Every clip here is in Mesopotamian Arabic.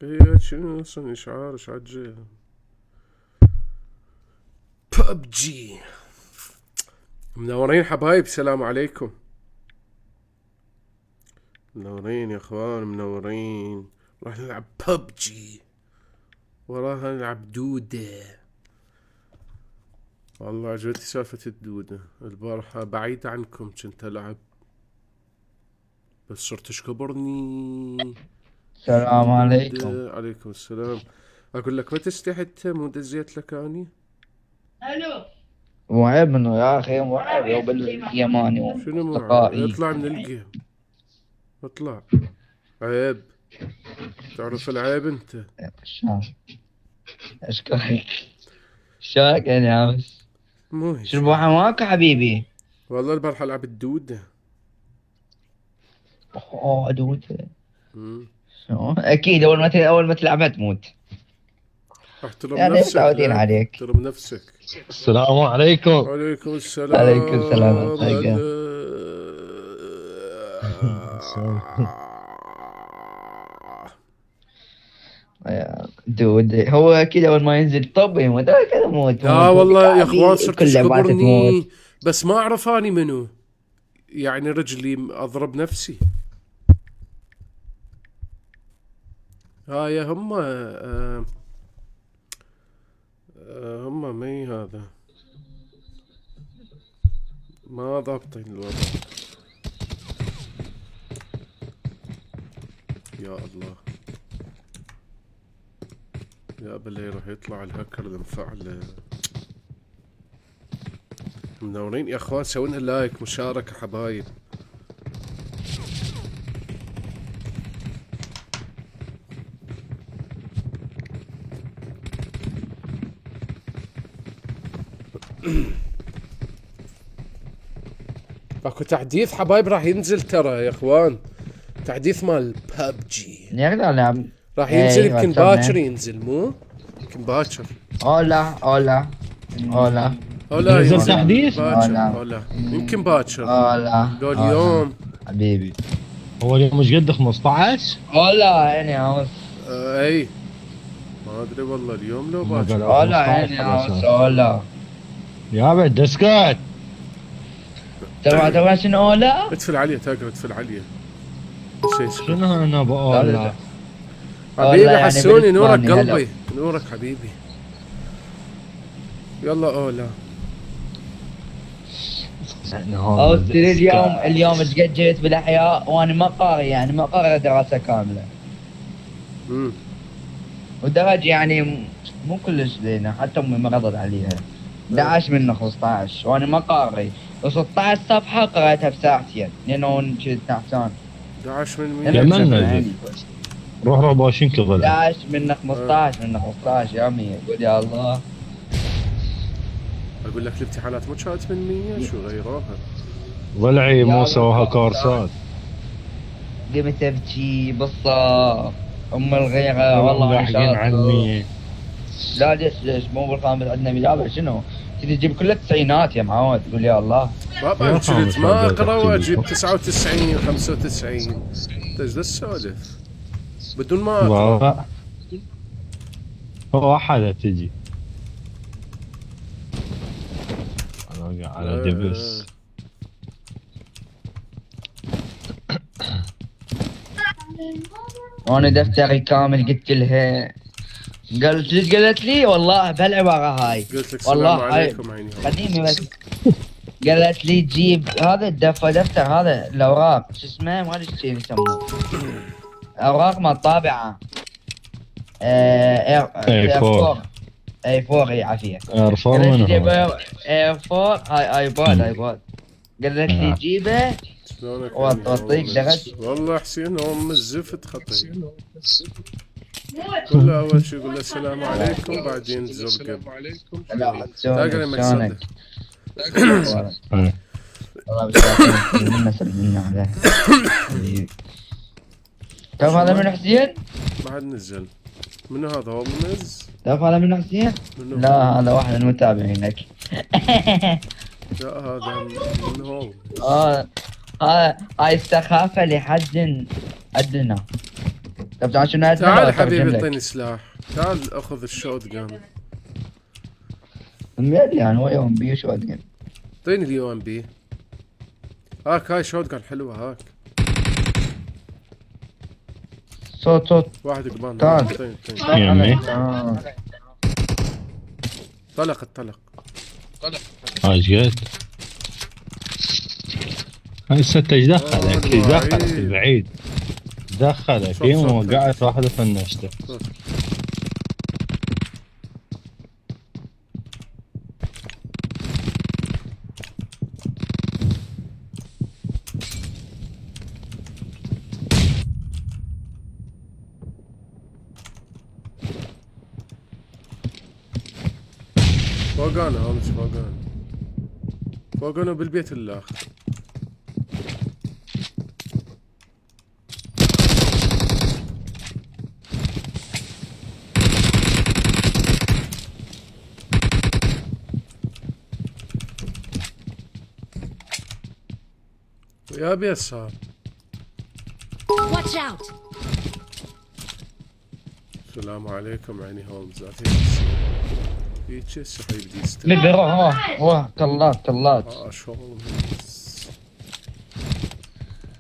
ايه شنو اصلا اشعار ايش عجل ببجي. منورين حبايب، السلام عليكم. منورين يا اخوان، منورين. راح نلعب ببجي، وراها نلعب دودة. والله عجبتني سالفة الدودة. البارحة بعيد عنكم كنت العب، بس صرت اشكبرني. السلام عليكم. عليكم السلام. اقول لك ما تستحي انت، مو دزيت لك اني. الو مو عيب منه يا اخي، مو عيب يا باليماني شنو مو عيب؟ واصدقائي. اطلع من الجيم، اطلع. عيب، تعرف العيب انت. شلون اشكرك. شلونك يا نعمس؟ مو هيك. شو البارحة معاك حبيبي؟ والله البارحة العب الدودة. اوه ادوته. مم. شلون؟ اكيد اول ما تلعبها تموت. احترم يعني نفسك، متعودين لا عليك. احترم نفسك. السلام عليكم. وعليكم السلام. عليكم السلام عليكم. دود هو اكيد اول ما ينزل طب يموت كذا موت. لا والله يا اخوان عادي، صرت كل لعباته تموت. تشكبرني، بس ما اعرف اني منو. يعني رجلي اضرب نفسي. هاي هم هم مي هذا ما ضابطين الوضع. يا الله، يا بالله راح يطلع الهكر المفعل. منورين يا اخوان، سوينا لايك مشاركة حبايب. اكو تحديث حبايب راح ينزل ترى يا اخوان، تحديث مال ببجي نقدر نلعب. راح ينزل. إيه، يمكن واتساب باكر نت. ينزل، مو يمكن باكر. اولا اولا اولا او لا نزل ينزل تحديث؟ باكر، او لا يمكن باكر. اولا لو اليوم. حبيبي. هو اليوم مش قد 15؟ اولا عيني عاوز. اي ما ادري والله اليوم لو ما باكر. قال اولا 15 عيني على عاوز. أساس. اولا يا بنت اسكت. تبع شنو اولا؟ ادفل عليه تقرا، ادفل عليه. شنو انا بقول؟ حبيبي يعني حسوني، نورك بالإسباني، هلا. قلبي، نورك حبيبي. يلا اولا. اوستري اليوم ايش قد جيت بالاحياء وانا ما قاري، يعني ما قاري دراسه كامله. ودرجه يعني مو كلش زينه، حتى امي ما رضت عليها. 11 من 15 وانا ما قاري، و16 صفحه قرأتها بساعتين لانه كنت نعسان. 11 من أنا 100. لمن يعني. نزل؟ روح روح باشين كظل. 11 من 15 من 15 يا امي، قول يا الله. اقول لك الامتحانات مو كانت من 100، شو غيروها؟ ضلعي مو سواها كورسات. قمت ابكي بالصف. ام الغيره والله لاحقين شاطر. عني. لا ليش مو بالخامس عندنا مجابر شنو؟ تجي تجيب كل التسعينات يا معود، تقول يا الله. بابا يا كنت خامس ما هذا اقرا تحكي واجيب لي. 99 95. ايش ذا السالف؟ بدون ما اقرا. لا هو احد تجي على دبس. وانا دفتري كامل قلت لها، قالت ليش؟ قالت لي والله بهالعباره هاي. قلت لك والله السلام عليكم عيني. قديمي بس. قالت لي جيب هذا دفتر هذا الاوراق شو اسمه، ما ادري شو يسموه، اوراق ما الطابعه. A4. اي 4 اي عافيه. ارفع قال لك من تجيب هو اي 4 هاي ايباد. قال لك تجيبه شلونك وطيك دخلت. والله حسين هو الزفت خطير. كله اول شي يقول له السلام عليكم بعدين زرقب. لا تلاقي لما شلونك؟ تصدق. والله بس سلمنا عليه. تعرف هذا من حسين؟ ما حد نزل. منو هذا هولمز؟ تعرف هذا من حسين؟ منو لا هذا واحد من متابعينك. لا هذا من هولمز. هاي استخافة لحد أدنى. طب تعال شنو أدنى؟ تعال حبيبي اعطيني سلاح. تعال اخذ الشوت جان. يعني هو يوم بيو شو أدنى. اعطيني اليو ام بي. هاي شوت جان حلوه هاك. صوت واحد قبان. تعال. يمي طلق. ايش قلت؟ هاي الستة ايش دخلك؟ ايش دخلك البعيد؟ دخلك يوم وقعت واحدة فنشته. فوقانا هولمز فوقانا بالبيت الاخر. يا بيسار. Watch out! السلام عليكم عيني هولمز. في تشيس حيبدي يستلم. نقدر هو طلات. شو هولمز.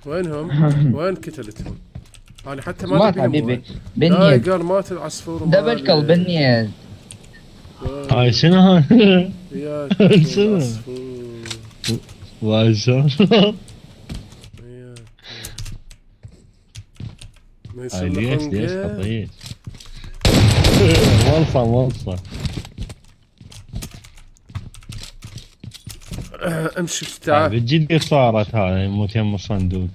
وينهم؟ وين كتلتهم؟ انا حتى ما مات حبيبي. لا بنيز قال مات العصفور. دبل كل بنيز. هاي شنو هاي؟ يا شنو؟ العصفور. ما شاء الله. ما هاي ليش يصلحون خطيت؟ وصل امشي تعال. بتجي صارت هاي يموت يم الصندوق.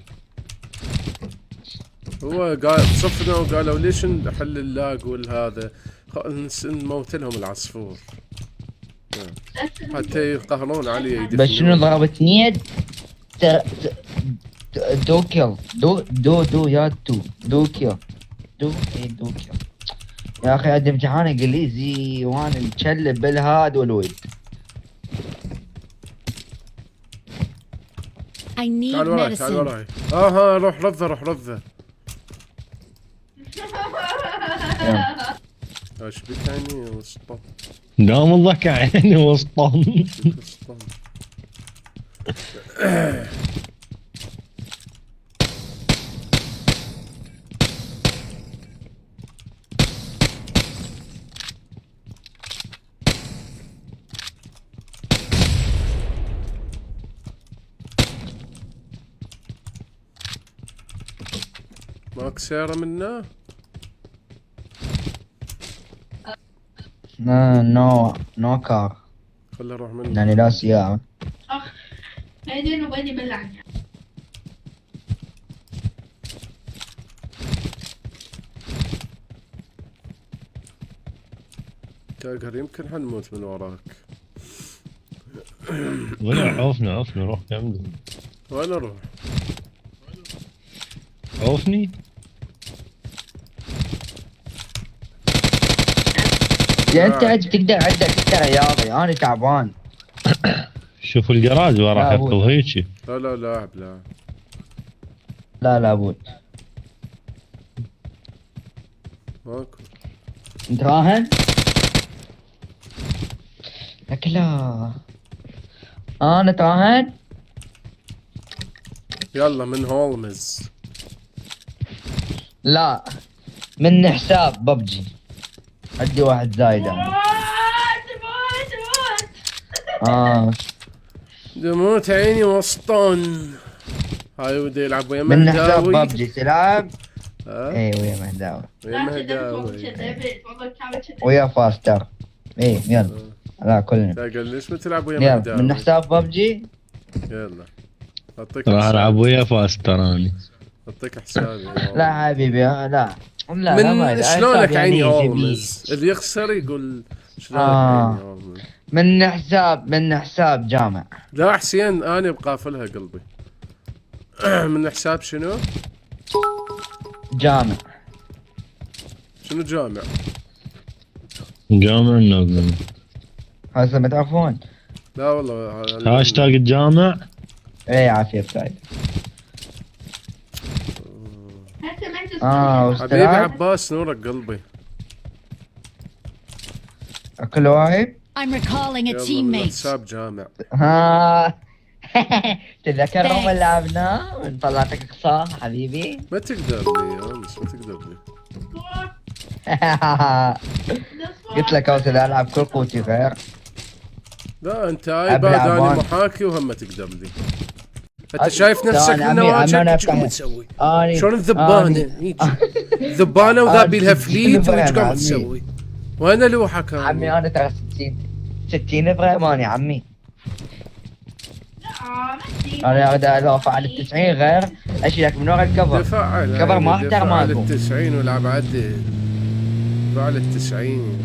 هو قال صفنا وقالوا ليش نحل اللاج والهذا نموت لهم العصفور حتى يقهرون علي. بس شنو ضربتني يد؟ دو كيل دو يا دو كيل دو كيل. يا اخي عندي امتحان انجليزي وانا متشلب بالهاد والويد. I need تعال وراي medicine. ها روح رضه. ايش بك عيني وسطن. دام الله كعيني وسطن. ماك سيارة منه؟ نو كار. خله اروح منه. يعني لا سيارة. بعدين وبعدين بلعني. تاجر يمكن حنموت من وراك. ولا عوفنا روح كمل. وين اروح؟ عوفني. يا انت تقدر عندك رياضي انا تعبان. شوف الجراج ورا حط هيجي. لا لاعب لا ابوي ماكو. انت راهن؟ لك لا انا تراهن. يلا من هولمز. لا من حساب ببجي عندي واحد زايد انا. دموت عيني وسطن. هاي ودي يلعب ويا من حساب مهداوي. ببجي تلعب. ها؟ اي ويا مهداوي ويا مهداوي. ويا فاستر. ايه يلا. لا كلنا. قال ليش ما تلعب ويا يلا مهداوي؟ من حساب ببجي. يلا اعطيك راح العب حسابي. ويا فاز تراني. اعطيك حسابي لا حبيبي لا. لا من شلونك حساب عيني يعني هولمز؟ اللي يخسر يقول شلونك آه. عيني هولمز. من حساب جامع. لا حسين انا بقافلها قلبي. من حساب شنو؟ جامع. شنو جامع؟ جامع النوبل. هسه ما تعرفون. لا والله هاشتاج الجامع. ايه عافية بسعيد. هسه ما انت حبيبي واشتراك عباس نورك قلبي. كل واحد. I'm recalling a يلا من teammate. حساب جامع. ها تذكر يوم Thanks. اللي لعبنا طلعتك قصار حبيبي. ما تقدر لي يا امس ما تقدر لي. قلت لك اوسد العب كل قوتي غير. لا انت ايباد أبلع انا بان. محاكي وهم ما تقدر لي. انت شايف نفسك أنا من عمي نواجهك أفتح- ايش قاعد تسوي؟ اني شلون الذبانه؟ هيك. ذبانه وذابي لها فليت وايش قاعد عمي. تسوي؟ وانا لوحك عمي انا ترى 60 فريمان يا عمي. انا اقدر ادافع على ال90 غير اشيلك من ورا الكفر. دفع على كبر ما احترم دفع على مالكم. 90 والعب عدل. دفع على 90.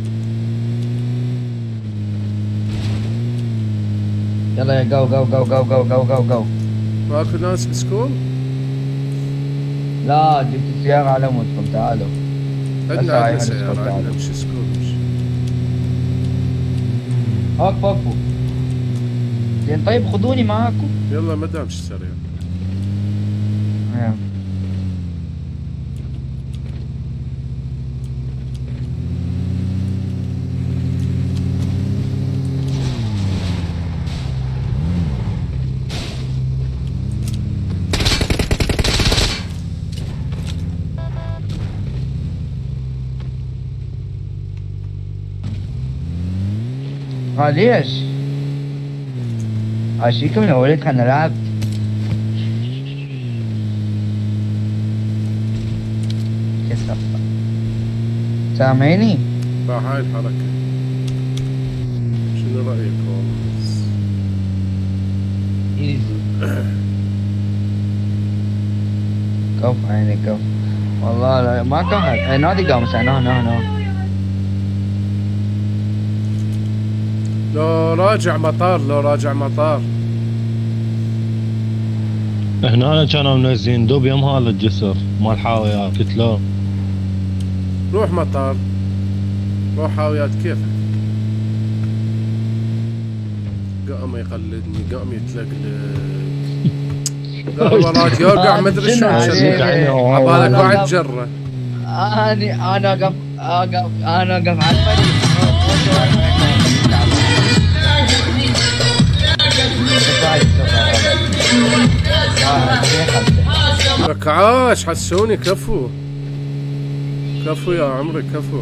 يلا جو جو جو جو جو جو جو جو. ماكو ناس بسكول؟ لا جبت السيارة على مودكم تعالوا. عندنا هسه هاي عندنا هنسكت سيارة تعال. عندنا مش سكول مش. وقفوا. زين طيب خذوني معاكم. يلا ما دامش سريع. ليش؟ عشيكم يا ولد خلنا نلعب. كسر. سامعيني؟ فهاي الحركة. شنو رأيك هولمز؟ كف عيني كف. والله لا ما كان نادي قاموس نو. لو راجع مطار لو راجع مطار. هنا كانوا منزلين دوب يم هذا الجسر مال حاويات قلت له روح مطار. روح حاويات كيفك. قام يقلدني قام يتلقلق. لا والله راد يوقع ما ادري شلون شنو شلون. عليك؟ عبالك والله واحد جره. انا اقف على لك عاش حسوني كفو. كفو يا عمري كفو.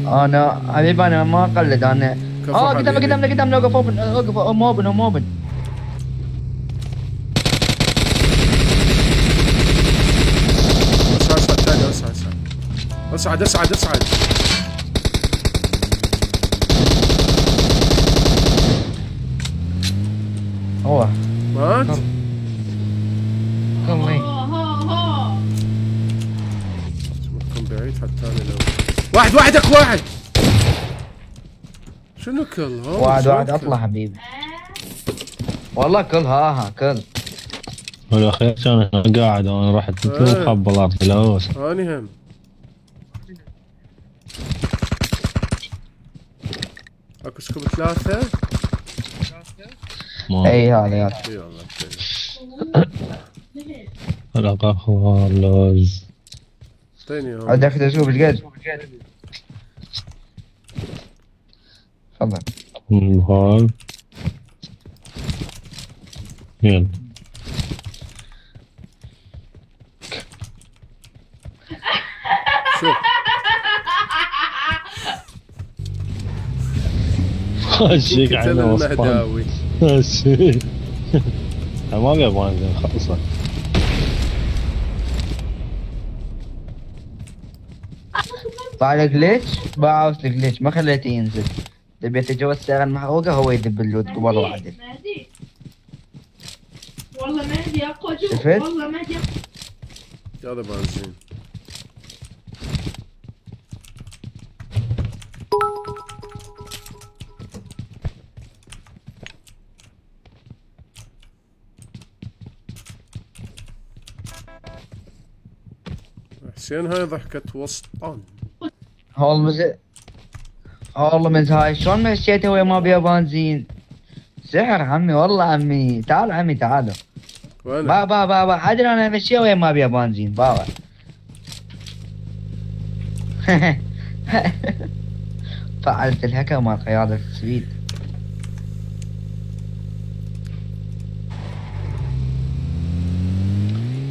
انا حبيبي انا ما اقلد انا. كفو قدامنا حبيبي. اوقف موبن. اصعد اسعد. هو مات؟ كمي تكون بعيد حتى انا لو واحدك واحد. شنو كل ها؟ واحد شلون اطلع كل؟ حبيبي. والله كل كل. بالاخير كان هنا قاعد انا رحت مخبلات بالهوس. اني هم. اكو سكوب 3. اي هذا يلا. اي والله. الأقا خالص. اعطيني هون. عندك تسوق ايش قد؟ تفضل. هاي يلا شوف خشيك قتل على وصفان. المهداوي. خشيك ما قبل زين خلصت. باع لك ليش؟ باع لك ليش؟ ما خليته ينزل. تبي يتجاوز السيارة المحروقة هو يدب اللوت قبل وعدل. مهدي والله مهدي اقوى جو شفت؟ والله مهدي هذا بنزين. حسين هاي ضحكة وسطان. هولمز هاي شلون مشيته ويا ما بيها بنزين؟ سحر عمي والله عمي، تعال عمي تعالوا. وين؟ بابا حدر انا امشيها ويا ما بيها بنزين بابا. فعلت الهكر مال قيادة السويد.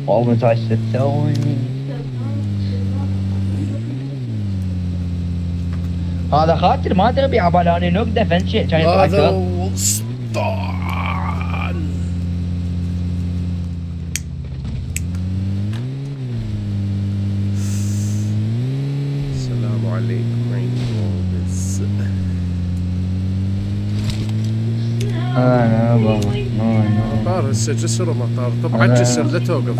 هولمز هاي شو تسوي؟ هذا خاطر ما ادري بعبالاني نقده فن شيء كان يطلع هذا كر. وسطان. السلام عليكم عين بس. انا مطار هسه جسر ومطار. طبعا جسر لا توقف.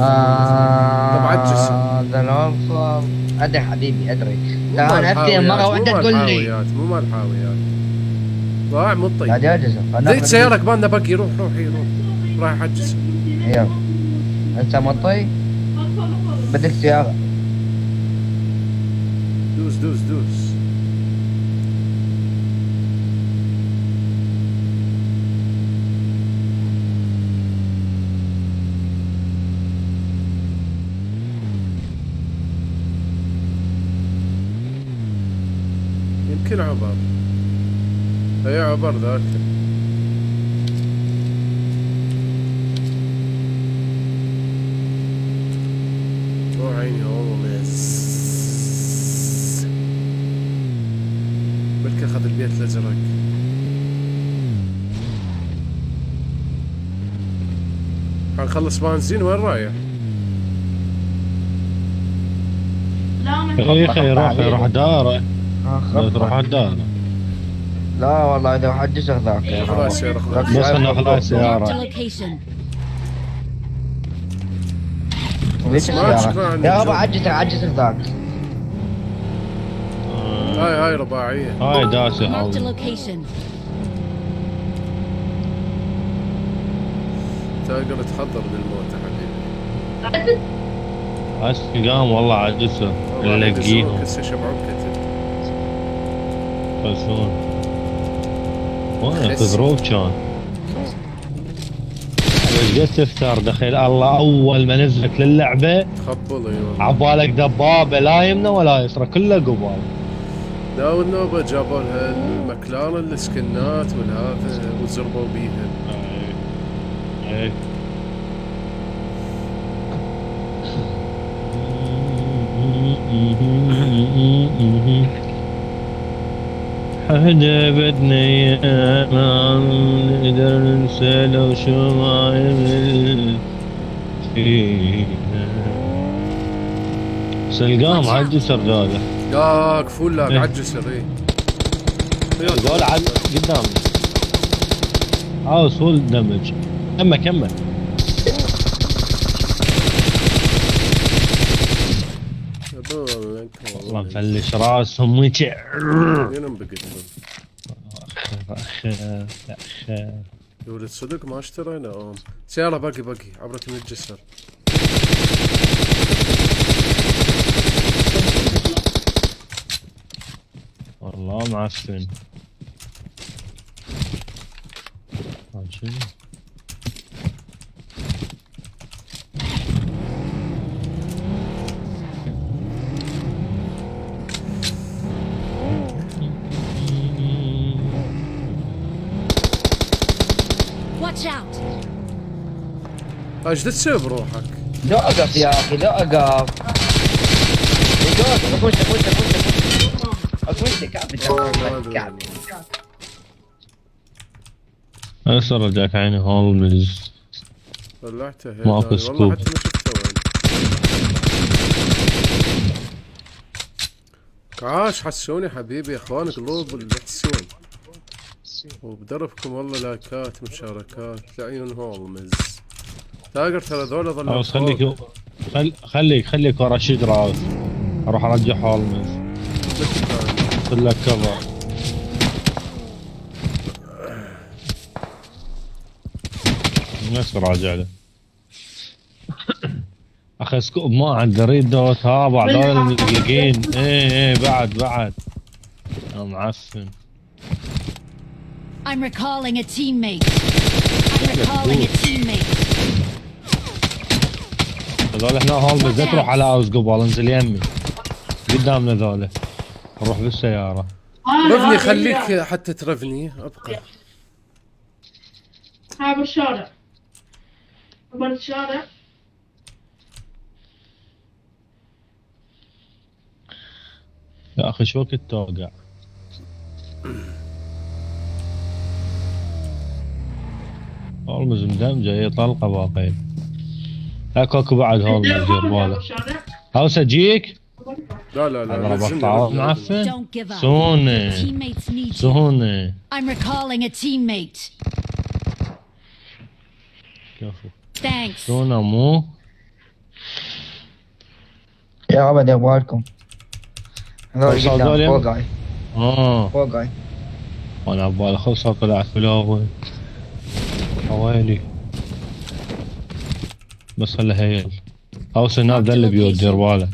طبعا جسر. هذا الألفاظ ادري حبيبي ادري. مو لا مال انا افتي مره حاويات، واحده مو مال تقول لي حاويات، مو مال حاويات. ضاع مو لا طيب. جاجزة زيد سيارك بالنا بقي. روح رايح على الجسر. يلا انت مطي بدك سيارة. دوس. يمكن عبر. اي عبر ذاك. روح عيني والله. بلكي اخذ البيت الازرق. حنخلص بنزين. وين رايح؟ لا من يا اخي يروح داره. تروح على الدار. لا والله اذا واحد جسر ذاك يا خلاص يا رب. رخص. بس انه خلاص Marked a سيارة. location. ليش ما السيارة؟ شكرا عن يا الجو. رب عجسر ذاك. هاي رباعية. هاي داسة Marked a هاي. location. تقدر تحضر للموت يا حبيبي. هسه قام والله عجسه نلاقيهم هسه شبعوا بكتل. خلصون. وين تضروب كان؟ وجدت تفتر دخيل الله اول ما نزلت للعبه تخبل اي والله. عبالك دبابه لا يمنى ولا يسرى كله قبال. لا والنوبة جابوا لها المكلارن السكنات والهذا وزربوا بيها. اي حدا بدنا اياه ما نقدر ننسى لو شو ما عمل فينا. سلقام عجز رجاله. ياك فول لاك إيه. عجسر اي. قول عد قدامي. عاوز فول دمج. كمل والله مفلش راسهم ويجع. وينهم بقتهم؟ يا ولد صدق ما اشترينا. سيارة باقي عبرت من الجسر. والله معفن. شنو؟ Watch out! ايش تسوي بروحك؟ لا اقف يا اخي لا اقف. اخوش كعب. هسه رجعك عيني هولمز. طلعته هيك. ماكو والله سكوب. حتى ما شفته وين. عاش حسوني حبيبي. اخوان قلوب اللي تحسون. وبدربكم والله لايكات مشاركات لعيون هولمز. تايجر ترى ذولا ظلوا راوس خليك ورا شجرة راوس. اروح ارجع هولمز. خذ لك كفر. نفس راجع له. اخي سكوب ما عنده ريد دوت هابع هذول المدققين. ايه بعد يا معفن. I'm recalling a teammate. هذول هنا هولمز. لا تروح على هاوس قبل. انزل يمي قدامنا ذولا. نروح بالسيارة. رفني خليك حتى ترفني ابقى. ها بالشارع. بالشارع. يا اخي شو وقت توقع. هولمز مدمجة. هي طلقة باقي. اكو بعد هولمز دير باله. هاوس اجيك. لا ضربت معفن. Don't give up. سوني Teammates need you. سوني. I'm recalling a teammate. كفو. Thanks. سونا مو. يا رب دير بالكم. هذول خلصوا قدام هذول؟ فوقاي. فوقاي. وانا ببالي خلصوا طلعت بالاول. حوالي بس خلها هيل. هاوس هناك ذا اللي بيود دير باله.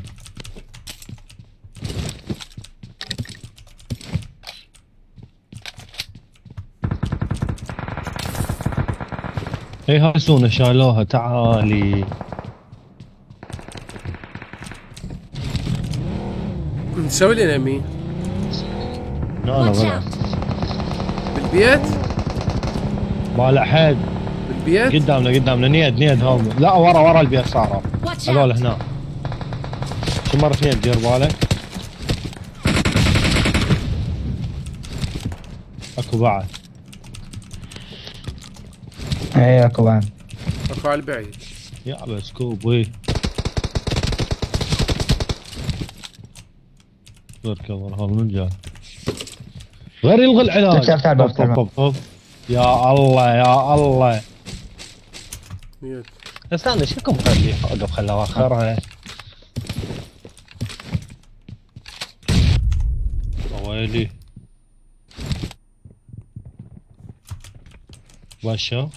اي هاي سونا شالوها. تعالي نسوي لنا مين انا Watch غلط. out. بالبيت بالع حد بالبيت. قدامنا نيد هوم. لا ورا البيت صاروا. Watch هذول out. هنا. شو مرة اثنين دير بالك. اكو بعد. ايه اكو بعد. اكو على البعيد. يا بس كوب وي. غير كفر هول جاي. غير يلغي العلاج. تعال باب، تعال باب. طب. يا الله ميت. استنى شكو مخليه اوقف خلاه اخرها. ويلي باشا.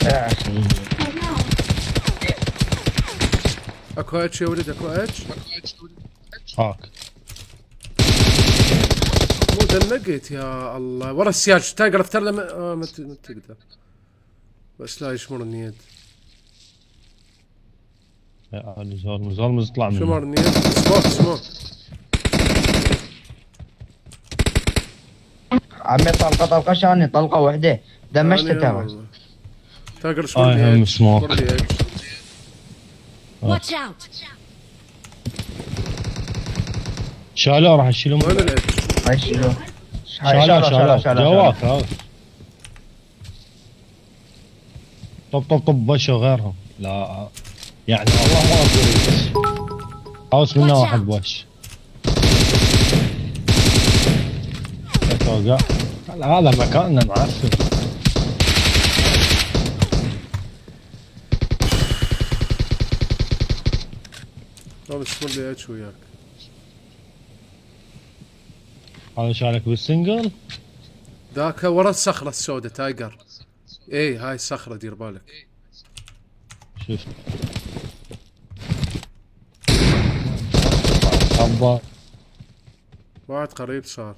يا اخي اكو اتش يا ولد اكو اتش. هاك مو دنقت يا الله ورا السياج. تايجر افتر له ما تقدر. بس لا يشمرني يد. يا علي زولمز اطلع منه. شمرني يد. سموك. عمي طلقة شاني طلقة وحدة دمجت ترى. تايجر شمرني هم سموك. Watch out. شالوه راح اشيلهم. وين الاتش؟ هاي شيلو. شالوه جواك راوس. طب بشو غيرهم. لا يعني الله ما اقول. هاوس منا واحد بوش. توقع. هذا مكاننا معفن. طب اشمر لي اتش وياك. هذا شالك بالسنجل. ذاك ورا الصخرة السوداء تايجر. ايه هاي الصخرة دير بالك. شفت أبا بعد قريب صار.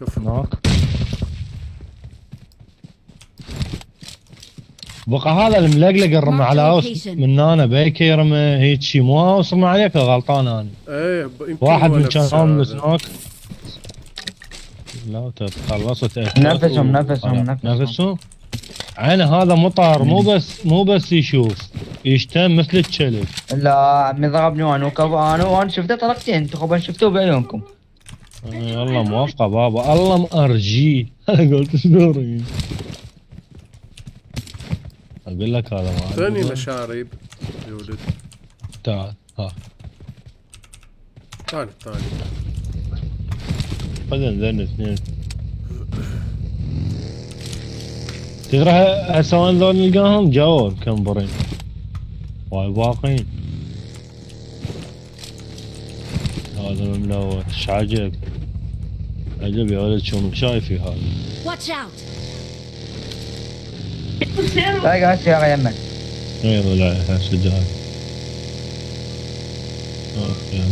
كفو. هناك بقى هذا الملقلق الرمى على هاوس من انا بيكي يرمى هيك شي مو هاوس رمى عليك غلطان انا. ايه يمكن واحد هو من نفسه كان هوملس هذا. هناك. لا خلصت نفسهم. عينه هذا مطر مو بس يشوف يشتم مثل الكلب. لا عمي ضربني وانا شفته طلقتين انتو خبا شفتوه بعيونكم. والله موافقة بابا، الله مأرجي. انا قلت شنو أرجي؟ اقول لك هذا ما اعطيني عندنا. مشاريب يا ولد. تعال ها تعال تعال. خذ ذن اثنين. تدري هسه وين ذول نلقاهم؟ جوا مكمبرين واي باقين. هذا مملوت ايش عجب. عجب يا ولد شو شايفي هذا. Watch out! تلاقي السيارة يمك. اي لا هسه جاي. اوكي.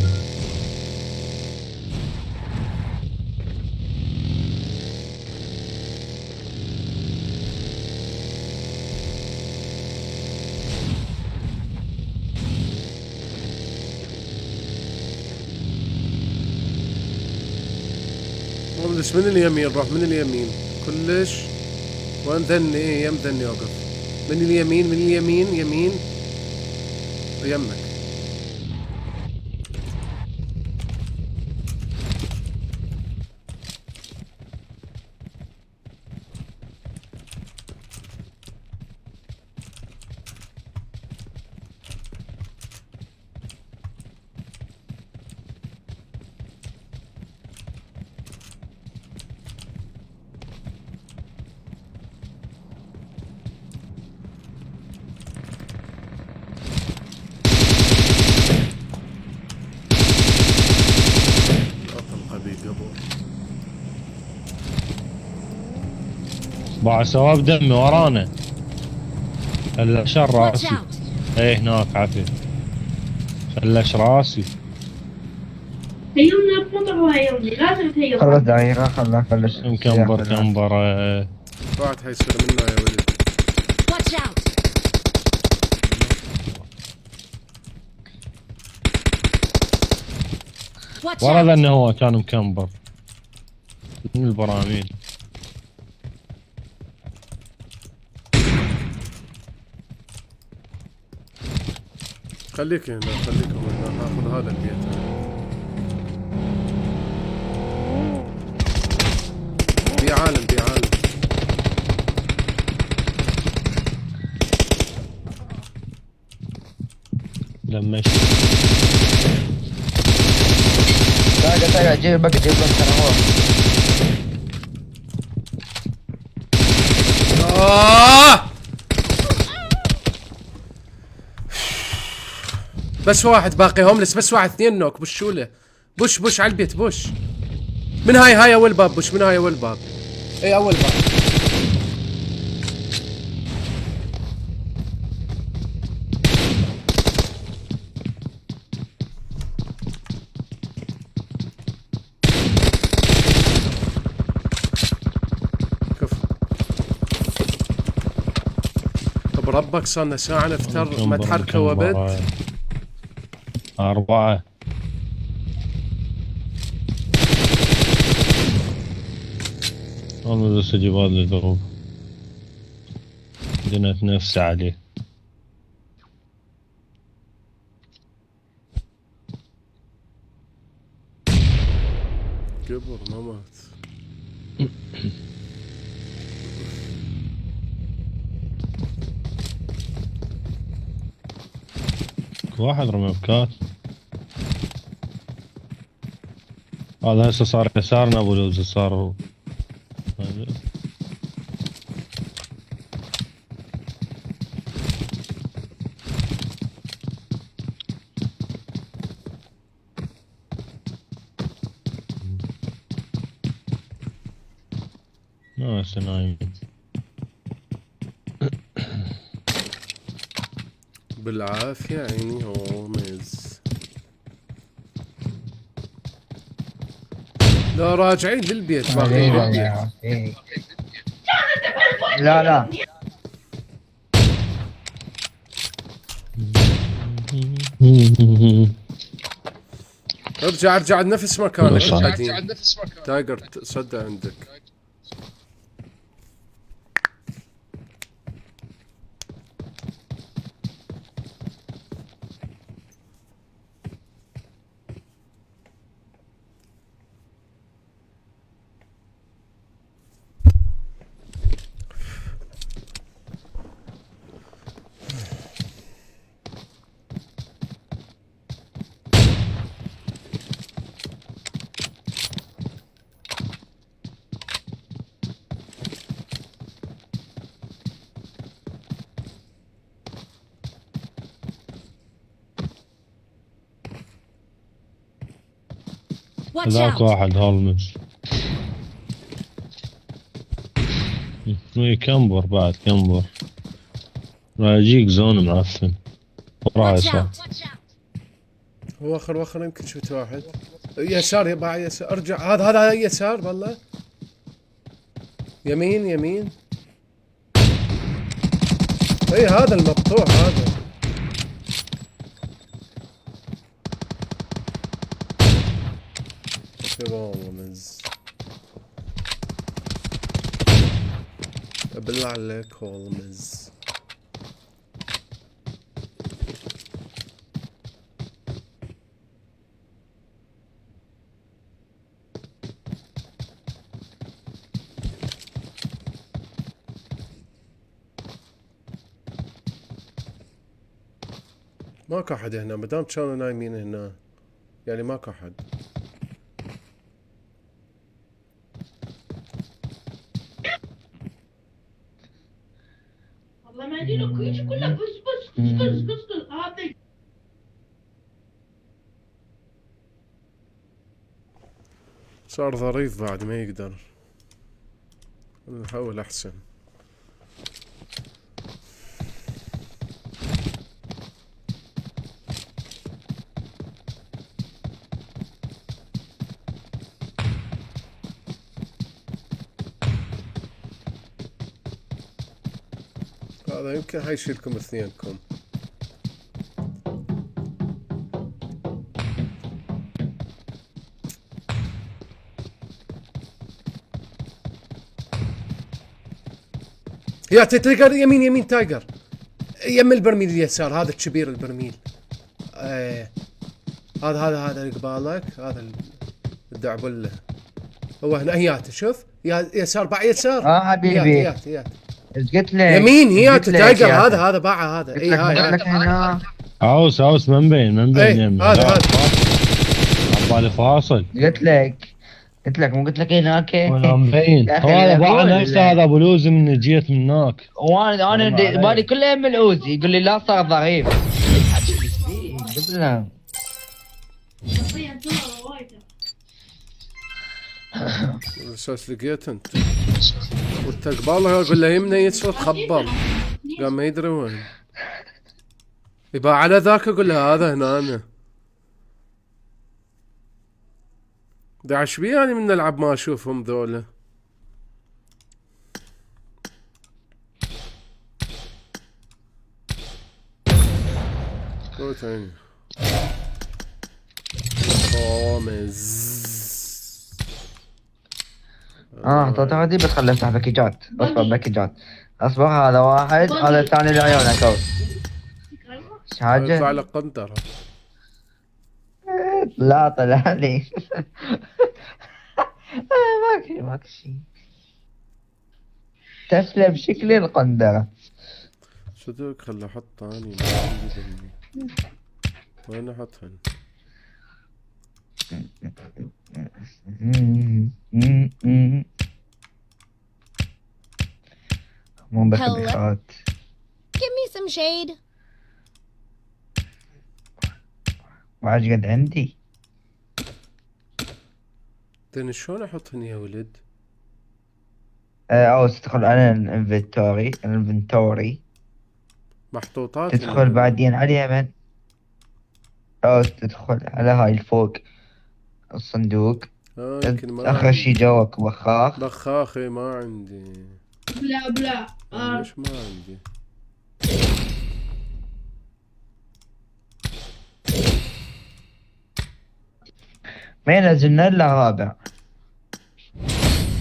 بس من اليمين روح، من اليمين كلش. وين ذني؟ ايه يم ذني اوقف. من اليمين، من اليمين، يمين يمك. باع سواب دمي ورانا. خلش Watch راسي. out! ايه هناك عافية. خلش راسي. هيلني بمطر وهيلني لازم تهيلني. خلص دقيقة خلاص خلص. مكمبر كمبر. بعد حيصير منا يا ولد. Watch out! Watch ورا out! ذنه هو كان مكمبر من البراميل. خليك هنا، خليك هنا، ناخذ هذا البيت. بي عالم، بي عالم. لمش تلاقي جيب بك انا هو. بس واحد باقي هوملس، بس واحد، اثنين نوك. بشوله بش على البيت بش. من هاي اول باب بش، من هاي اول باب. اي اول باب. كفو. طب ربك صارنا ساعة نفتر ما تحركوا وبد. 4. والله بس اجيب هذا الضروب. دنت نفسي عليه. كبر ما مات. واحد رمى بكات. هذا هسه صار يسارنا ابو لوز صار. هسه نايم. بالعافية عيني هومز. لا راجعين للبيت، باقيين للبيت. لا ارجع لنفس مكانك. صح. قاعدين. تايجر صدق عندك. Watch هذاك out! واحد هولمز. كمبر بعد كمبر. راح يجيك زون معفن. وراه Watch يسار. out! وخر يمكن شفت واحد. يسار يبا يسار، ارجع. هذا يسار والله. يمين. اي هذا المقطوع هذا. هولمز. بالله عليك هولمز. ماكو احد هنا، مدام كانوا نايمين هنا يعني ماكو احد. والله ما ادري لك هيك كله بس هذا صار ظريف بعد ما يقدر. نحاول احسن. هذا يمكن حيشيلكم اثنينكم. يا تايجر يمين تايجر يم البرميل اليسار، هذا الكبير البرميل. هذا اللي قبالك، هذا الدعبله. هو هنا هيات، شوف يا يسار باع يسار. حبيبي هيات ايش قلت لك؟ يمين هيات قلت لك تايجر. يا أخي. هذا باعه هذا. اي قلت هاي لك هنا. عاوس ما مبين يمي. هذا عبالي فاصل. قلت لك مو قلت لك هناك. ولا مبين. يا أخي هذا باع أقول نفسه، هذا ابو لوزي من جيت من هناك. وانا بالي كله يم العوزي يقول لي لا صار ضعيف. قلت له شخصيا ترى وايد. الاساس لقيت انت وانت قبالها اقول له يمنى يسرى تخبل، قام ما يدري وين. يبقى على ذاك اقول له هذا هنا انا. داعش بي يعني من نلعب ما اشوفهم ذولا. قلت عيني هولمز. اعطيته هذه بس خليه يفتح باكيجات. اصبر هذا واحد، هذا الثاني لعيونك اهو. ايش يطلع حاجة؟ لك قنطرة. لا طلع لي. ماكو شيء. تسلم شكل القندرة. صدق خله احط ثاني. وين احطهن؟ مو بخبيخات. Give me some shade. وعاج قد عندي. دين شلون احطهن يا ولد؟ او تدخل على الانفنتوري. محطوطات تدخل بعدين على اليمين، او تدخل على هاي الفوق الصندوق. يمكن ما اخر شي جواك بخاخ. بخاخي ما عندي. بلا ليش ما عندي؟ ما ينزلنا الا رابع.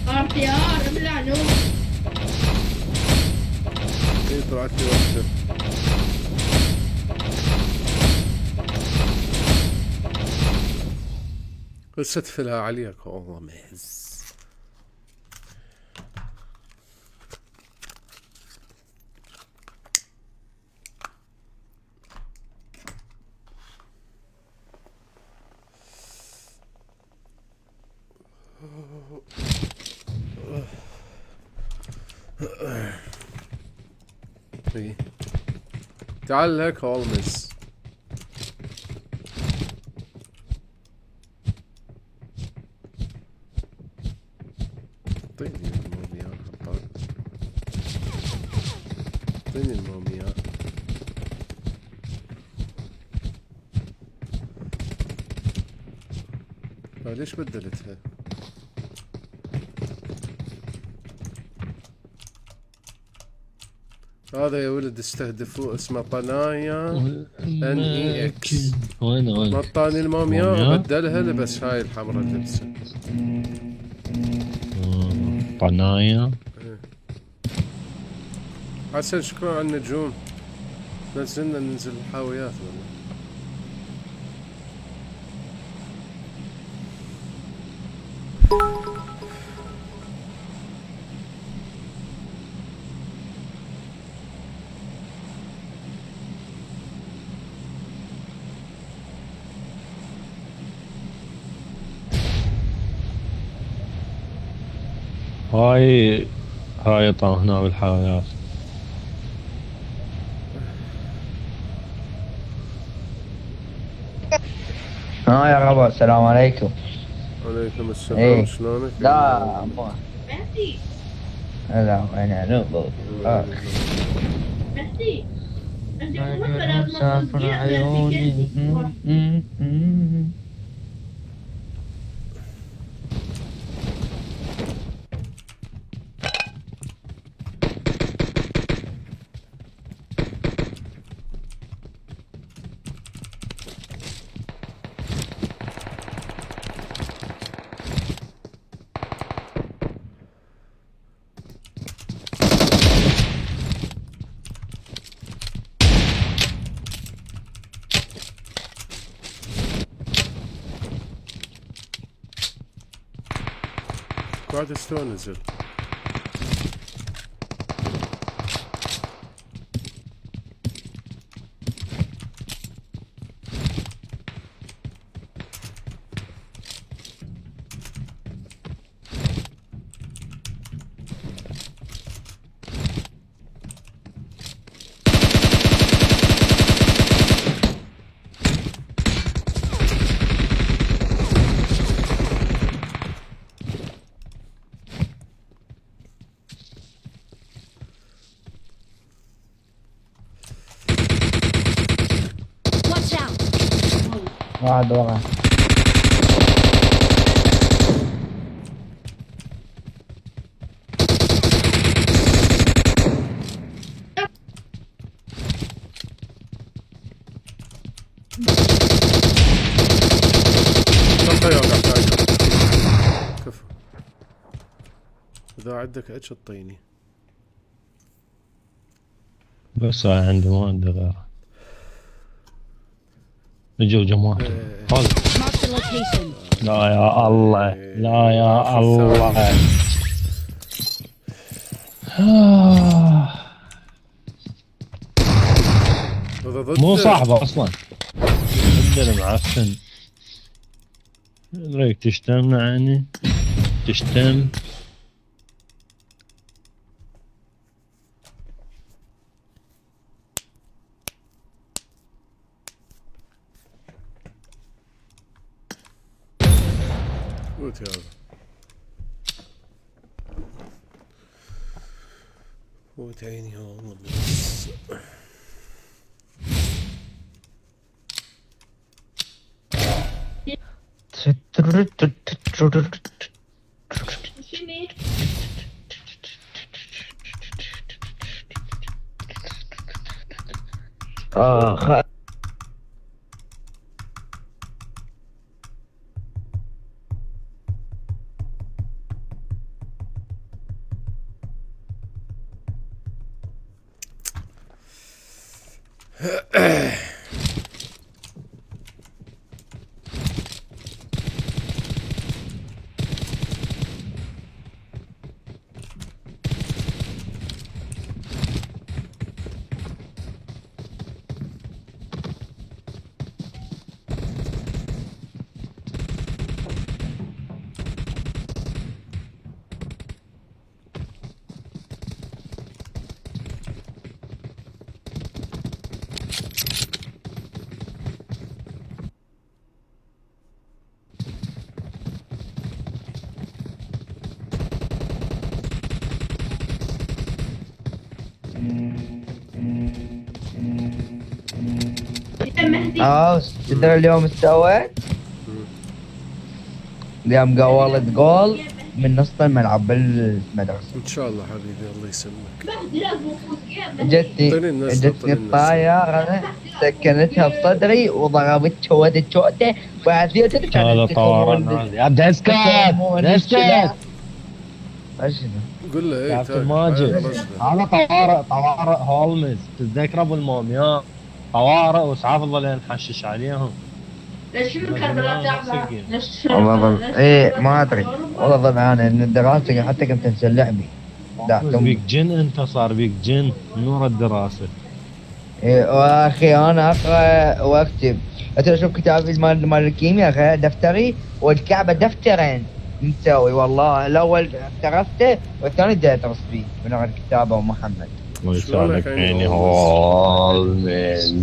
ارتيار بلا نو. طلعت لي وقت. بس ادفلها عليك والله مهز. تعال لك هولمز. اعطيني المومياء. ليش بدلتها؟ هذا يا ولد استهدفوه اسمه طنايا ان اي اكس. وين مطاني المومياء مومياء؟ بدلها لبس هاي الحمراء اللبسه. طنايا. حسن شكرا على النجوم. نزلنا ننزل الحاويات والله. هاي هنا بالحاويات. يا غبا السلام عليكم. عليكم السلام. إيه. شلونك؟ لا مو مهدي لا انا نبض مهدي عندي مهمة لازم سافر أقضيها عيوني. بهديك. قاعد استونزل. Watch out! واحد ورا. كفو. اذا عندك اتش اعطيني. بس هاي عندي ما عندي غيرها. اجوا جماعة. هذا. Mark the location. لا يا الله، لا يا الله. هذا ضد مو صاحبه اصلا. عندنا معفن. ريك تشتمنا يعني. تشتم. قلت هذا. قوت عيني والله. شنو؟ تدري اليوم ايش سويت؟ اليوم قولت جول من نص الملعب بالمدرسة. ان شاء الله حبيبي الله يسلمك. جتني الطايرة سكنتها بصدري وضربت ودت شوته بعدين هذا طوران هذا يا ابدا اسكت اسكت. قول له ايه كابتن ماجد هذا طوارئ هولمز تتذكر ابو المومياء طوارئ واسعاف الله لين نحشش عليهم. ليش شنو كان بلعب ليش والله ايه ما ادري والله ضبعان ان الدراسة حتى كنت انسى لعبي. بيك جن انت صار بيك جن نور الدراسة. إيه واخي انا اقرا واكتب. انت اشوف كتابي مال الكيمياء اخي دفتري والكعبة دفترين مسوي والله الاول اعترفته والثاني دا ادرس فيه من غير الكتابة ومحمد. ويسالك عيني هولمز.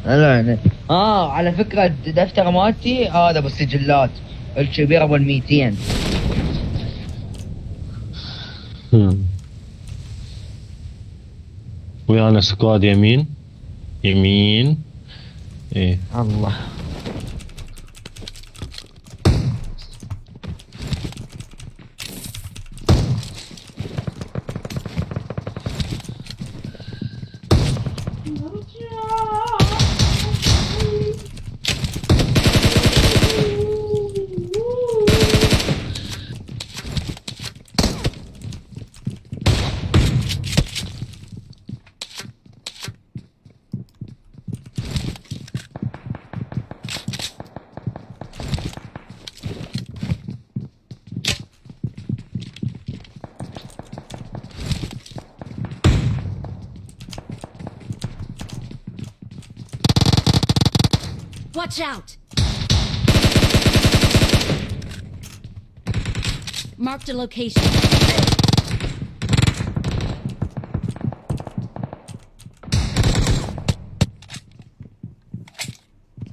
لا على فكرة الدفتر مالتي هذا بالسجلات الكبير ابو 200. ويانا سكواد يمين ايه الله Watch out! Marked a location.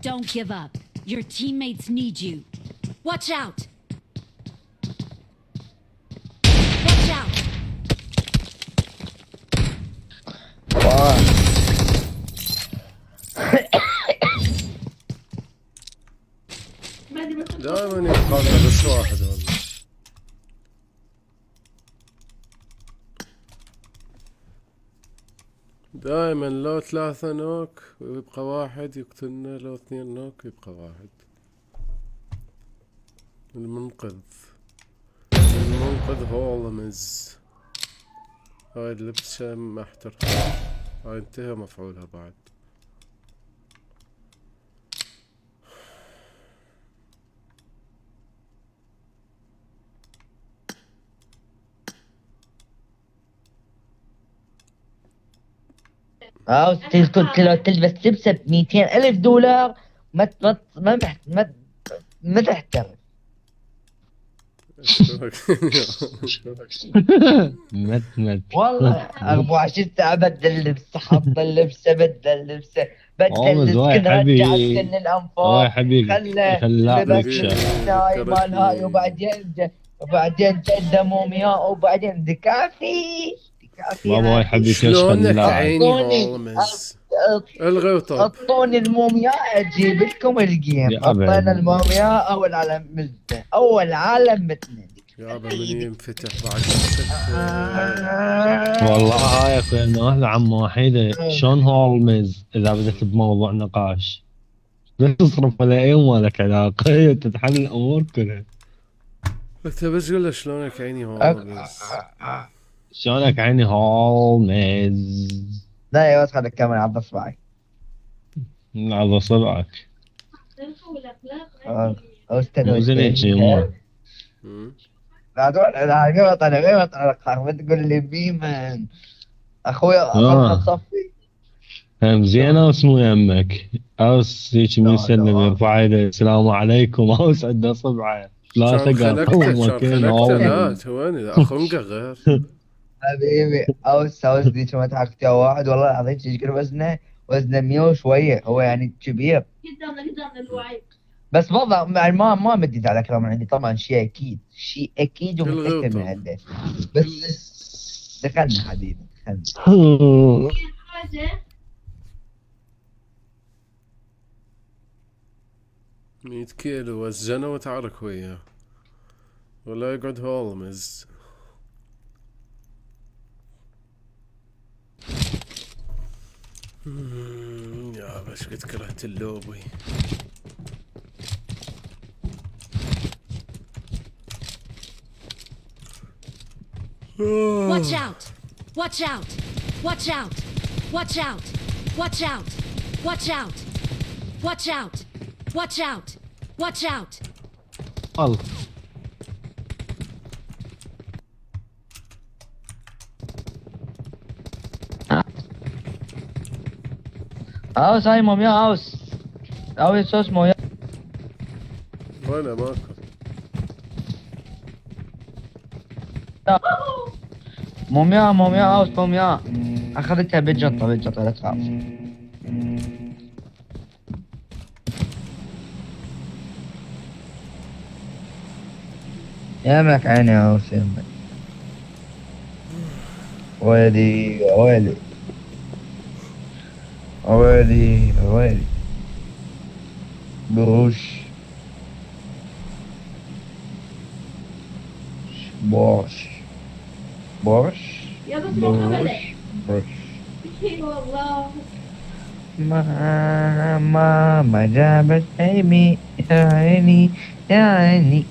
Don't give up. Your teammates need you. Watch out! Watch out! دائما يتقاطع بس واحد والله. دائما لو 3 نوك ويبقى واحد يقتلنا، لو 2 نوك يبقى واحد. المنقذ هولمز. هاي اللبسة ما احترتها، هاي انتهى مفعولها بعد. قلت لو تلبس لبسة $200,000 ما تحترم. مت والله 24 ساعة بدل لبسة حط اللبسة بدل لبسة بدل واي رجع حبيبي سن الأنفاق واي حبيبي خلى خلاك الناي مال هاي وبعدين جدة مومياء وبعدين دكافي بابا واي حبيبي شلونك لا عيني هولمز؟ الغي وطب. اعطوني المومياء اجيب لكم الجيم. يا أبا. اعطينا المومياء اول عالم مثل يابا من ينفتح بعد والله هاي اخوي انه عم وحيدة شلون هولمز اذا بدت بموضوع نقاش لا تصرف ولا اي مالك علاقة تتحل الامور كلها. انت بس قول له شلونك عيني هولمز؟ شلونك عيني هولمز؟ لا يا بس خليك كمان عض اصبعك على صبعك استنى زين هيك يمه. لا تقول لا غلط انا غلط انا تقول لي بيمن اخويا صفي هم زينة واسمو يمك اوس هيك من يسلم يرفع يده السلام عليكم اوس عنده صبعه لا تقاطع مكان لا تواني اخونك غير حبيبي اوس ذيك ما تعرف واحد والله العظيم تشكر وزنه 100 وشويه هو يعني كبير قدامنا الوعي بس برضه يعني ما مديت على كلام من عندي طبعا شيء اكيد ومتاكد من عنده بس دخلنا حبيبي دخلنا. 100 كيلو وزنه وتعارك وياه ولا يقعد هولمز. يا بس قد كرهت اللوبي. Watch out! Watch out! Watch out! Watch out! Watch out! Watch out! Watch out! Watch out! Watch out! al. اوس هاي موميا اوس. اوس اوس موميا. ولا ماكو. موميا اوس موميا. اخذتها بالجطة لا تخاف. يمك عيني يا اوس يمك. ويلي ويلي ويلي ويلي. بروش بورش بورش يا بس ما قبلك. بورش. اي والله. ما جابت عيني يا عيني يا عيني.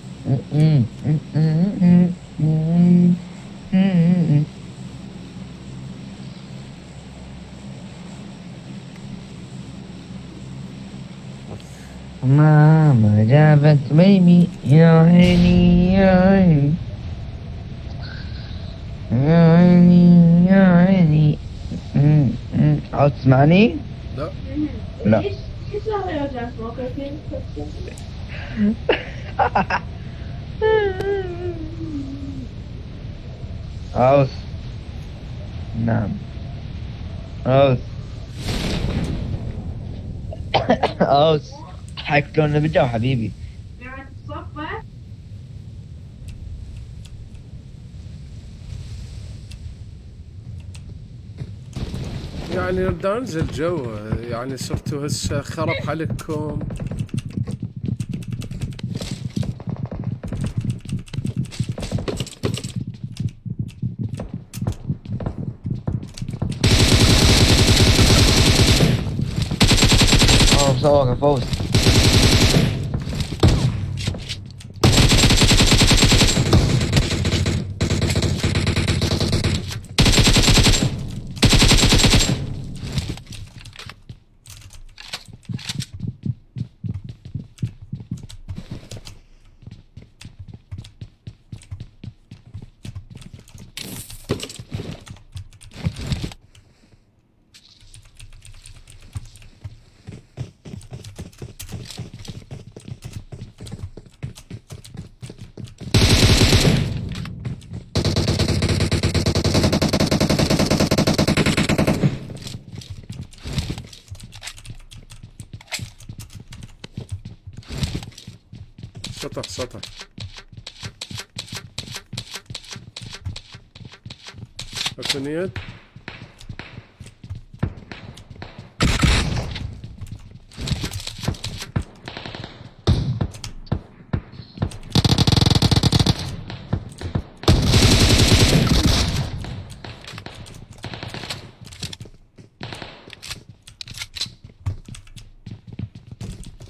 ما جابت ميمي يا عيني يا عيني يا عيني يا عيني. عاوز تسمعني؟ لا لا. ايش صار يا جاك موقع فين؟ عاوز. نعم عاوز. عاوز حياكلونا بالجو حبيبي. قاعد تصفى. يعني ردان انزل جو يعني صرتوا هسه خرب حالكم. صوره فوز. سطح أكونيت.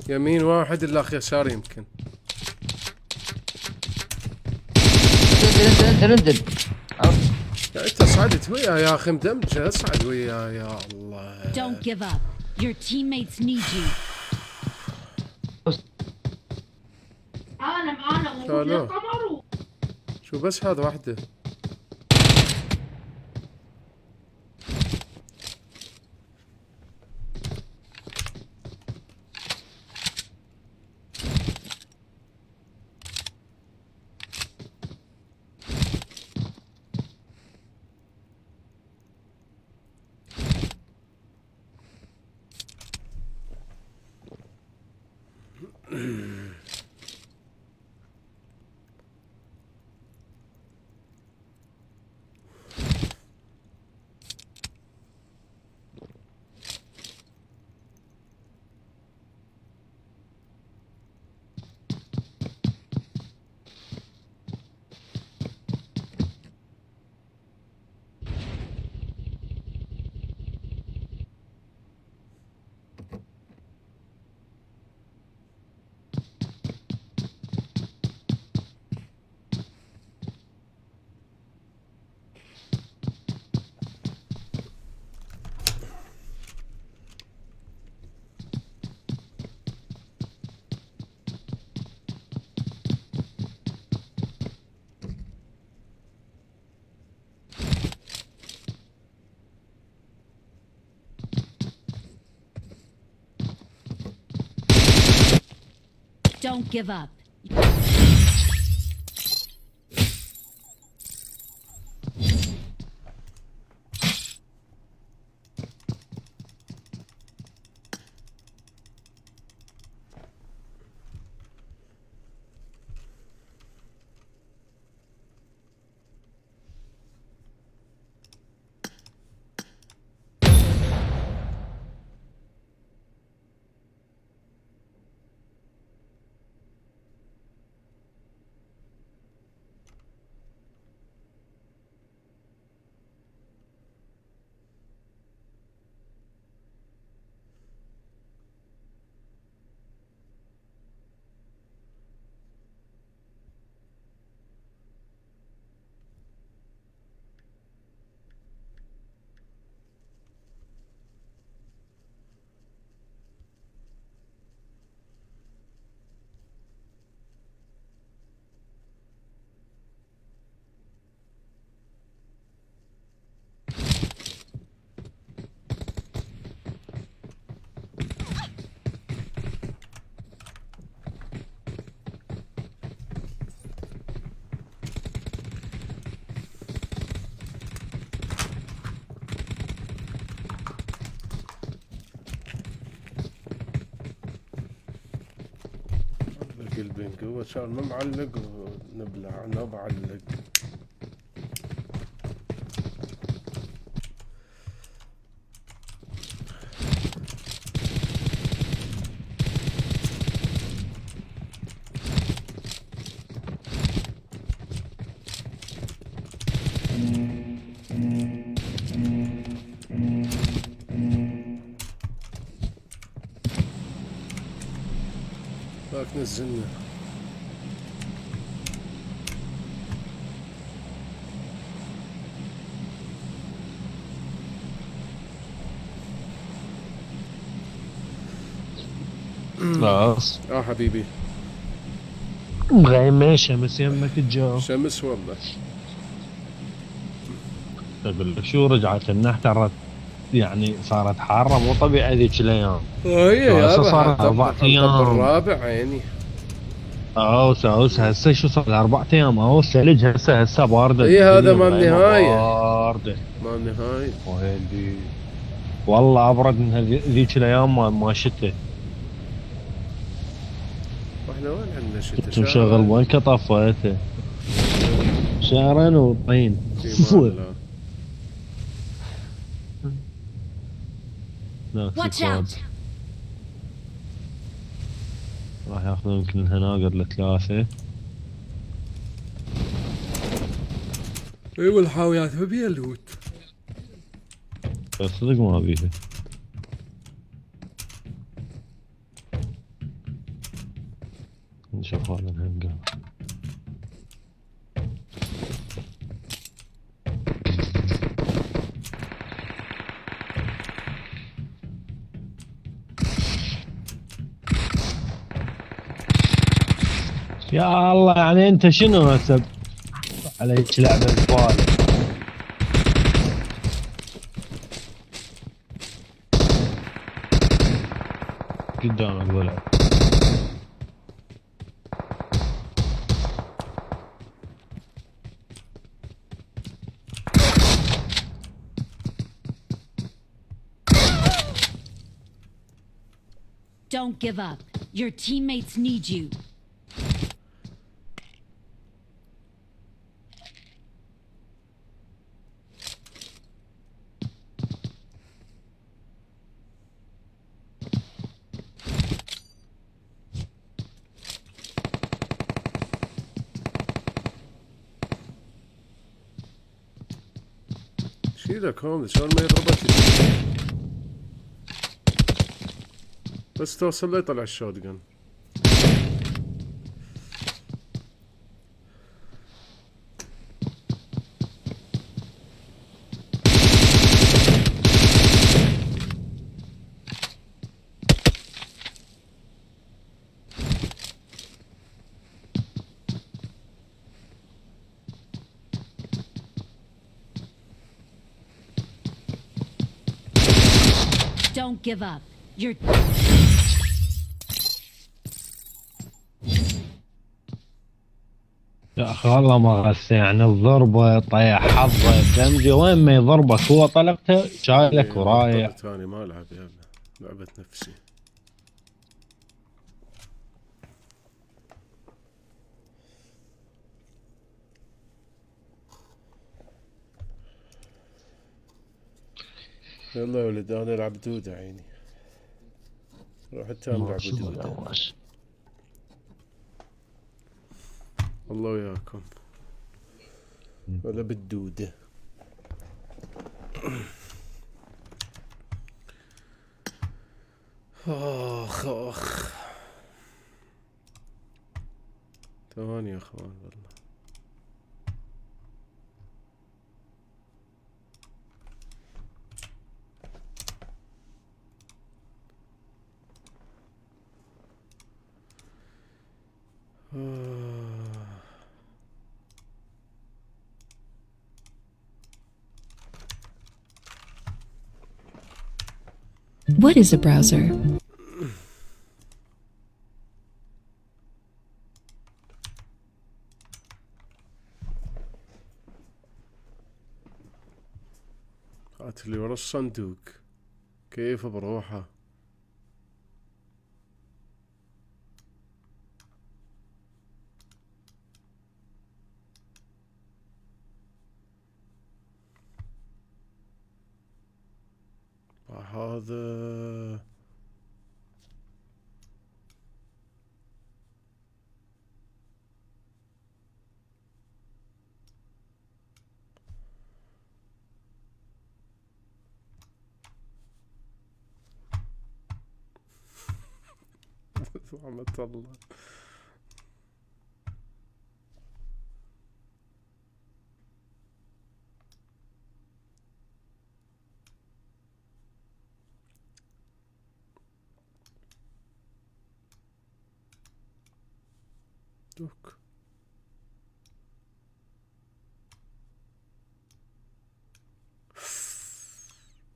يمين واحد الاخ يسار يمكن. انزل. يا انت صعدت وياه يا اخي مدمج اصعد وياه يا الله. Don't give up. Your teammates need you. انا لا. القمر. شو بس هذا واحدة. Don't give up. البنك هو صار ما معلق ونبلع انا بعلق. باك نزلنا. خلاص حبيبي مغيمة شمس يمك الجو. شمس والله. اقول لك شو رجعت لنا احترت يعني صارت حارة مو طبيعي ذيك الايام. هي هسه صار 4 ايام الرابع يعني. هسه شو صار 4 ايام ثلج هسه باردة. هذا ما النهاية. باردة ما النهاية. ويلي والله ابرد من ذيك الايام ما شتى. واحنا وين عندنا شتاء؟ كنت مشغل بنكة طفيته شهرين وطين. Watch out. راح ياخذون يمكن الهناقر ل3. ايوه الحاويات ما بيها لوت. بس صدق ما بيها. نشوف هذا الهنقر. يا الله يعني انت شنو هسه عليك لعبة زبالة. قدامك ولد. Don't give up. Your teammates need you. شيلك هون شلون ما يضربك بس توصل له يطلع الشوت جن. Don't give up. You're يا اخي والله ما غسى يعني الضربة طيح حظه دمجه وين ما يضربك هو طلقته شايلك ورايح. بطلت اني ما العب يا ابني، لعبة نفسي. يلا يا ولد انا العب دودة عيني. روح انت العب دودة. الله وياكم. ولا بالدودة. اخ اخ. ثواني يا اخوان والله. What is a browser? هات اللي ورا الصندوق. كيف بروحه؟ هذا رحمة الله. دوك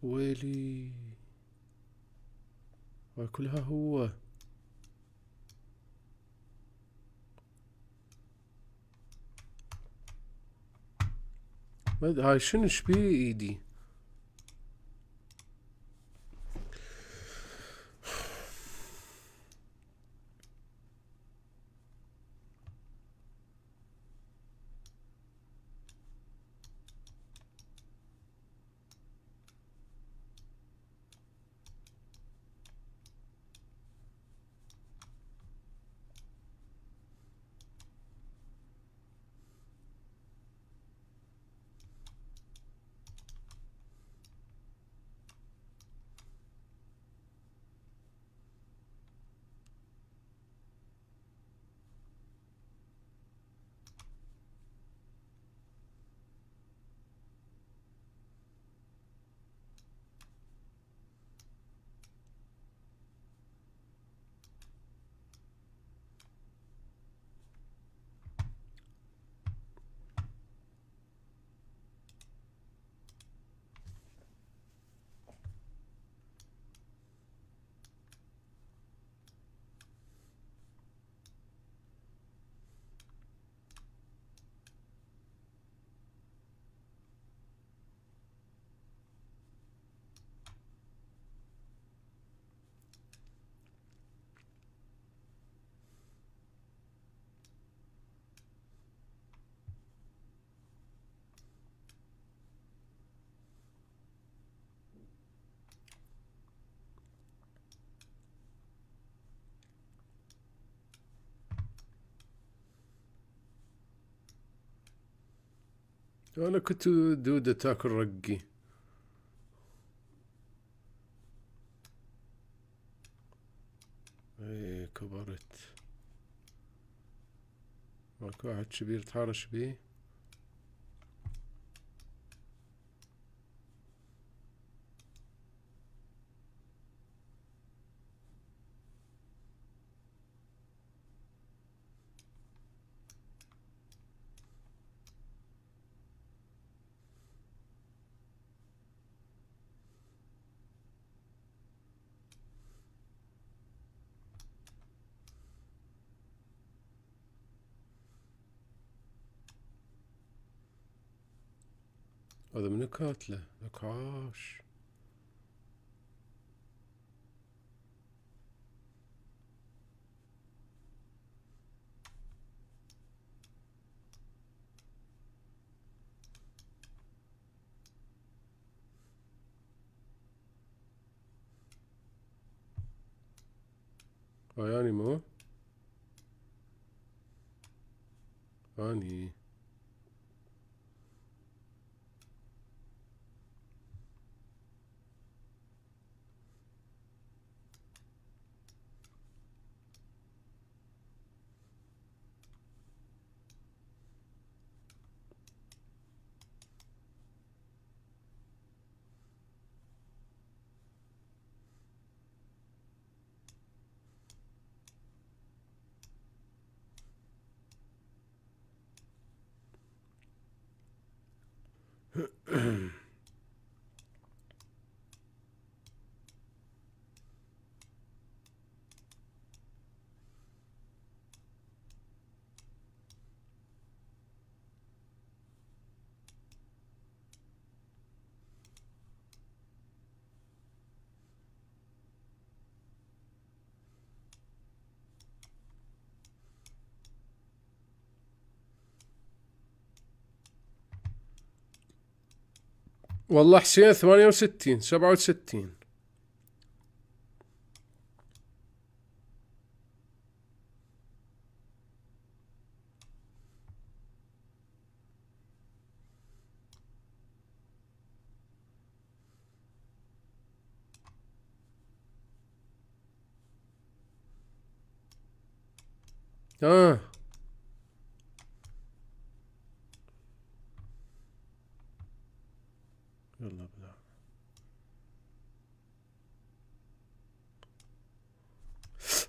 ويلي واكلها هو. هاي شنو شبيه ايدي؟ انا كنت دودة تاكل رقي. ايه كبرت. ماكو واحد كبير تحارش بيه. هذا من كاتله لك عاش. يعني مو اني والله حسين 68 67. اه يلا بلا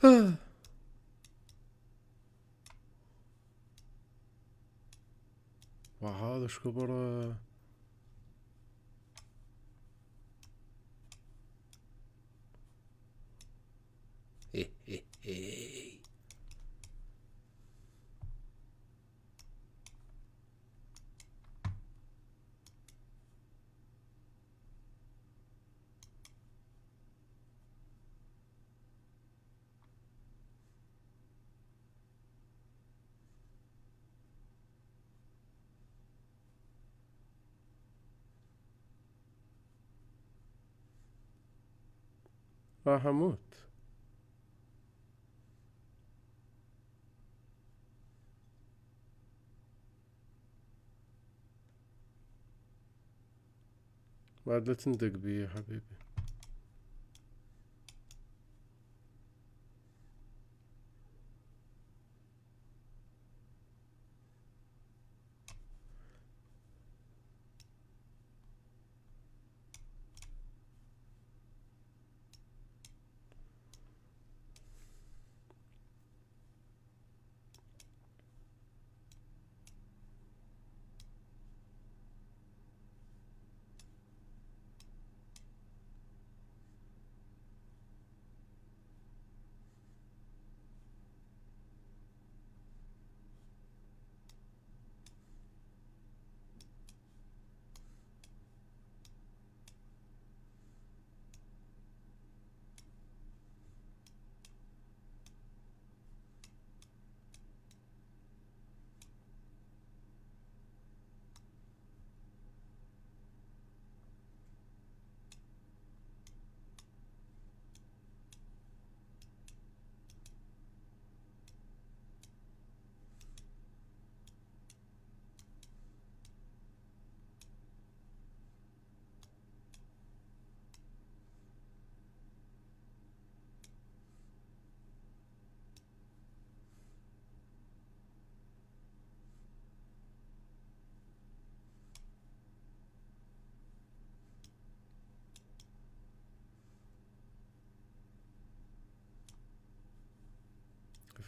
آه. وهذا شو كبره. راح اموت. بعد لا تندق بي يا حبيبي.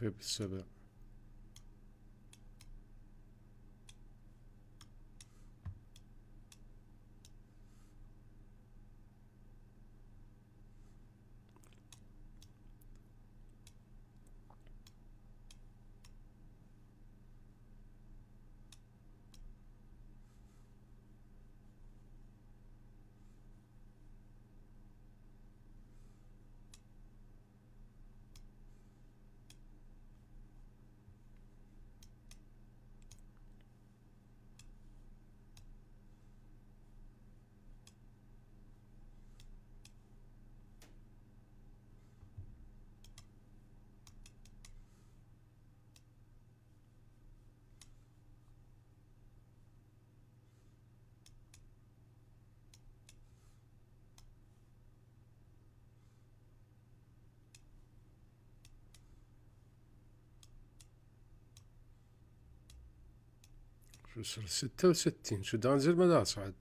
كيف بالسبع. يصير 66. شو دا انزل ما دا اصعد.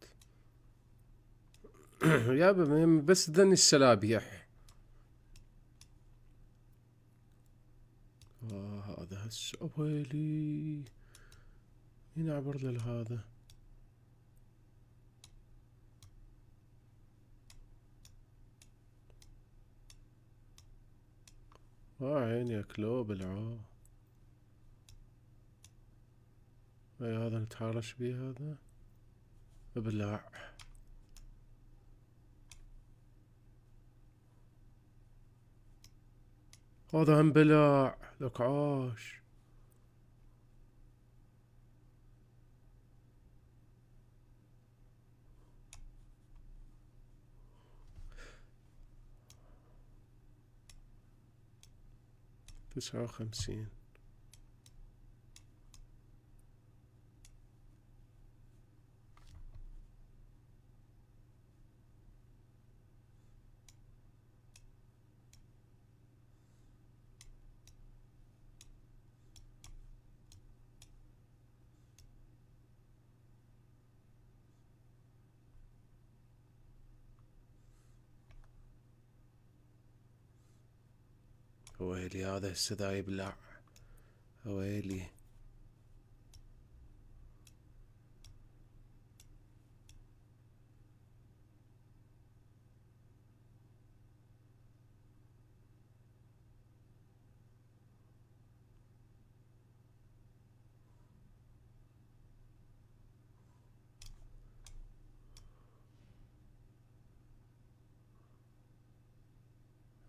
يابا بس ذني السلابيح. هذا هسه ويلي مين عبر لهذا. عيني يا كلوب العو. اي هذا نتحارش بيه هذا. ابلع. هذا هم بلع لك عاش. تسعة وخمسين. ويلي هذا هسه ذا يبلع. ويلي.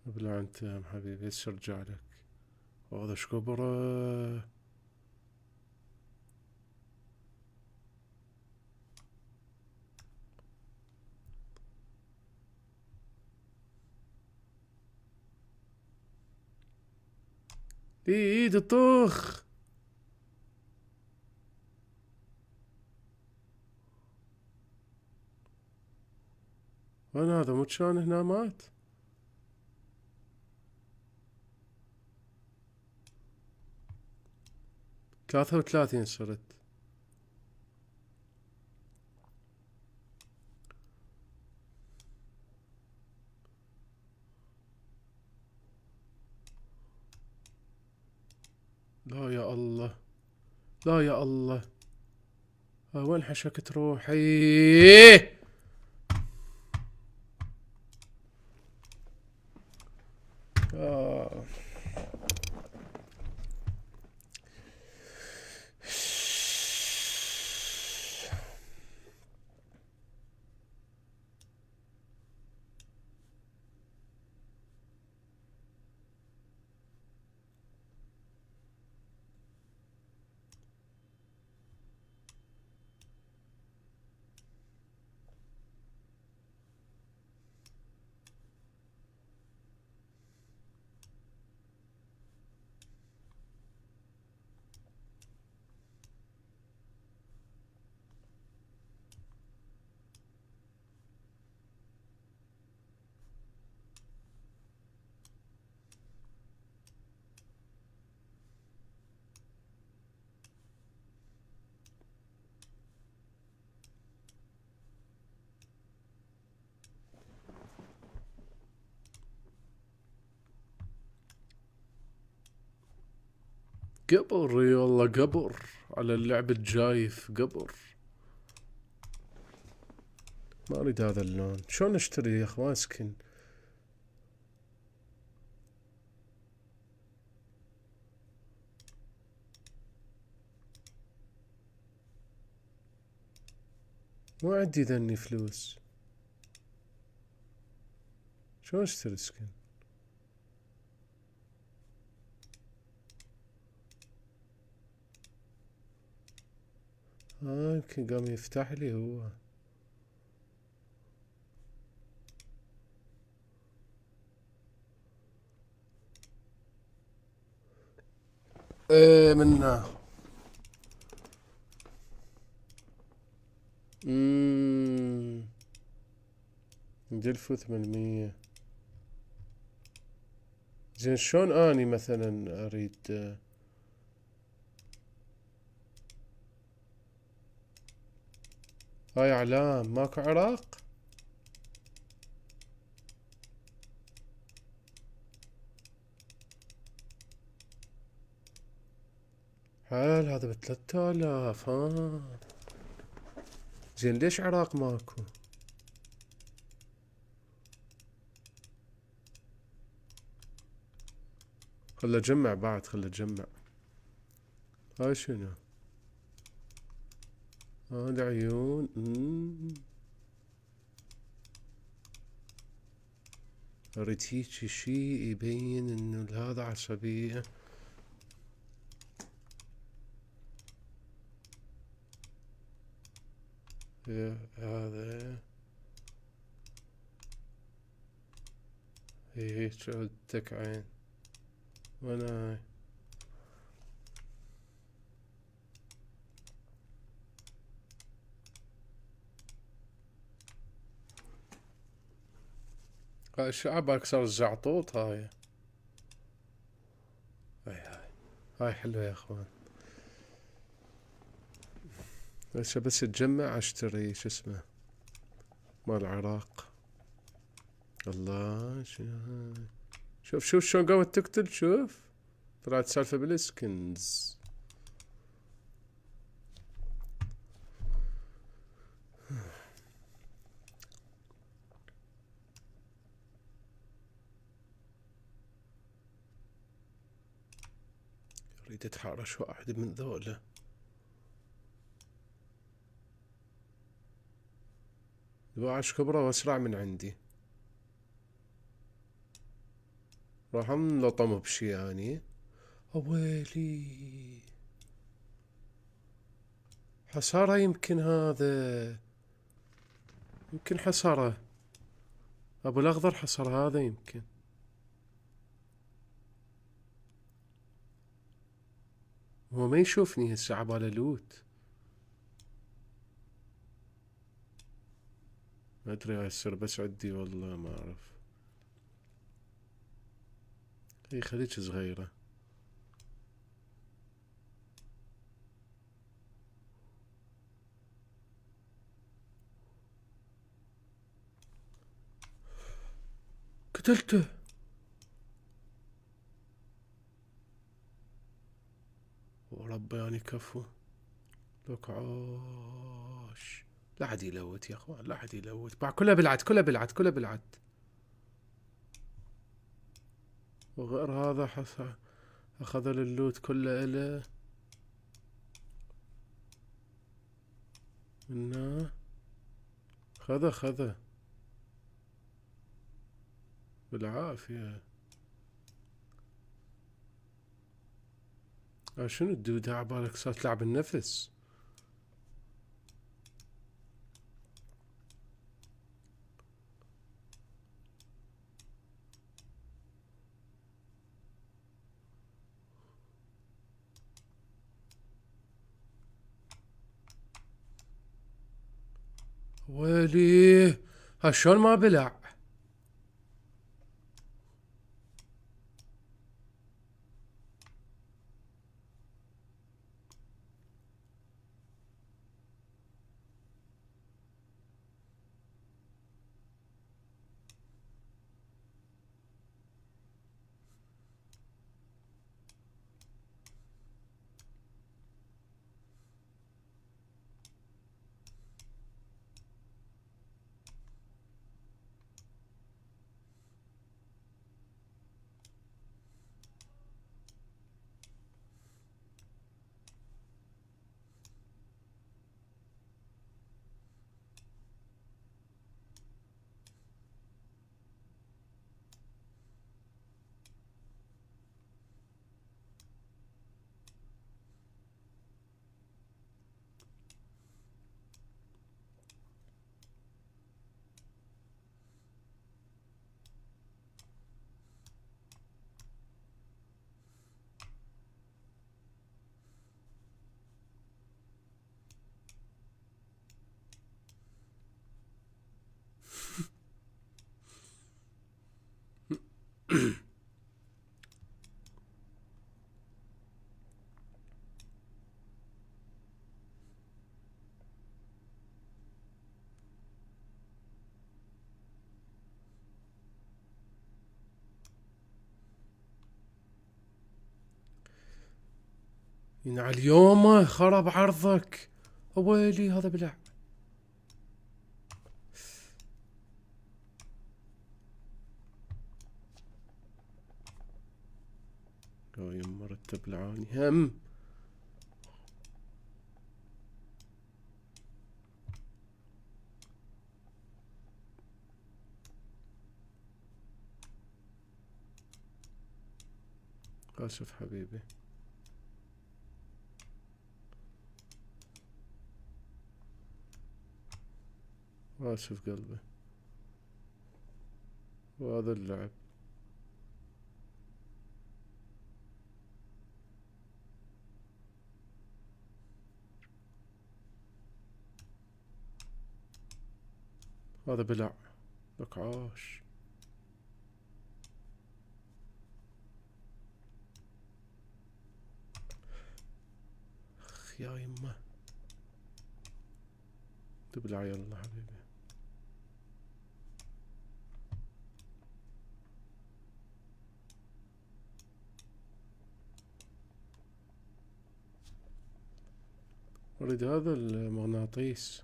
ابلع انت يا حبيبي هسه ارجع لك. وهذا ايش كبره. ايد الطخ. وين هذا مو كان هنا مات. 33 صرت. لا يا الله. لا يا الله. وين حشكت روحي. قبر يلا قبر على اللعب الجايف قبر. ما اريد هذا اللون. شلون اشتري يا اخوان سكن. ما عندي ذني فلوس. شلون اشتري سكن. يمكن قام يفتح لي هو. ايه منه. 1800. زين شلون اني مثلا اريد. هاي اعلام ماكو عراق. حال هذا ب3000. ها زين ليش عراق ماكو؟ خله جمع بعد، خله جمع. هاي شنو؟ هذا عيون. اريد هيجي شي يبين انه هذا عصبية. هذا هيك عدتك عين. وانا هاي الشعب اكثر الزعطوط. هاي هاي حلوة يا اخوان. بس تجمع اشتري شو اسمه مال العراق. الله شوف شوف شلون قامت تقتل. شوف طلعت سالفة بالسكنز. اريد اتحرش واحد من ذولا. دواعش كبرى واسرع من عندي. راح انلطم بشي اني. اويلي حصارة يمكن. هذا يمكن حصارة. ابو الاخضر حصر هذا يمكن. هو ما يشوفني هسه عباله لوت. ما ادري هاي يصير بس عندي والله ما اعرف. هي خليج صغيرة. قتلته. وربي يعني كفو. لك عاش. لا حد يلوت يا اخوان، لا حد يلوت. كلها بالعد، كلها بالعد، كلها بالعد. وغير هذا اخذ اللوت كله اله منه. خذه بالعافية. شنو الدودة عبالك صار تلعب النفس. ويلي شلون ما بلع. ينعل يومه خرب عرضك. ويلي هذا بلع. يا يما رتب لعاني هم. آسف حبيبي. آسف قلبي. وهذا اللعب. هذا بلع. لك عاش. يا يمه تبلع يلا حبيبي. أريد هذا المغناطيس.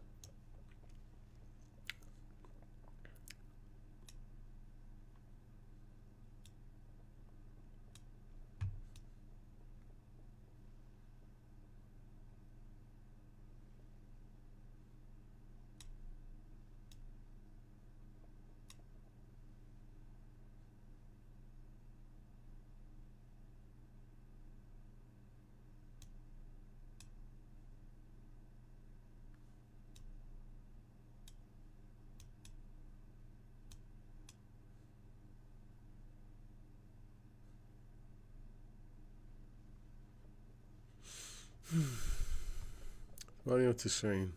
ثمانية وتسعين.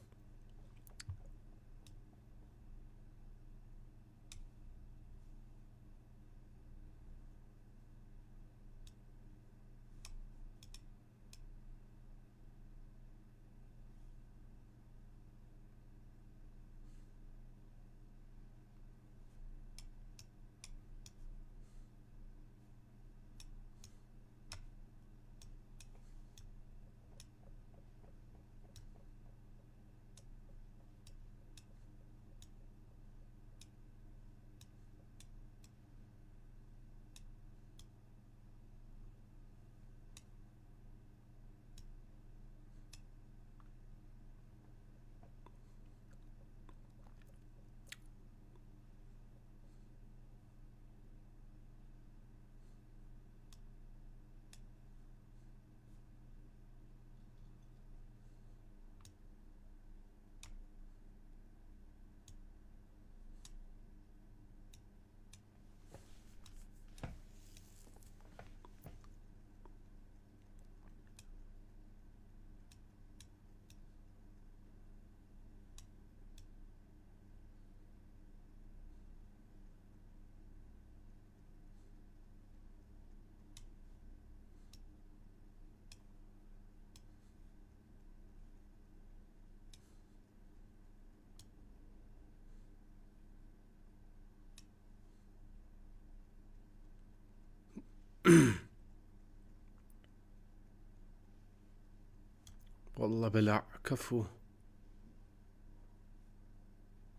والله بلع كفو.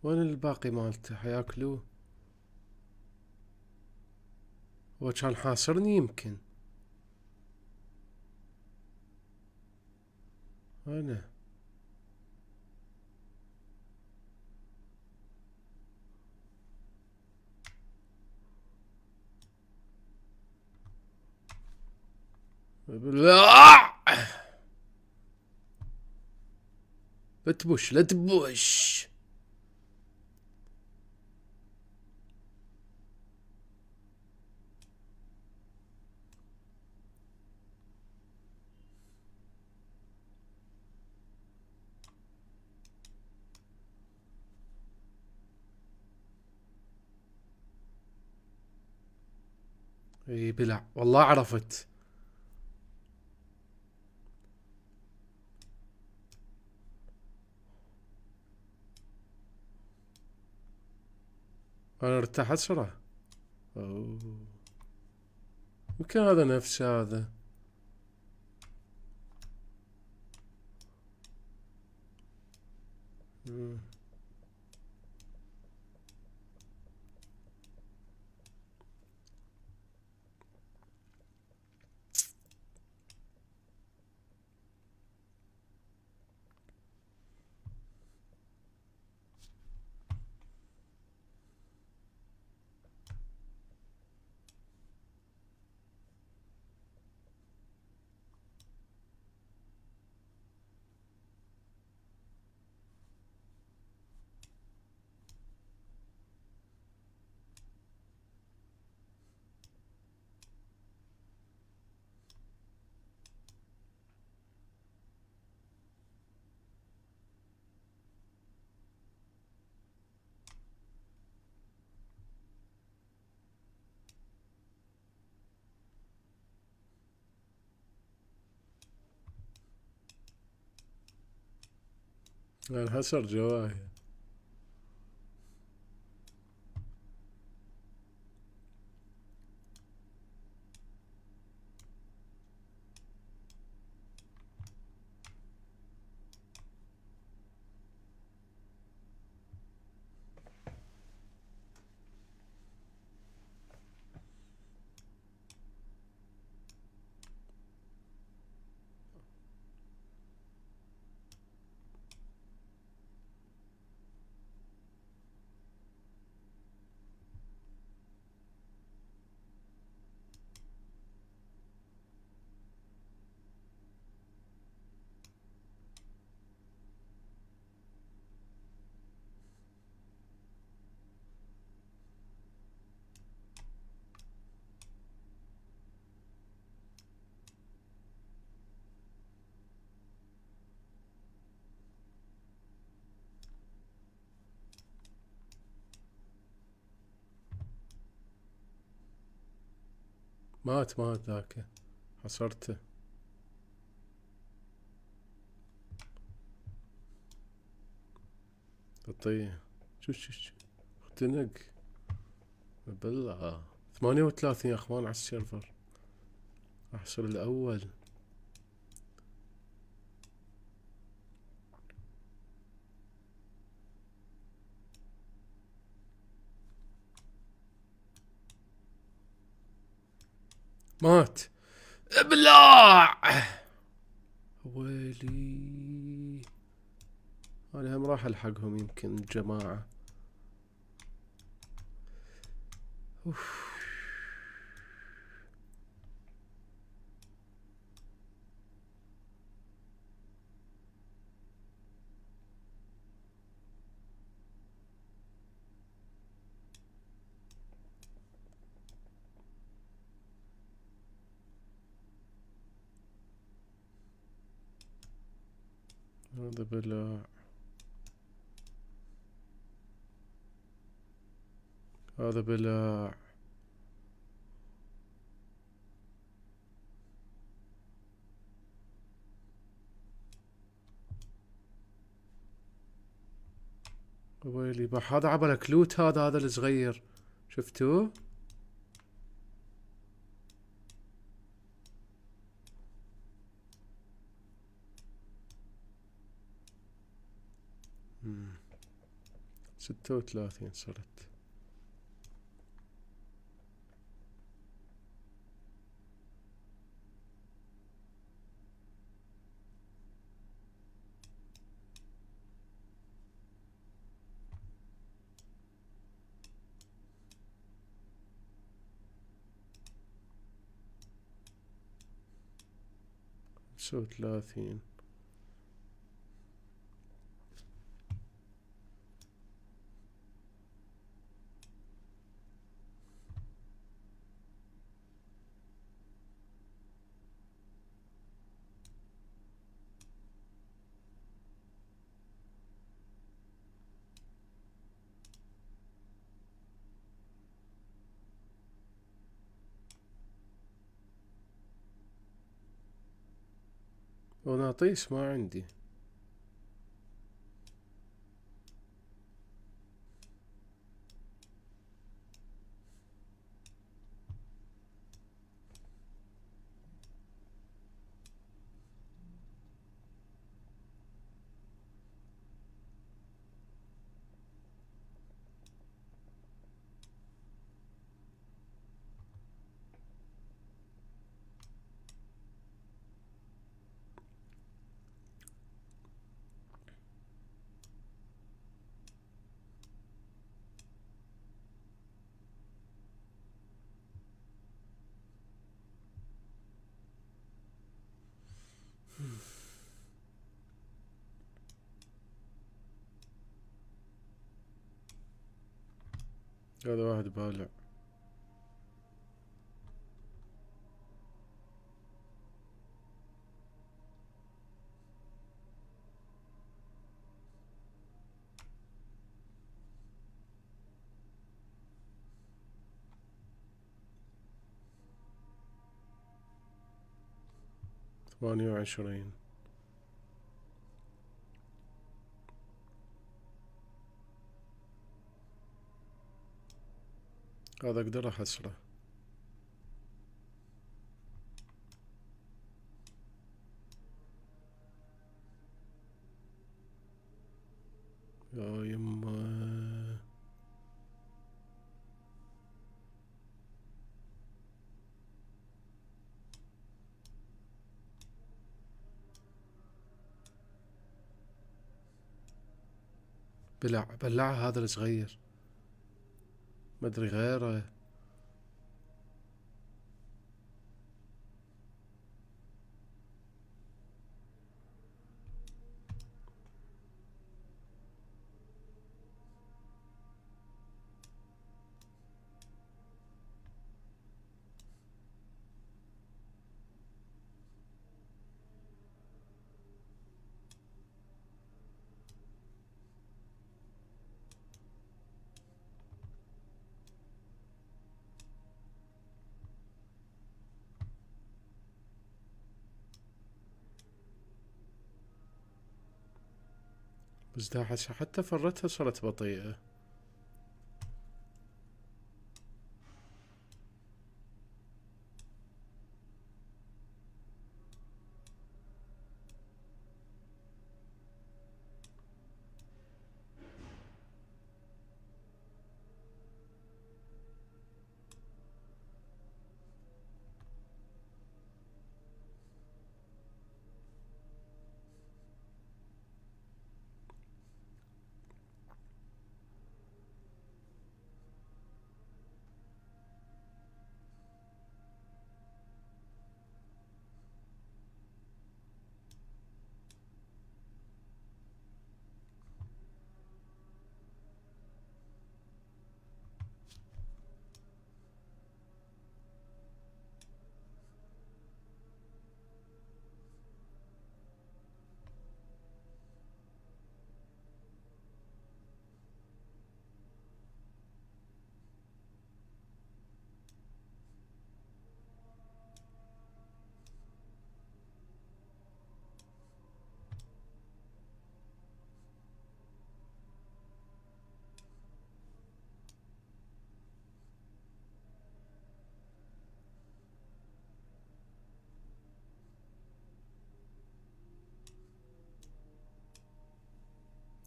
وين الباقي مالته حياكلوه؟ هو كان حاصرني يمكن. أنا لا تبوش لا تبوش. اي بلع والله عرفت. انا ارتاحت سرعة. اوه يمكن هذا نفس هذا. مم. انحسر جواي. مات ذاك، حصرته. تطيه. شو اختنق. بالله 38 يا اخوان على السيرفر. احصر الاول. مات. ابلع. ويلي. انا هم راح الحقهم يمكن الجماعة. اوف. هذا بلاع. هذا بلاع. ويلي بح هذا عبر كلوت. هذا الصغير شفتوه. مم. 36 صرت. خمسة وثلاثين. وناطيس ما عندي. هذا واحد بالع. ثمانية وعشرين. هذا اقدر احصره. يا يما. بلعها هذا الصغير، ما ادري غيره. بس ده حتى فرتها صارت بطيئة.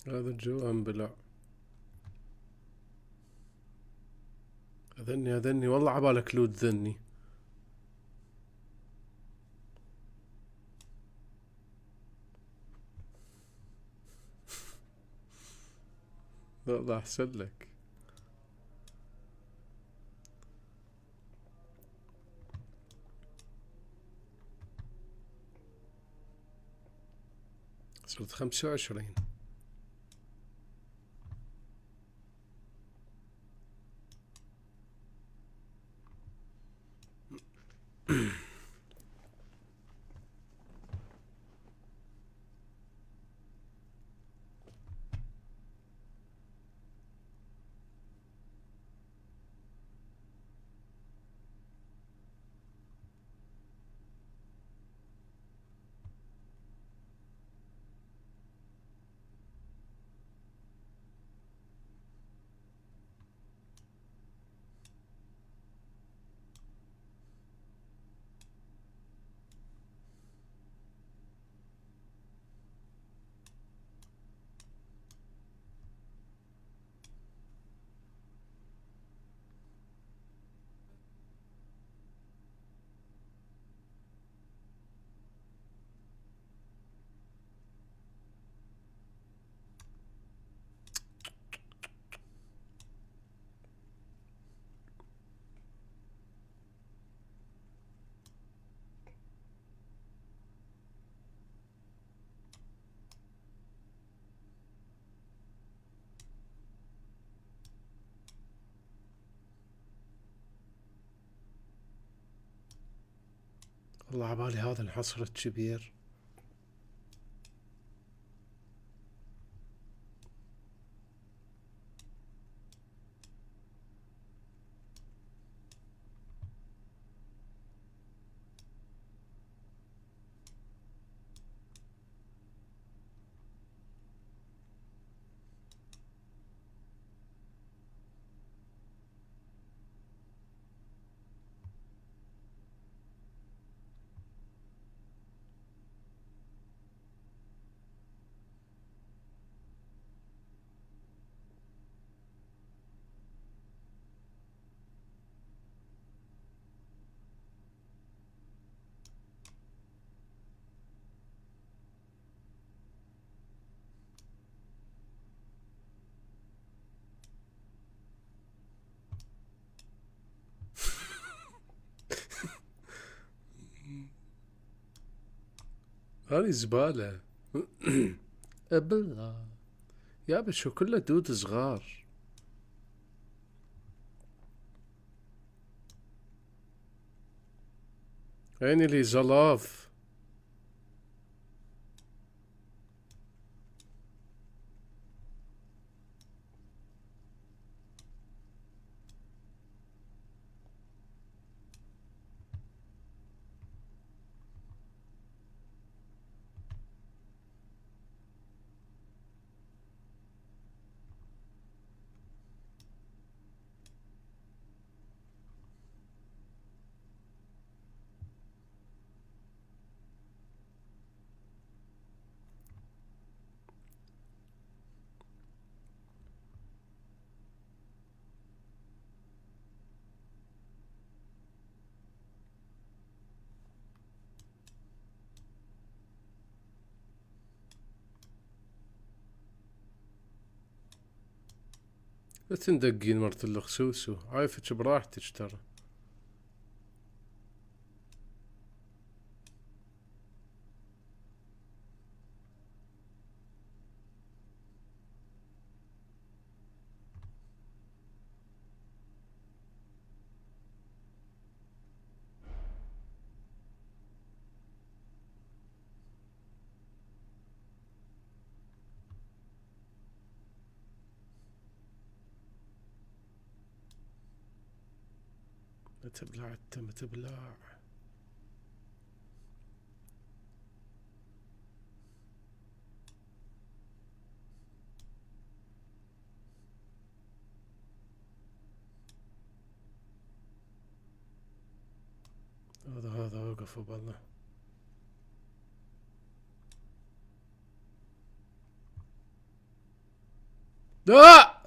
هذا الجو انبلع. اذني والله عبالك لود ذني. والله احسن لك. صرت 25. والله عبالي هذا الحصر الكبير. هذه زبالة. ابلة يا شو كله دود صغار. عيني لي زلاف. لا تندقين مرت الخسوسو، عايفتش براحتك ترى. ما تبلع انت، ما تبلع. هذا وقف بالله. لا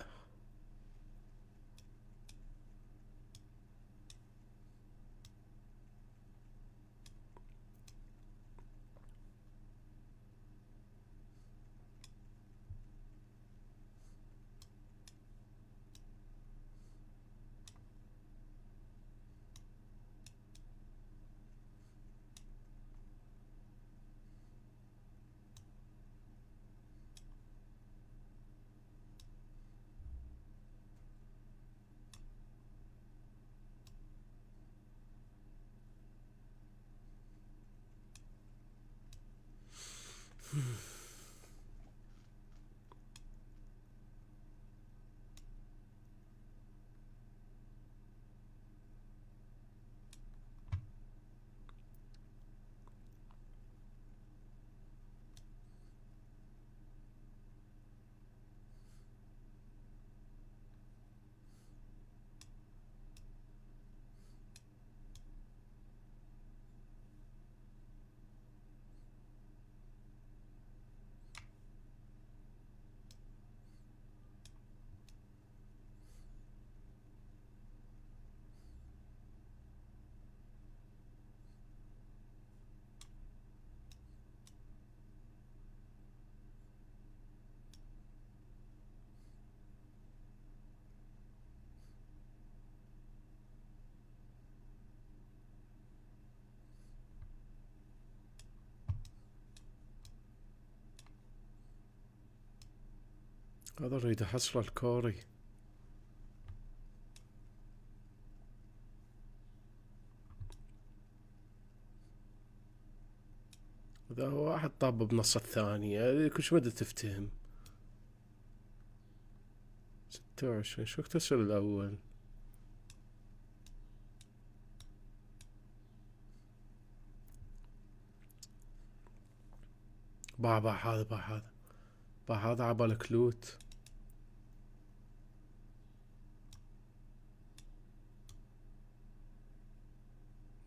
هذا اريد احصل الكوري. إذا واحد طاب بنص الثانية كلش مدى تفتهم. 26 شو اكتسر الأول؟ باع هذا عبالك لوت.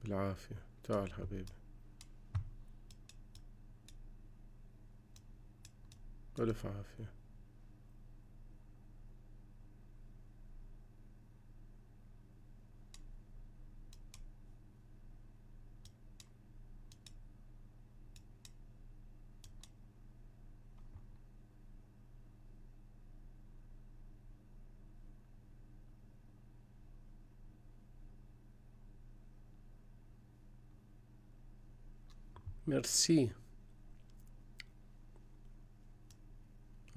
بالعافية تعال حبيبي. ألف عافية. ميرسي.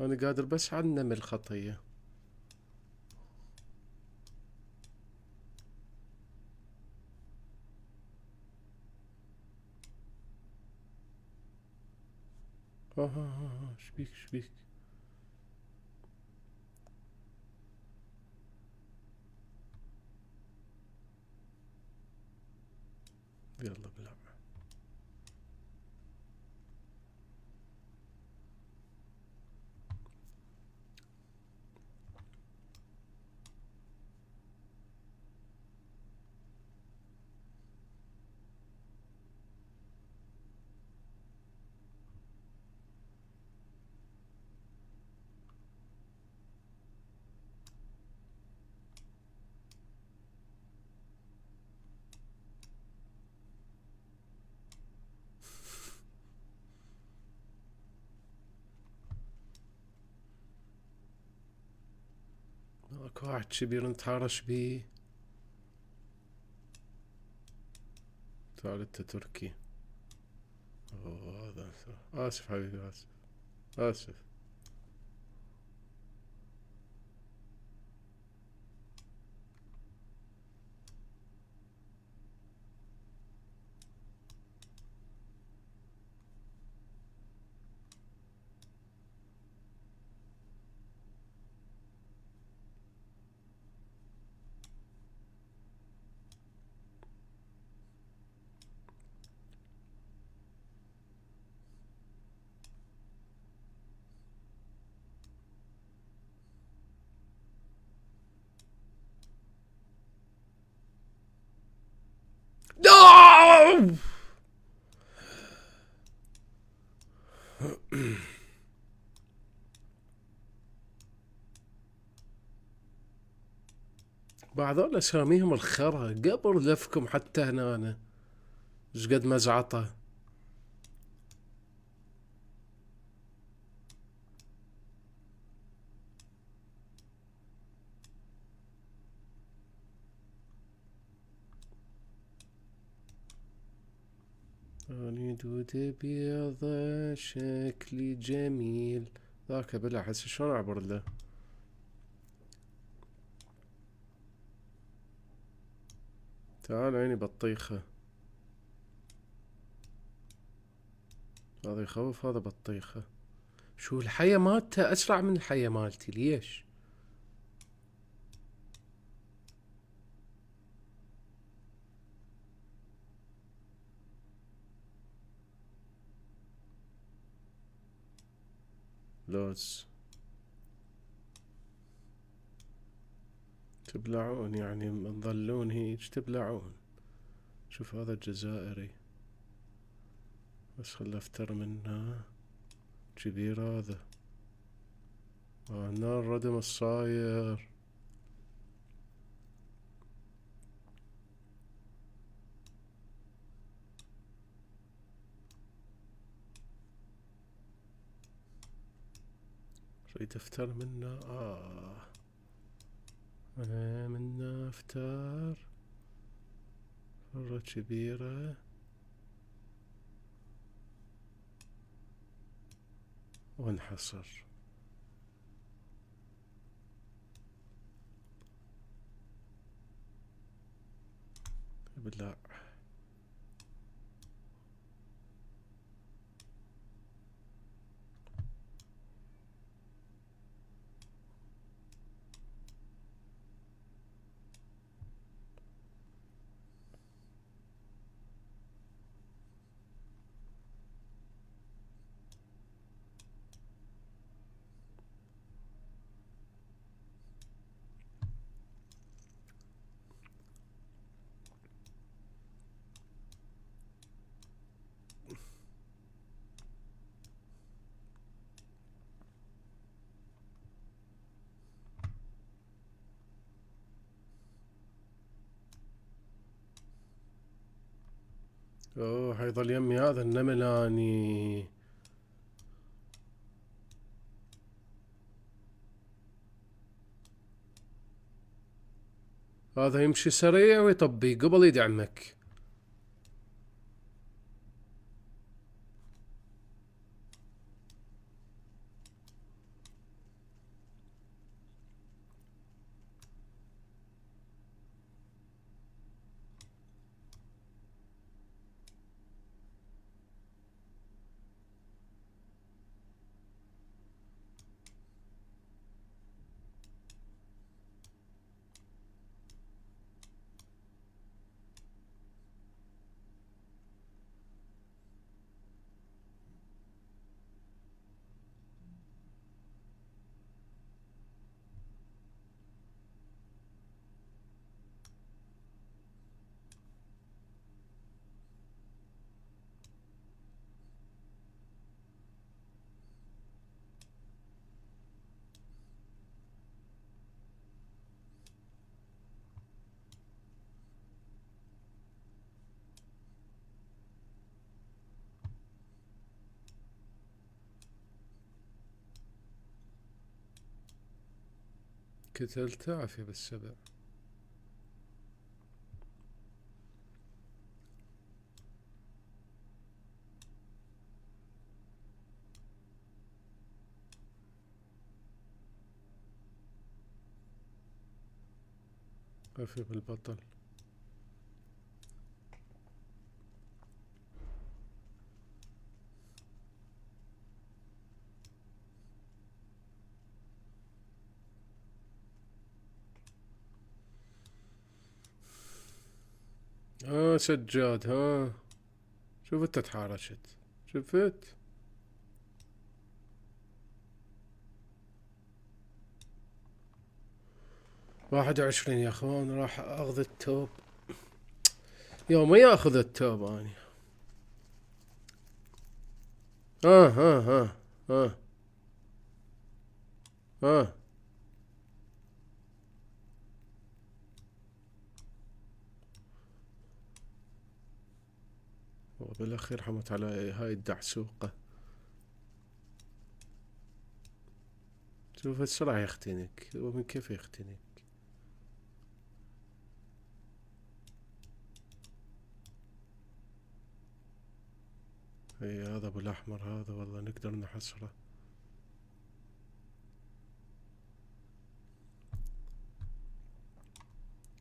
أنا قادر بس على النمل الخطية. شبيك. يلا بلعب. اكو واحد كبير نتهارش بيه. تعال انت تركي. اوه هذا اسف حبيبي اسف. No! بعض اساميهم الخرا قبل لفكم حتى هنا ايش قد مزعطه. اني دودة بيضة شكلي جميل. ذاك بلا احس شلون اعبر له. تعال عيني بطيخة. هذا يخوف هذا بطيخة. شو الحية مالته اسرع من الحية مالتي ليش؟ لوز تبلعون يعني تظلون هيج تبلعون. شوف هذا الجزائري بس خل افتر منه. كبير هذا. هنا الردم الصاير. ريد افتر منه. انا منه افتر. مرة كبيرة وانحصر. ابلع. اوه حيظل يمي هذا النملاني. هذا يمشي سريع ويطبي قبل يدعمك. قتلته عافية بالسبع. عافية بالبطل. ها سجاد ها. شفت تحارشت. شفت. 21 يا اخوان راح اخذ التوب. يوم ما ياخذ التوب اني. ها ها ها ها ها. وبالاخير حمت على هاي الدعسوقة. شوف السرعة يختنك. ومن كيف يختنك. اي هذا ابو الاحمر هذا والله نقدر نحصره.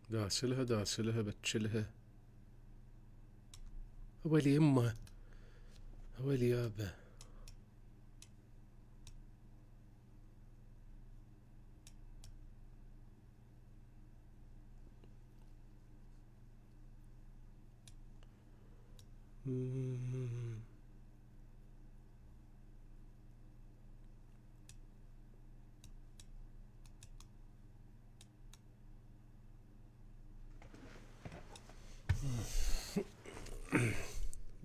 داسلها داسلها بتشلها. اولي يمه. اولي يابه.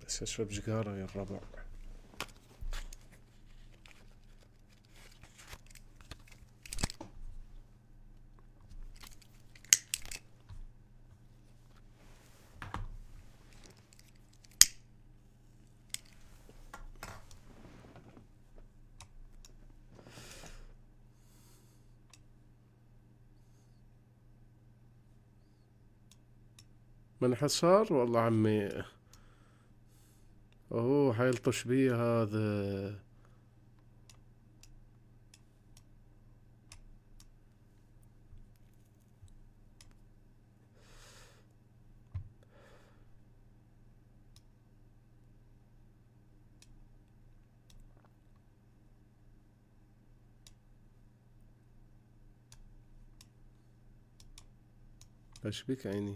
بس اشرب سجارة يا الربع. من حصار والله عمي. اوه حيلطش بيه هذا. ايش بك عيني.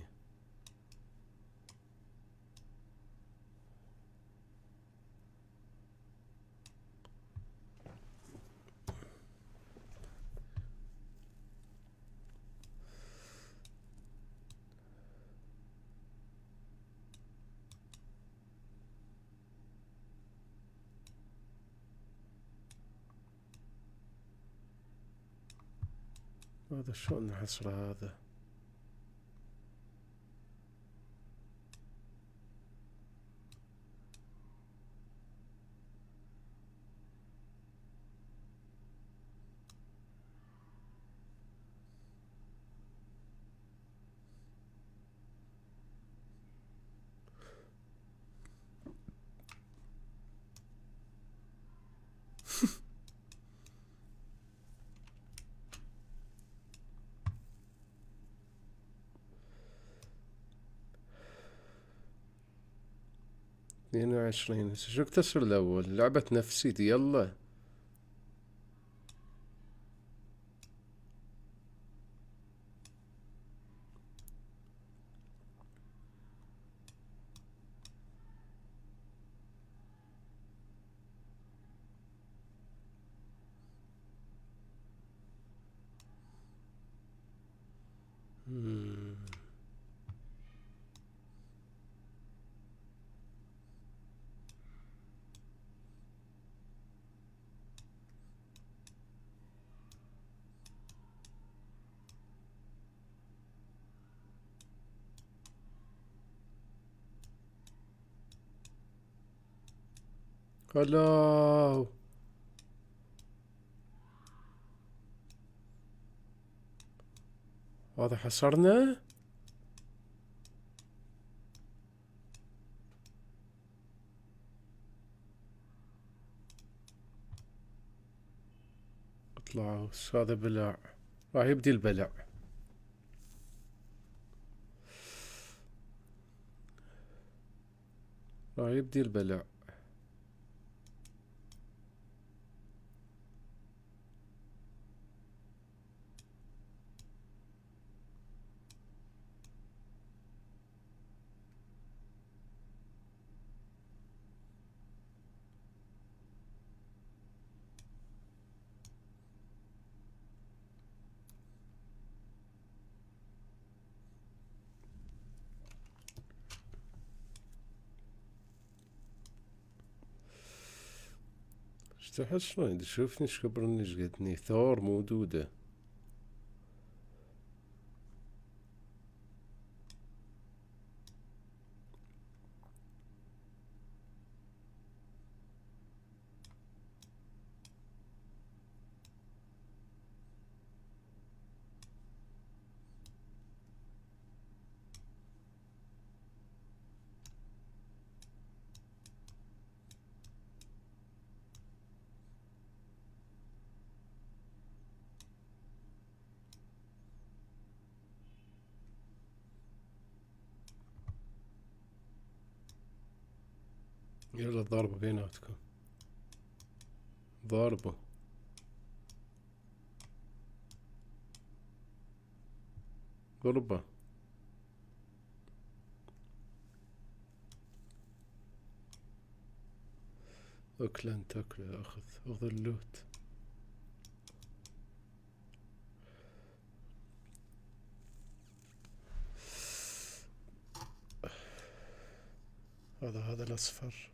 هذا شلون نحصره هذا. 22 هسه شو اكتسر الاول؟ لعبة نفسي دي يلا. هلا هذا حصرنا. اطلعوا هذا بلع، راح يبدي البلع. راح يبدي البلع. تحس شلون تشوفني شكبرني شقدني ثور مو دودة. يلا ضربة بيناتكم، ضربة. ضربة. اكل انت اكل، اخذ اللوت. هذا الاصفر،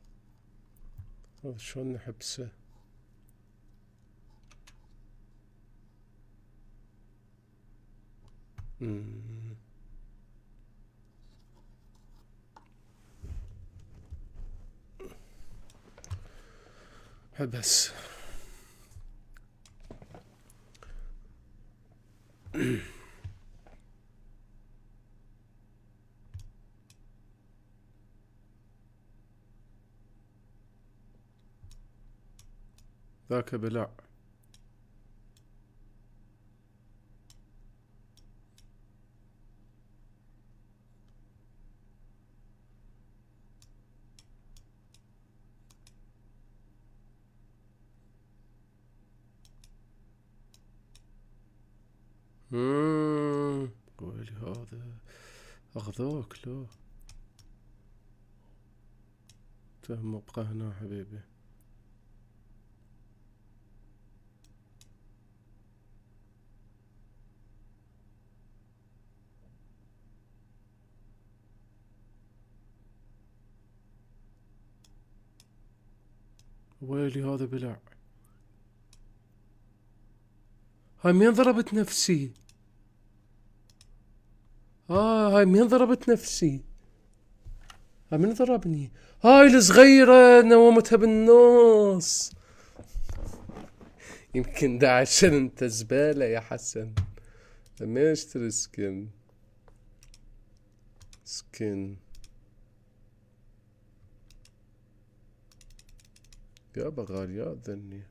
هذا شلون نحبسه؟ حبس. ذاك بلع. ويلي هذا اخذوك لو تهم، ابقى هنا حبيبي. ويلي هذا بلع. هاي مين ضربت نفسي؟ هاي مين ضربت نفسي؟ هاي من ضربني؟ هاي الصغيرة نومتها بالنص. يمكن ده عشان انت زبالة يا حسن. لما اشتري سكن يابا غاليات ذني.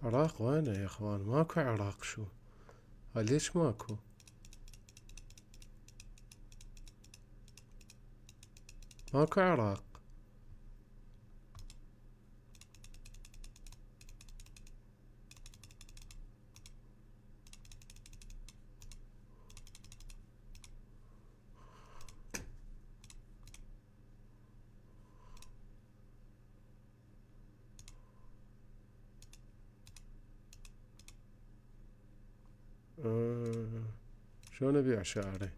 عراق وين يا اخوان؟ ماكو عراق. شو ليش ماكو؟ ماكو عراق. شلون ابيع شعري؟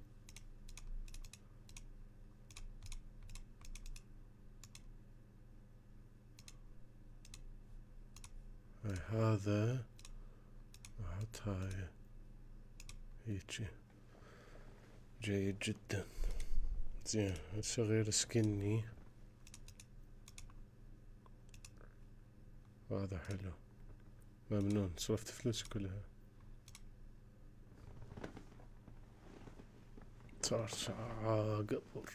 هذا احط هاي هيجي جيد جدا. زين صغير سكني هذا حلو. ممنون. صرفت فلوسي كلها. صار ساعة قبر.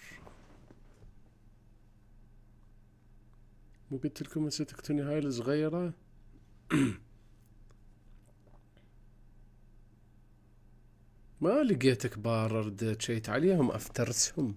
مو قلت لكم هسه تقتني هاي الصغيرة؟ ما لقيت كبار رديت شيت عليهم افترسهم.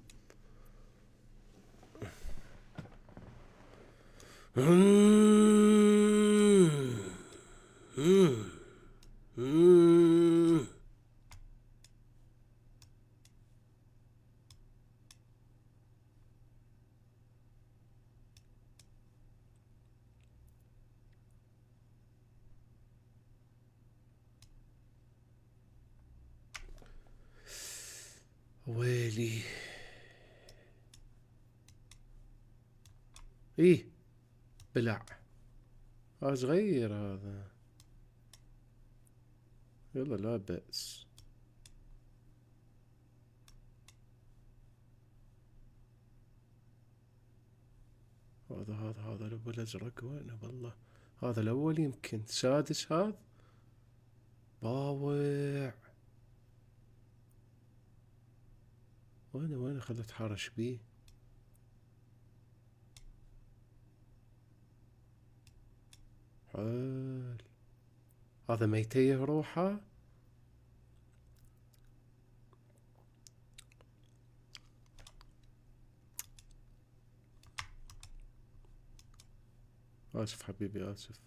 ويلي. ايه بلع. صغير هذا. يلا لا بأس. هذا الأول الأزرق وينه والله؟ هذا الأول يمكن سادس. هذا باوع. وين خلت حارش بيه؟ حال. هذا ميتيه روحه. آسف حبيبي آسف.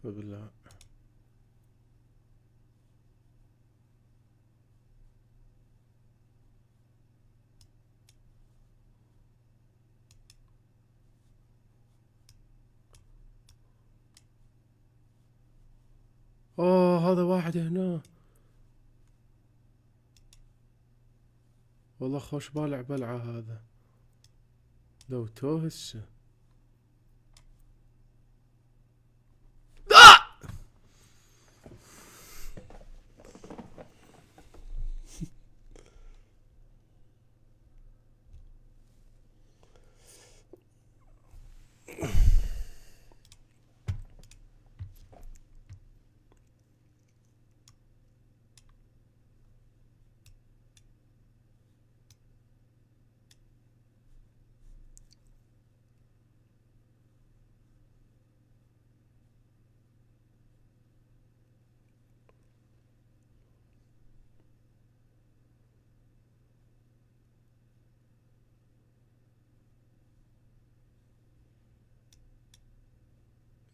بالله. هذا واحد هنا والله خوش بالع بلعة هذا. لو توه هسه.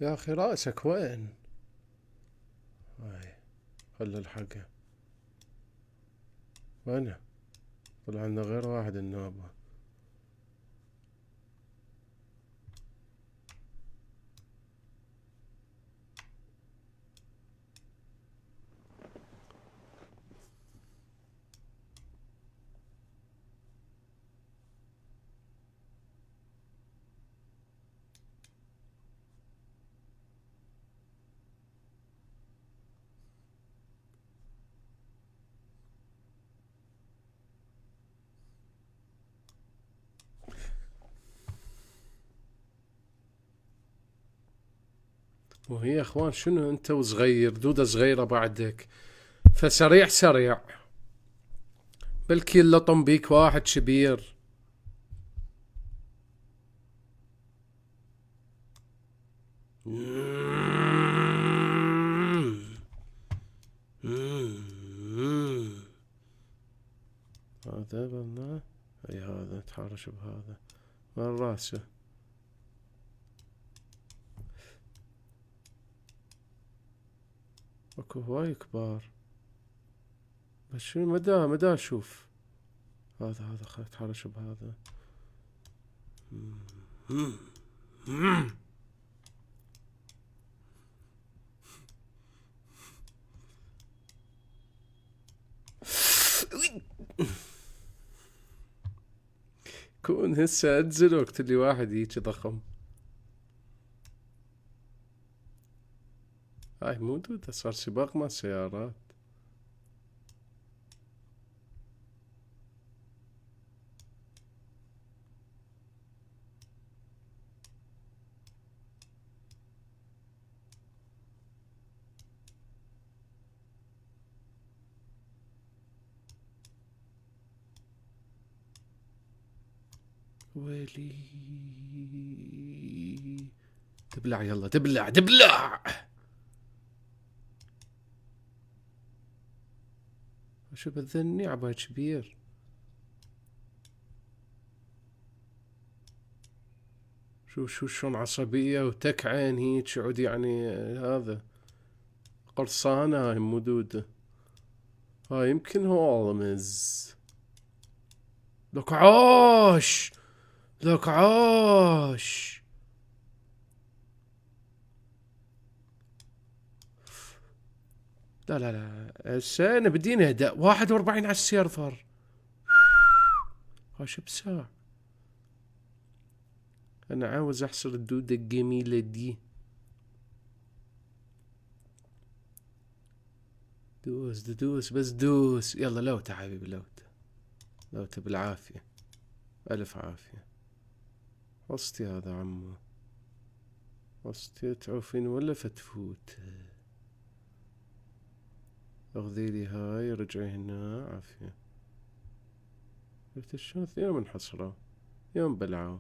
يا أخي رأسك وين؟ هاي خل الحقه. وينه؟ طلع لنا غير واحد النوبة. وهي يا اخوان شنو انت وصغير دودة صغيرة بعدك فسريع سريع بلكي. اللطم بيك واحد شبير. هذا بالله. اي هذا تحرش بهذا مال راسه. اكو هواي كبار بس شو مدى اشوف. هذا خل اتحرش بهذا. كون هسه انزل وقت اللي واحد هيك ضخم. هاي مو دودة، صار سباق مع السيارات. ويلي تبلع، يلا تبلع تبلع. شو بتذني عباي كبير. شو شلون عصبية وتك عين هيك عود يعني. هذا قرصانة هاي مو دودة. هاي يمكن هولمز. لك عاش لك عاش. لا هسه انا بدي نهدأ. 41 على السيرفر. هاي شو بساع. انا عاوز احصل الدودة الجميلة دي. دوس بس دوس. يلا لوتة حبيبي لوتة بالعافية. الف عافية. وسطي هذا عمو. وسطي تعوفين ولا فتفوت. اخذيلي هاي رجعي هنا عافية. شفت شلون اثنين منحصرة يوم بلعوا.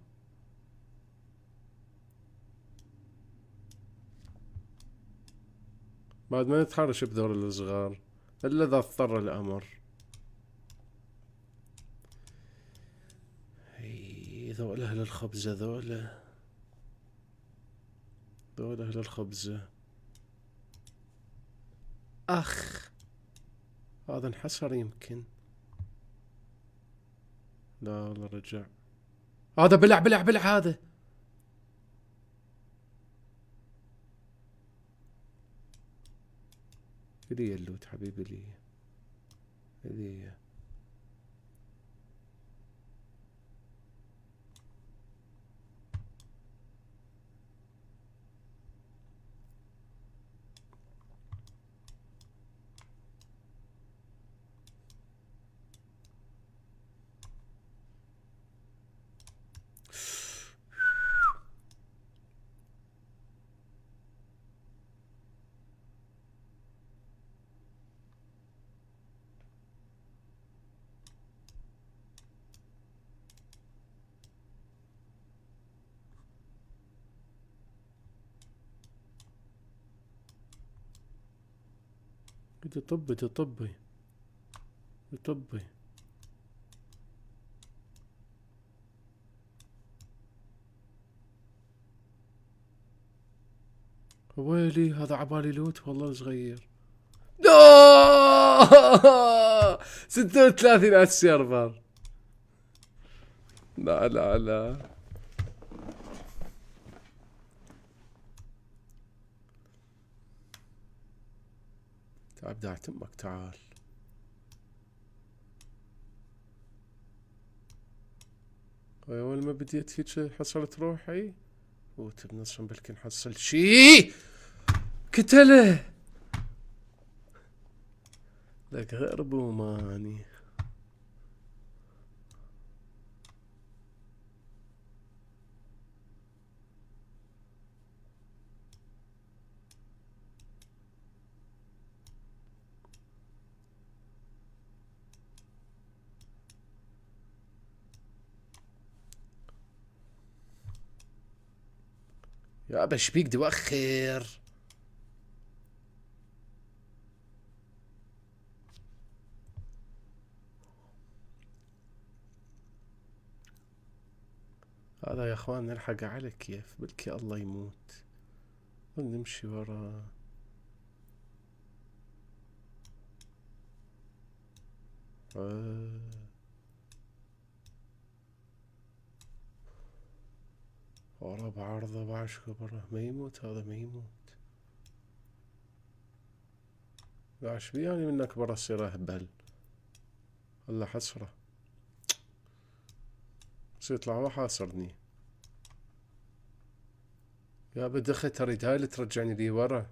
بعد ما نتحرش بذول الصغار الا اذا اضطر الامر. ذول اهل الخبزة ذول اهل الخبزة. اخ هذا انحسر يمكن. لا والله رجع. هذا بلع هذا. لي اللوت حبيبي لي. طبي. ويلي هذا عبالي لوت والله صغير. لا 36 على السيرفر. لا تعال دعت امك تعال. اول ما بديت هيك حصلت روحي وتبنصهم بلكن حصل شي كتله لك غير بوماني. يا بشبيك دوخر. هذا يا اخوان نلحق على كيف بلكي الله يموت ونمشي ورا. ورا بعرضه بعشقه برا ما يموت هذا ما يموت. عاش بي يعني منك برا تصير اهبل ولا حسرة بس يطلع وحاصرني. يا بدخل تريد هاي اللي ترجعني لي ورا.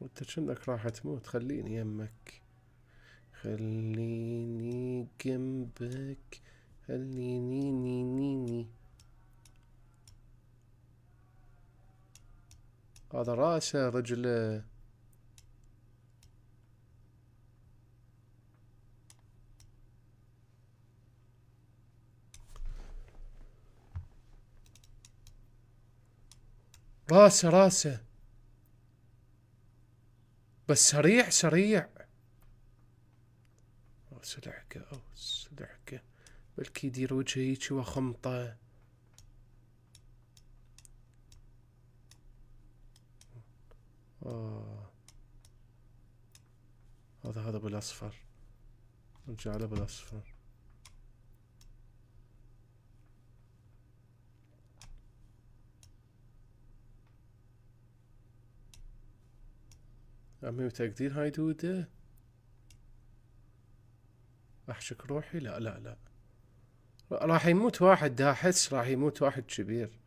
وانت شنك راح تموت. خليني يمك خليني جنبك خليني ني. هذا راسه رجله. راسه بس سريع. سلحكه بلكي يدير وجهه هيجي وخمطه. هذا بالاصفر. نرجع له بالاصفر. عمي متأكدين هاي دودة؟ احشك روحي. لا راح يموت واحد. دا احس راح يموت واحد كبير.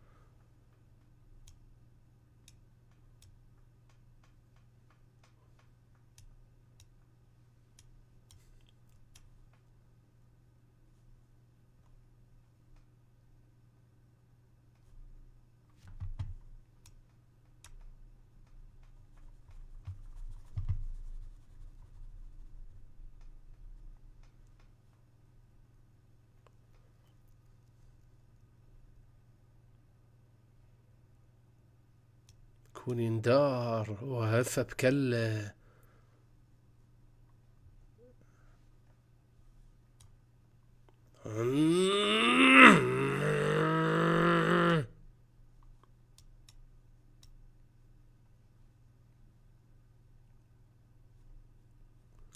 كون يندار وهفة بكله.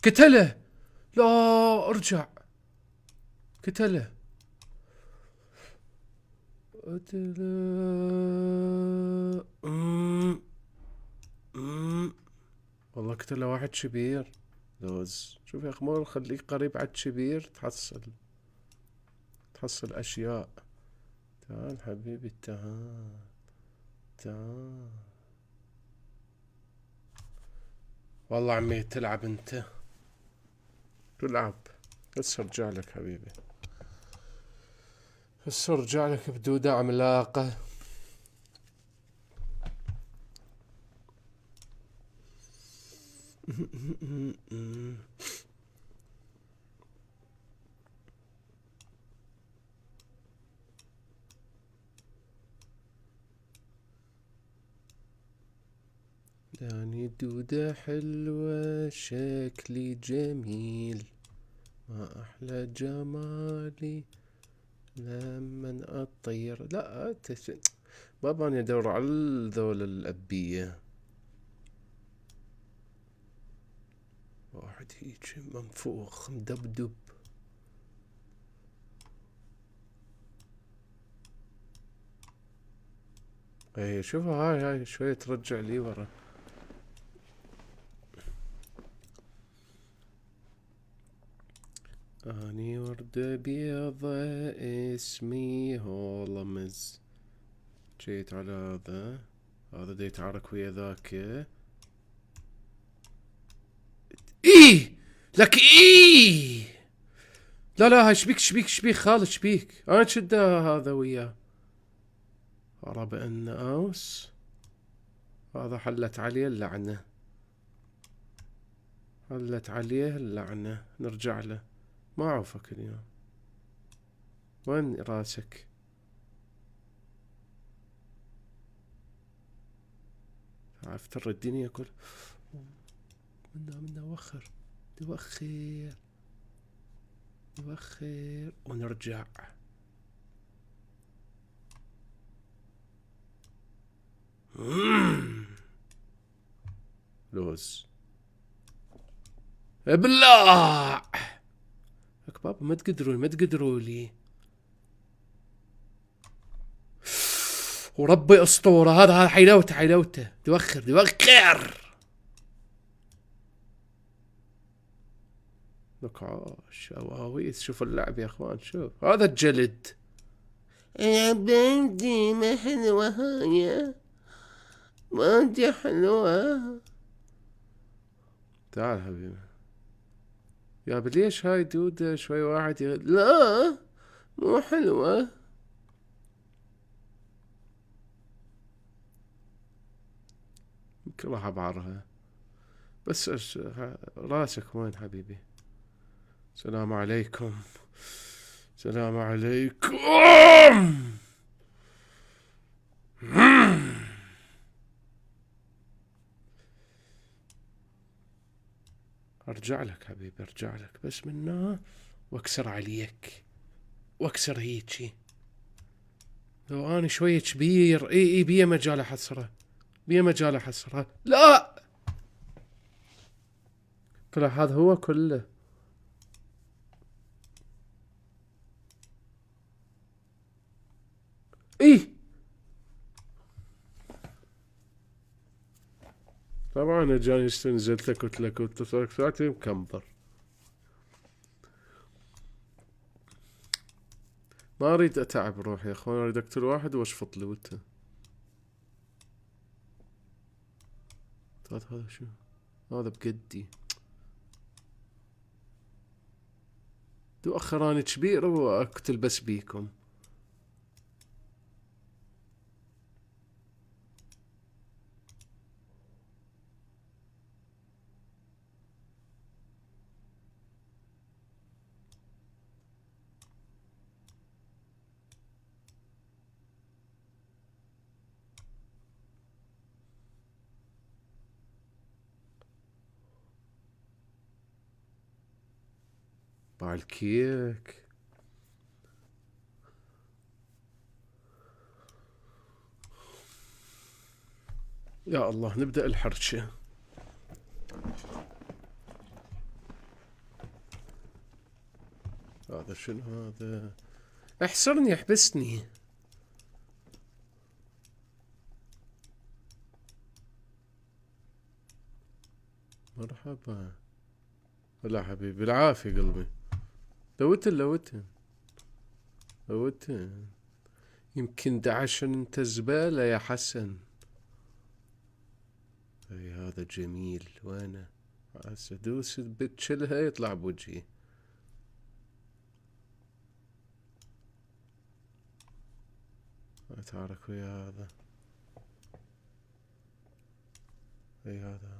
قتله. لا ارجع. قتله. والله قتله واحد كبير. لوز شوف يا اخي خليك قريب على الكبير تحصل اشياء. تعال حبيبي تعال. والله عمي تلعب انت تلعب. بس ارجع لك حبيبي. بس ارجع لك بدودة عملاقة. داني دودة حلوة شكلي جميل ما أحلى جمالي لمن أطير. لا ما باني أدور على ذول الأبية. واحد هيك منفوخ مدبدب. ايه شوف هاي شوية ترجع لي ورا. اني وردة بيضة اسمي هولمز. جيت على هذا دا يتعارك ويا ذاك. لك لا هاي شبيك خالد شبيك. انا شد هذا وياه. هرب ان اوس. هذا حلت عليه اللعنة. نرجع له. ما اعرفك اليوم. وين راسك؟ افتر الدنيا كل منا وخر توخر ونرجع. لوز ابلع لك بابا، ما تقدروا لي. وربي اسطورة، هذا حيلوته توخر. لك عاش اواويس. شوف اللعب يا اخوان، شوف هذا الجلد. يا بنتي ما حلوة هاي، ما انت حلوة. تعال حبيبي. يا ليش هاي دودة شوي واحد لا مو حلوة. يمكن راح ابعرها بس راسك وين حبيبي؟ السلام عليكم. ارجع لك حبيبي، ارجع لك بس منا واكسر عليك، واكسر هيجي. لو اني شوية كبير اي بيه مجال احصره. لا طلع هذا هو كله. ايه طبعا اجاني نزلت قلت لك وتصلك ساعتي مكمبر. ما اريد اتعب روحي يا اخوان، اريد اقتل واحد واشفط لي وته. هذا شو؟ هذا بقدي. تؤخراني كبير واقتل بس بيكم. باع الكيك. يا الله نبدأ الحرشة. هذا شنو هذا؟ احصرني احبسني. مرحبا. لا حبيبي بالعافية قلبي. لوتن يمكن ده عشان انت زبالة يا حسن. اي هذا جميل. وينه؟ هسه دوس بتشلها يطلع بوجهي. اتعارك ويا هذا. اي هذا.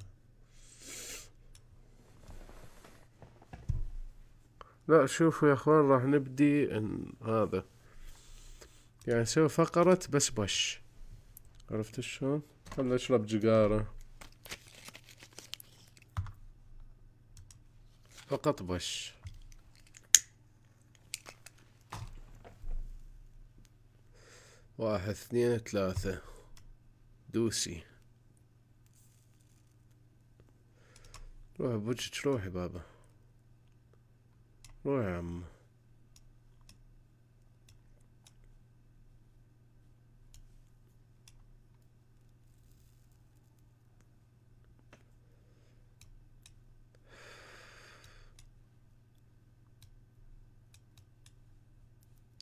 لا شوفوا يا اخوان، راح نبدي هذا يعني نسوي فقرة بس بش. عرفت شلون؟ خلنا اشرب جقارة فقط بش. 1 2 3 دوسي. روح بوجهك، روحي بابا، روح يا عم.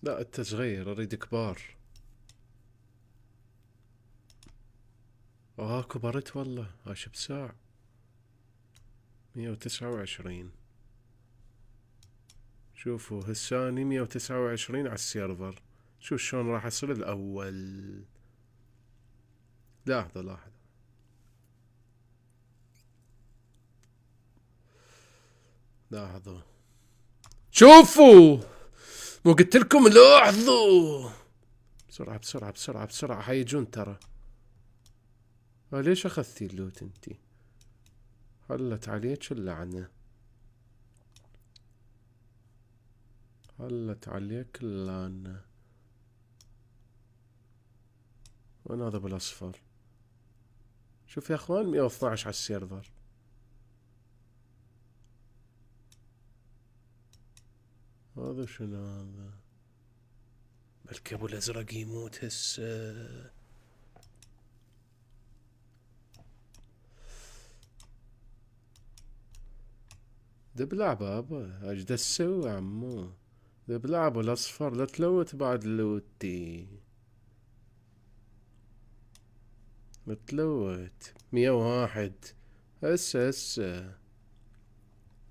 لا انت صغير، اريد كبار. كبرت والله. عاش بساع 129. شوفوا هساني 129 على السيرفر. شوف شلون راح اصير الاول. لحظة شوفوا، مو قلت لكم لاحظوا. بسرعة بسرعة بسرعة بسرعة، حيجون ترى. ليش اخذتي اللوت انتي؟ حلت عليك اللعنة، حلت عليك اللعنة. وين هذا بالاصفر؟ شوف يا اخوان، 112 على السيرفر. هذا شنو هذا؟ بلكي ابو الازرق يموت هسه. دبلع بابا، ايش تسوي عمو؟ دبلع ابو الاصفر، لا تلوت بعد لوتي، لا تلوت. 101 هسه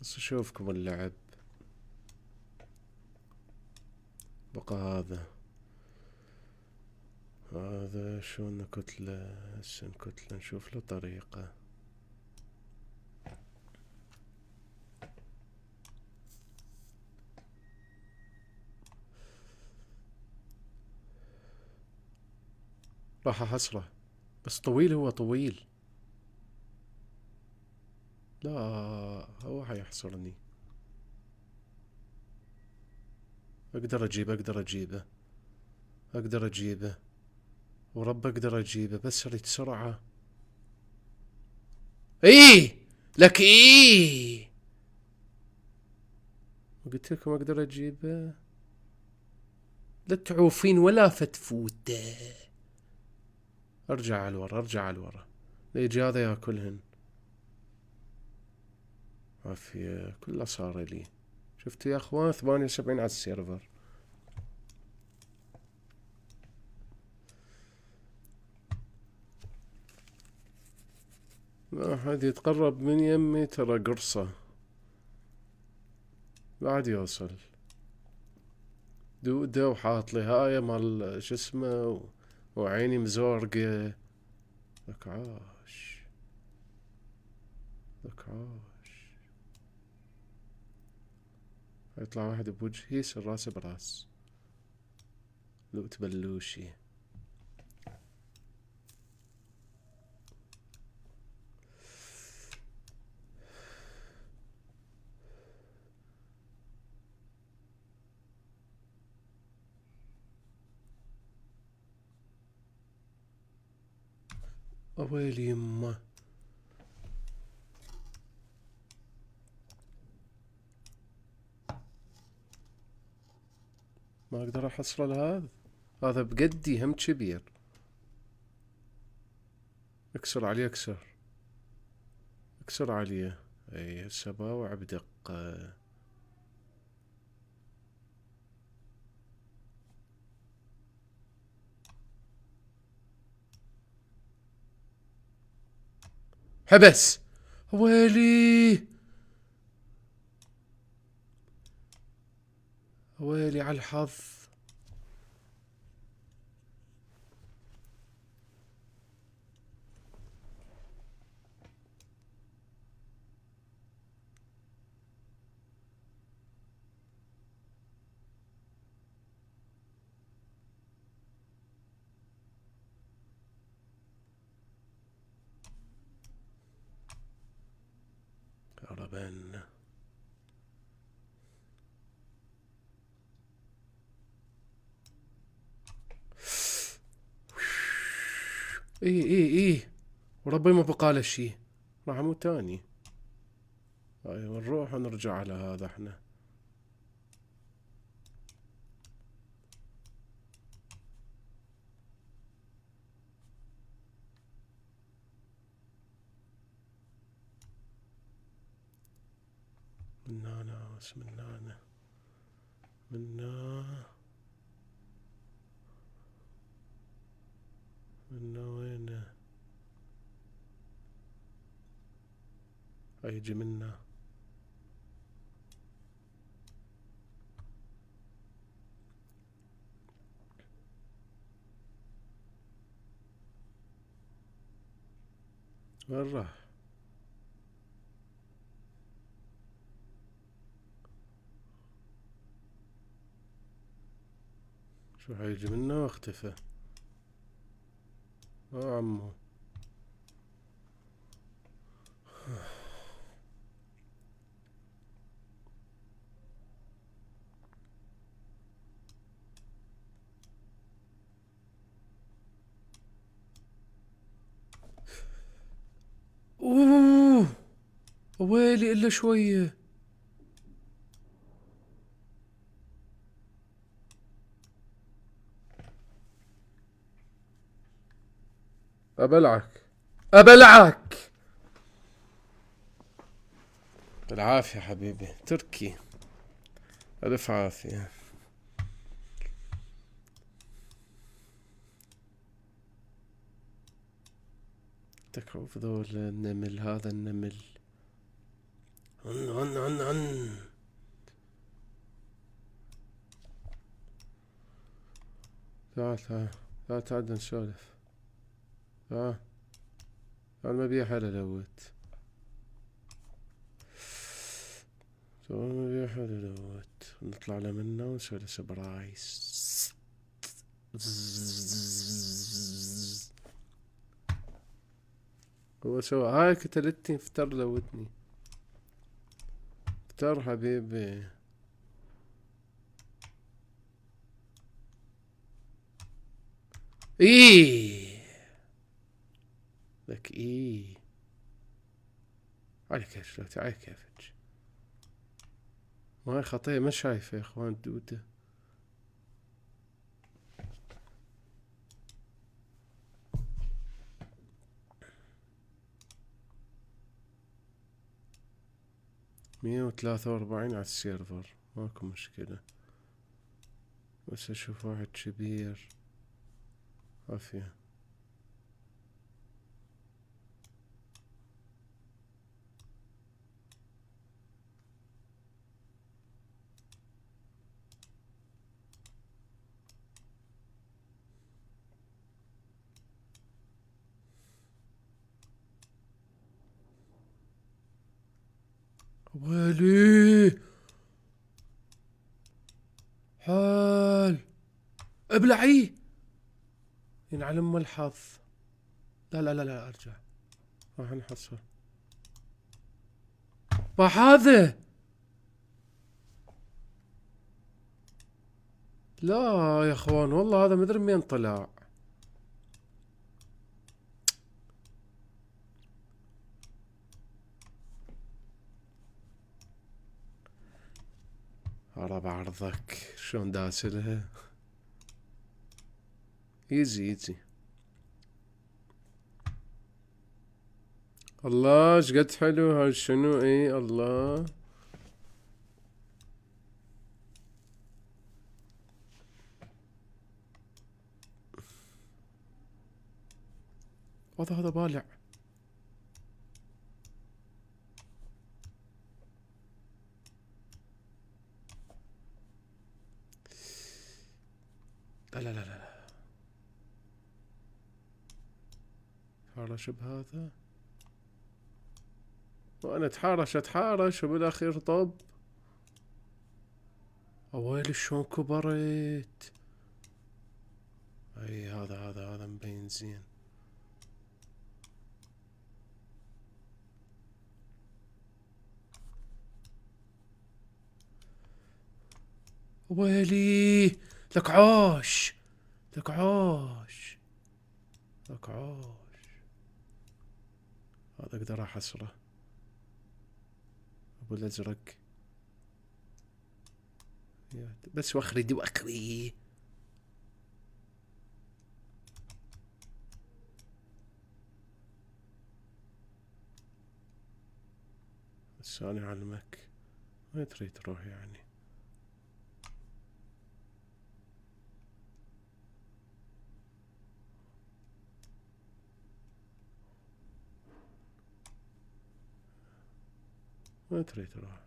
بس اشوفكم اللعب. بقى هذا شو كتلة، هسه كتلة نشوف له طريقة. راح احصره، بس طويل، هو طويل. لا، هو حيحصرني. اقدر اجيبه، اقدر اجيبه ورب اقدر اجيبه، بس اريد سرعة. ايه لك ايه، قلت لكم اقدر اجيبه. لا تعوفين ولا فتفوته. ارجع على الورا، ارجع على الورا، يجي هذا ياكلهن. عافية كله صار لي. شفتوا يا اخوان، 78 على السيرفر. ما حد يتقرب من يمي، ترى قرصة بعد يوصل. دودة وحاط لي هاي مال شو اسمه، وعيني مزورقة. لك عاش، لك عاش. يطلع واحد بوجهي يصير راسه براس. لوت بلوشي. اويلي يمه. ما اقدر احصله لهذا، هذا بقدي هم كبير. اكسر عليه، اكسر عليه. اي هسه باوع بدقة. حبس. ويلي، ويلي على الحظ. ربنا. ايه وربي ما بقاله شي، راح اموت تاني. ايوه نروح ونرجع على هذا احنا. من هنا، بسم الله، منا وين هيجي منا. وين راح؟ شو حيجي منه واختفى. عمو اوه ويلي الا شوية. ابلعك ابلعك. العافية حبيبي تركي، الف عافية. تكفى ذول النمل، هذا النمل. عن تعال تعال تعال تعال نسولف. تعال تعال ما بيها حلا لوت. ما بيها حلا لوت. نطلع له منه ونسوي له سبرايز. هو سوى هاي قتلتني، افتر لوتني، افتر حبيبي. ايه لك ايه على كيف شلوتي، على كيفك. ما هي خطية ما شايفة يا اخوان الدودة. مية وثلاثة واربعين على السيرفر، ماكو مشكلة. بس اشوف واحد كبير عافية. ويلي حال ابلعي ينعل ام الحظ. لا لا لا لا ارجع، راح نحصل. راح هذا. لا يا اخوان والله هذا مدري من طلع. ورا بعرضك شلون داسلها. ايزي ايزي. الله شقد حلو هاي شنو. اي الله هذا بالع. لا لا لا لا تحارش بهذا، وانا اتحارش وبالاخير طب. اويلي شلون كبرت. اي هذا مبين زين. ويلي لك عاش لك عاش لك عاش. هذا اقدر احصره ابو الازرق. بس وخري دي وخري. بس انا اعلمك ما تريد تروح يعني. ما تريد تروح.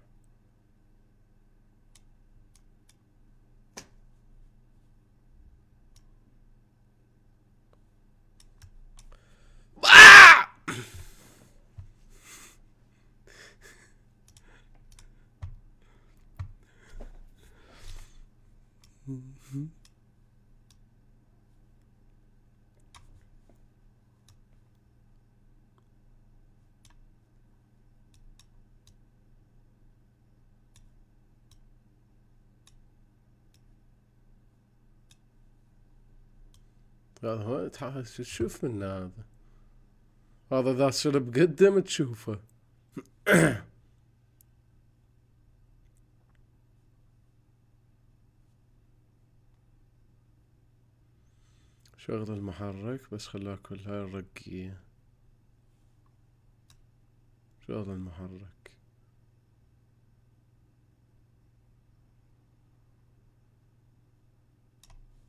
هذا هو شوف من هذا ذا شرب قدم تشوفه. شغل المحرك بس خلاه كل هاي الرقية. شغل المحرك.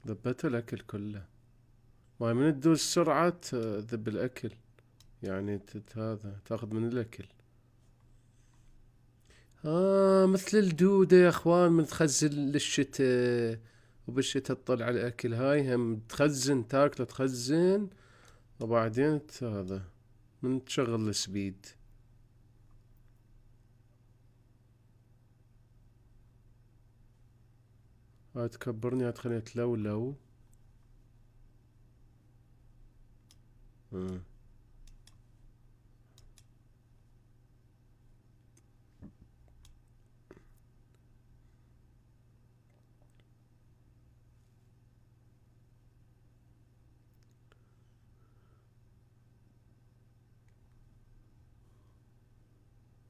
ذبت الأكل كله. ما من تدوس سرعة ذب الأكل، يعني هذا تاخذ من الأكل. مثل الدودة يا اخوان، من تخزن للشتاء وبالشتاء تطلع الأكل. هاي هم تخزن، تاكله تخزن وبعدين هذا من تشغل السبيد. هاي تكبرني، هاي تخليني تلولو.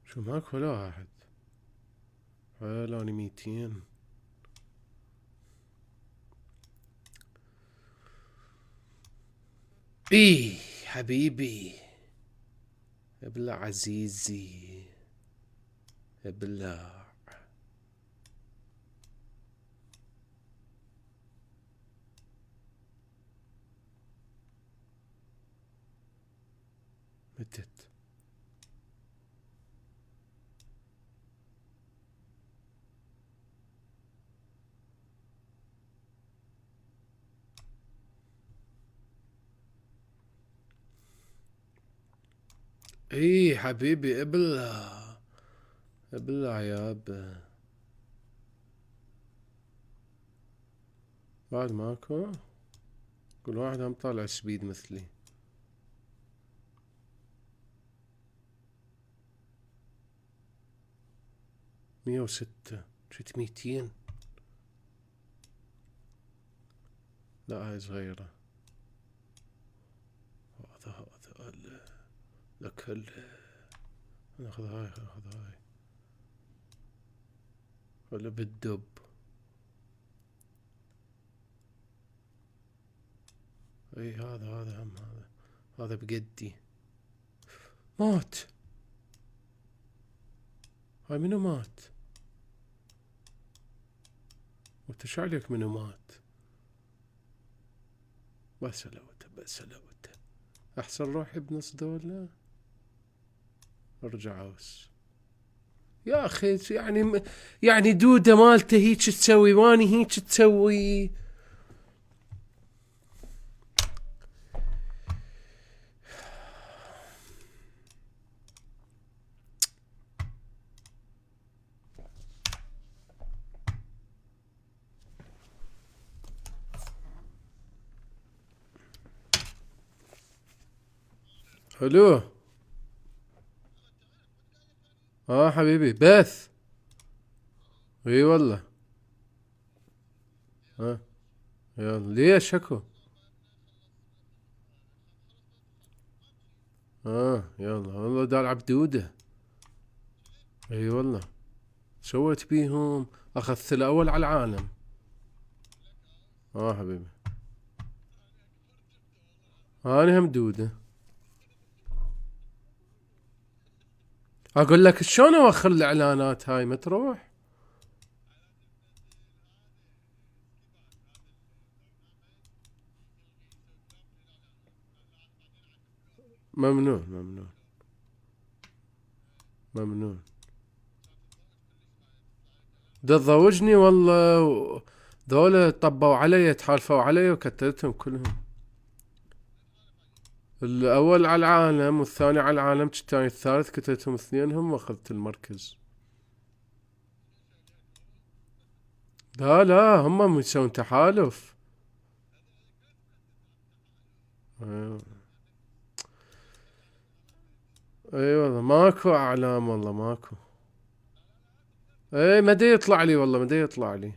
شو ماكو ولا واحد؟ حيلاني 200. ايه حبيبي، ابلع عزيزي، ابلع. متت. ايه حبيبي ابلع، ابلع يابا. بعد ماكو؟ كل واحد هم طالع سبيد مثلي. 106. شت 200. لا هاي صغيرة. هذا الأكل. ناخذ هاي، ناخذ هاي ولا بالدب. اي هذا هم هذا بقدي. مات. هاي منو مات؟ وانت شو عليك منو مات؟ بس لوته بس لوته. احسن روحي بنص دولة. ارجع اوس يا اخي. يعني دودة مالته هيك تسوي واني هيك تسوي. الو. حبيبي بث. اي والله. يلا ليش اكو؟ يلا والله دا العب دودة. اي والله. سويت بيهم، اخذت الاول على العالم. حبيبي انا هم دودة. اقول لك شلون اوخر الاعلانات هاي ما تروح. ممنون ممنون ممنون. تضوجني والله. ذولا طبوا علي، تحالفوا علي وكتلتهم كلهم. الاول على العالم والثاني على العالم، الثاني الثالث كتلتهم اثنينهم واخذت المركز. لا هم يسوون تحالف. اي والله ماكو اعلام، والله ماكو. اي ما دي يطلع لي، والله ما دي يطلع لي.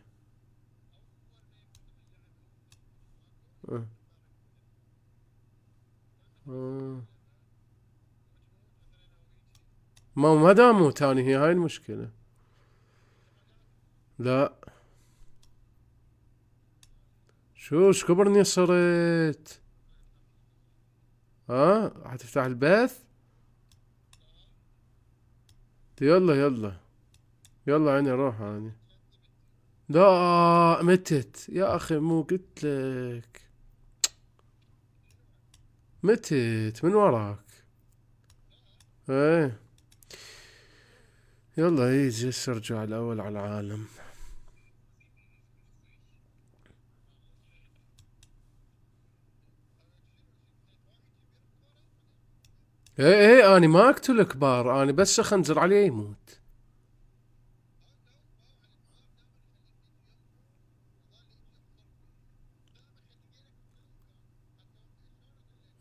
ما داموا تاني، هي هاي المشكلة. لا شو كبرني صرت. حتفتح البث. يلا يلا يلا، عيني روح عيني. لا متت يا اخي، مو قلت لك متت من وراك. ايه يلا يجي ارجع الاول على العالم. ايه اني ما اقتل كبار، اني بس اخنزر عليه يموت.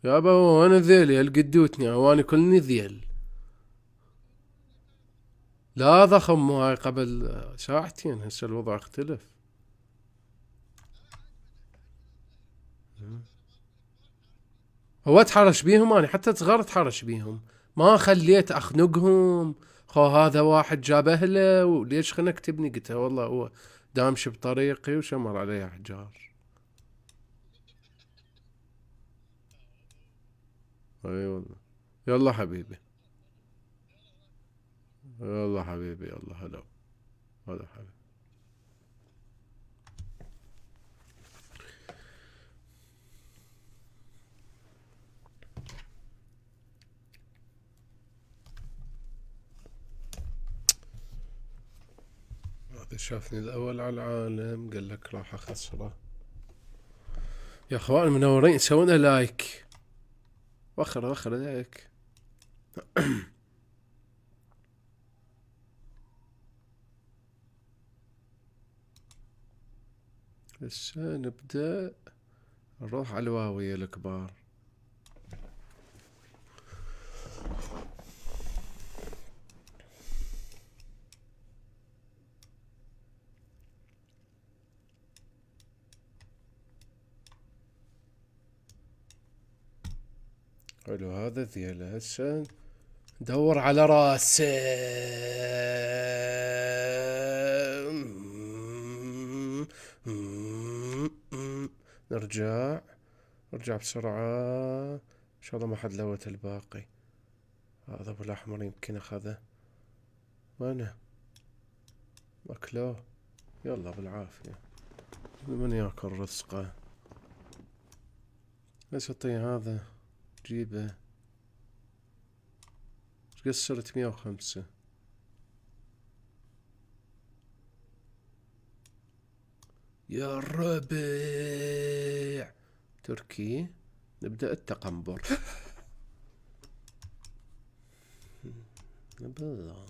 يابا وانا ذيلي القدوتني، واني كلني ذيل. لا ضخم، مو هاي قبل ساعتين، هسه الوضع اختلف. هو اتحرش بيهم، اني حتى صغار اتحرش بيهم، ما خليت اخنقهم. خو هذا واحد جاب اهله وليش خنك تبني، قلت والله هو دامش بطريقي وشمر عليه احجار. اي والله. يلا حبيبي، يلا حبيبي، يلا هلا. هلا حبيبي. هذا شافني الاول على العالم، قال لك راح اخسره. يا اخوان منورين، سوونا لايك. وخر لايك. هسه نبدأ نروح على الواوية الكبار. حلو هذا ذيله، هسه ندور على راسه. نرجع بسرعة، ان شاء الله ما حد لوت الباقي. هذا ابو الاحمر يمكن اخذه. وينه؟ اكلوه. يلا بالعافية، من ياكل رزقه. بس اعطيه هذا، جيبه. قصرت 105. يا الربع تركي، نبدأ التقنبر. بالله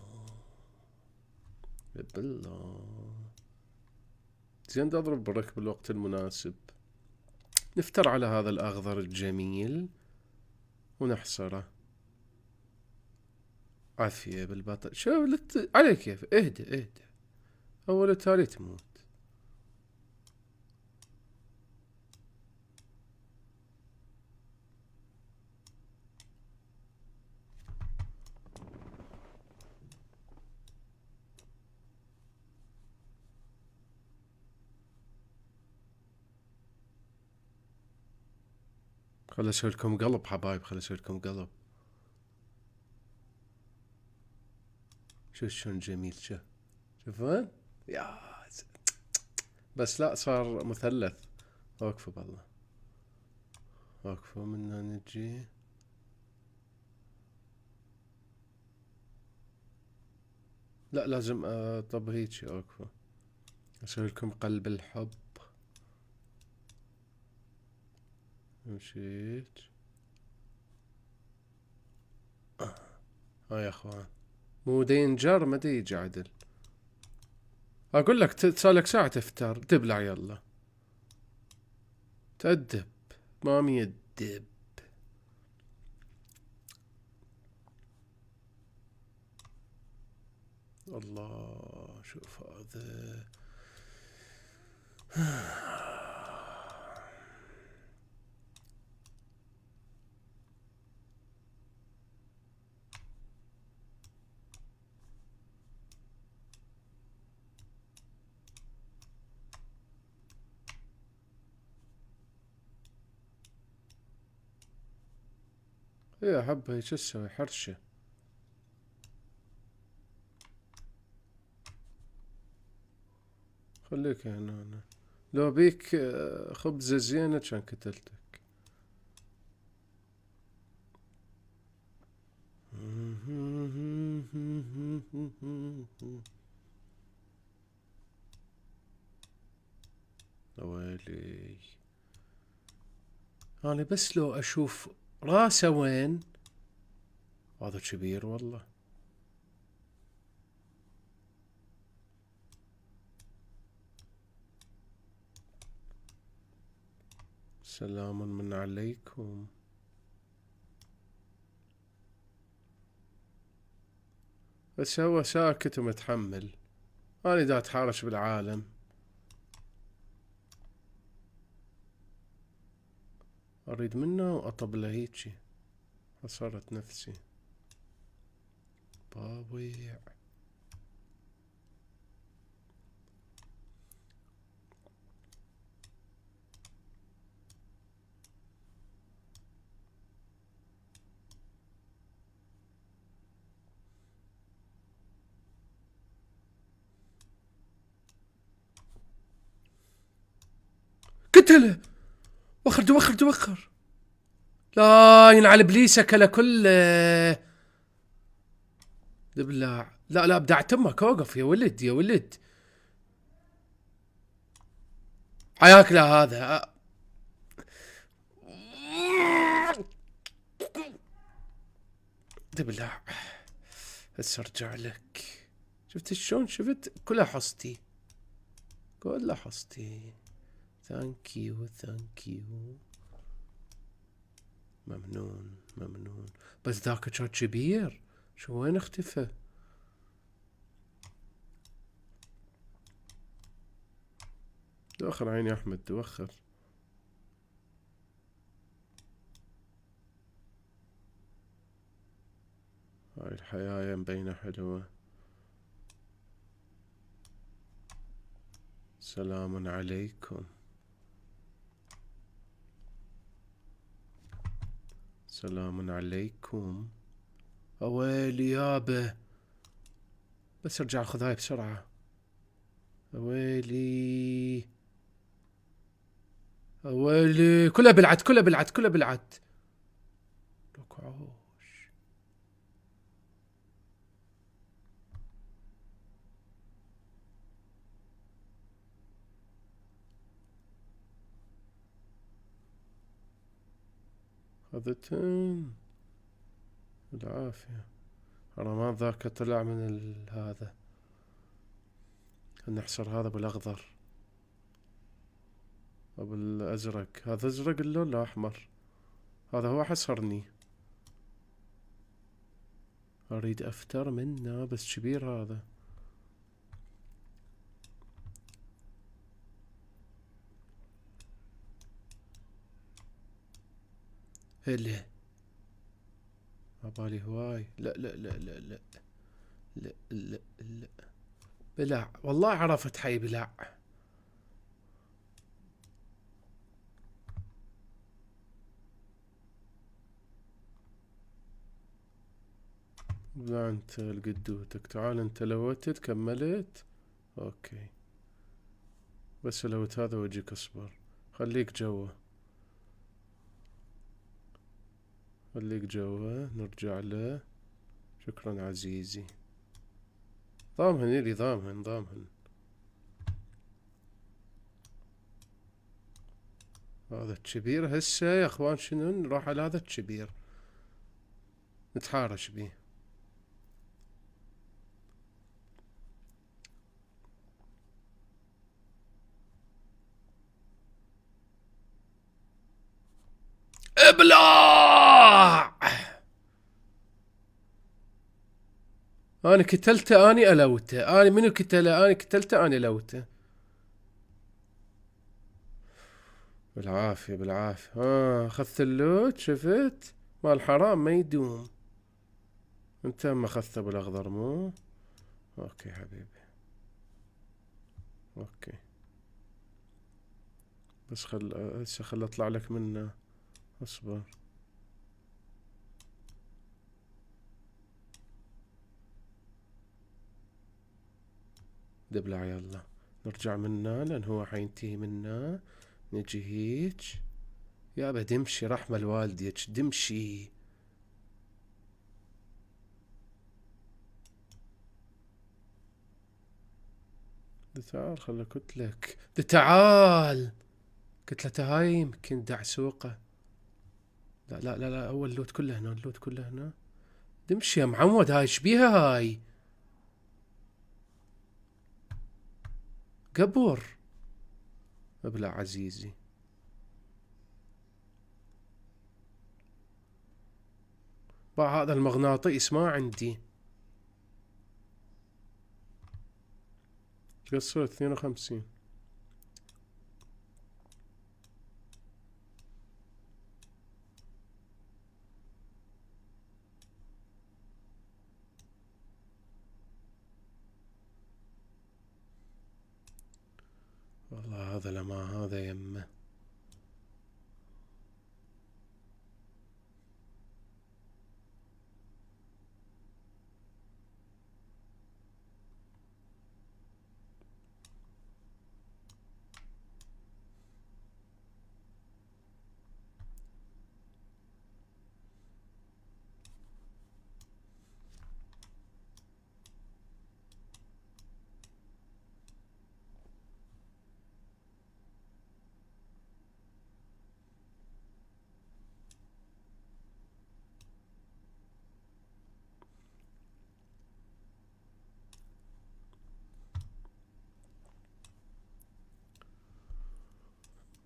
زين، اضرب برك بالوقت المناسب. نفتر على هذا الاخضر الجميل ونحصره. عافية بالبطل. شوف على كيف، اهدى اول تالي تموت. خل اسوي لكم قلب حبايب، خل اسوي لكم قلب. شوف شلون جميل، شوفون يا بس لا صار مثلث. وقفوا بالله، وقفوا منا نجي. لا لازم طب هيجي وقفوا. اسوي لكم قلب الحب. مشيت. يا اخوان، مو دينجر، ما يجي عدل. اقول لك تسالك ساعة تفتر، دبلع يلا. تأدب، ما ميدب. الله شوف هذا. يا حبه شو تسوي حرشة. خليك هنا أنا. لو بيك خبزة زينة كان قتلتك. ويلي أنا بس لو أشوف راسه وين. هذا كبير والله. سلام من عليكم. بس هو ساكت ومتحمل. أنا دا أتحارش بالعالم. أريد منه وأطب له هيجي. حصرت نفسي. باويع. قتله. وخر وخر وخر. لا ينعل ابليسك على كل دبلاع. لا لا ابدعت امك. اوقف يا ولد يا ولد. حياك لا هذا. دبلاع. هسه ارجع لك. شفت شلون؟ شفت كلها حصتي. كلها حصتي. ثانك يو ثانك يو. ممنون ممنون. بس ذاك كان كبير. شو وين اختفى؟ دوخر عيني احمد دوخر. هاي الحياة مبينة حلوة. سلام عليكم. سلام عليكم. اويلي يابا. بس ارجع خذ هاي بسرعة. اويلي اويلي. كلها بلعت كلها بلعت كلها بلعت. لك عوش. خذتن بالعافية. رماد ذاك طلع من هذا. نحصر هذا بالاخضر. ابو الازرق. هذا ازرق اللون لا احمر. هذا هو حصرني. اريد افتر منه بس كبير هذا. هلا. عبالي هواي. لا لا لا لا لا لا لا لا. بلع والله عرفت حي بلع. لا انت القدوتك. تعال انت لوتت كملت. اوكي بس لوت هذا وجهك اصبر. خليك جوا. خليك جوا نرجع له. شكرا عزيزي. ضامن إلي ضامن ضامن. هذا الكبير هسه يا اخوان شنو نروح على هذا الكبير نتحارش بيه. ابلع. انا قتلته اني الوته. اني منو قتله؟ اني قتلته اني الوته. بالعافية بالعافية. اخذت اللوت. شفت مال حرام ما يدوم. انت ما اخذته بالاخضر مو؟ اوكي حبيبي. اوكي بس هسه خل اطلع لك منه. اصبر. دبلع يلا. نرجع منا لان هو حينتهي منا. نجي هيج. يابا دمشي رحمة لوالديك دمشي. تعال خلنا قلتلك تعال. قلت له هاي يمكن دعسوقه. لا لا لا لا، اول لوت كله هنا، اللوت كله هنا. دمشي يا معود، هاي ايش بيها هاي؟ قبر. ابلع عزيزي. باع هذا المغناطيس ما عندي. قصرت 52. والله هذا لما هذا يمه.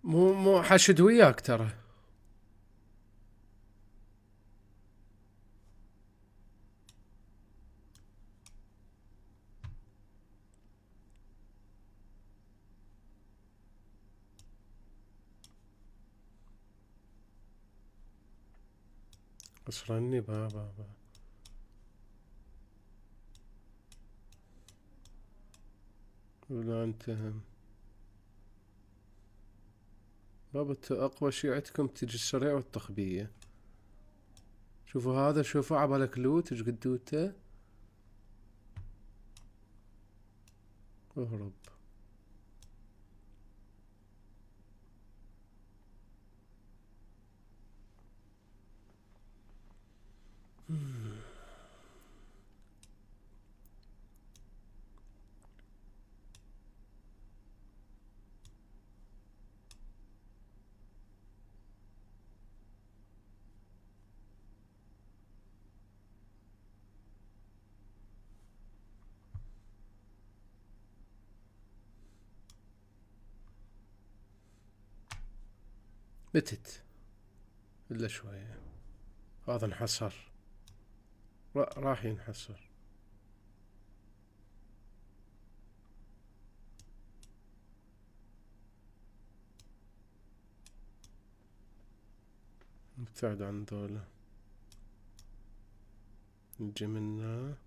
مو حشد وياك ترى. اصرني بابا. ولا انتهم بابا. اقوى شي عندكم تجي السريع والتخبية. شوفوا هذا، شوفوا عبالك لوت ايش قدوته. اهرب. متت الا شوية. هذا انحصر. راح ينحصر. نبتعد عن ذولا. نجي منا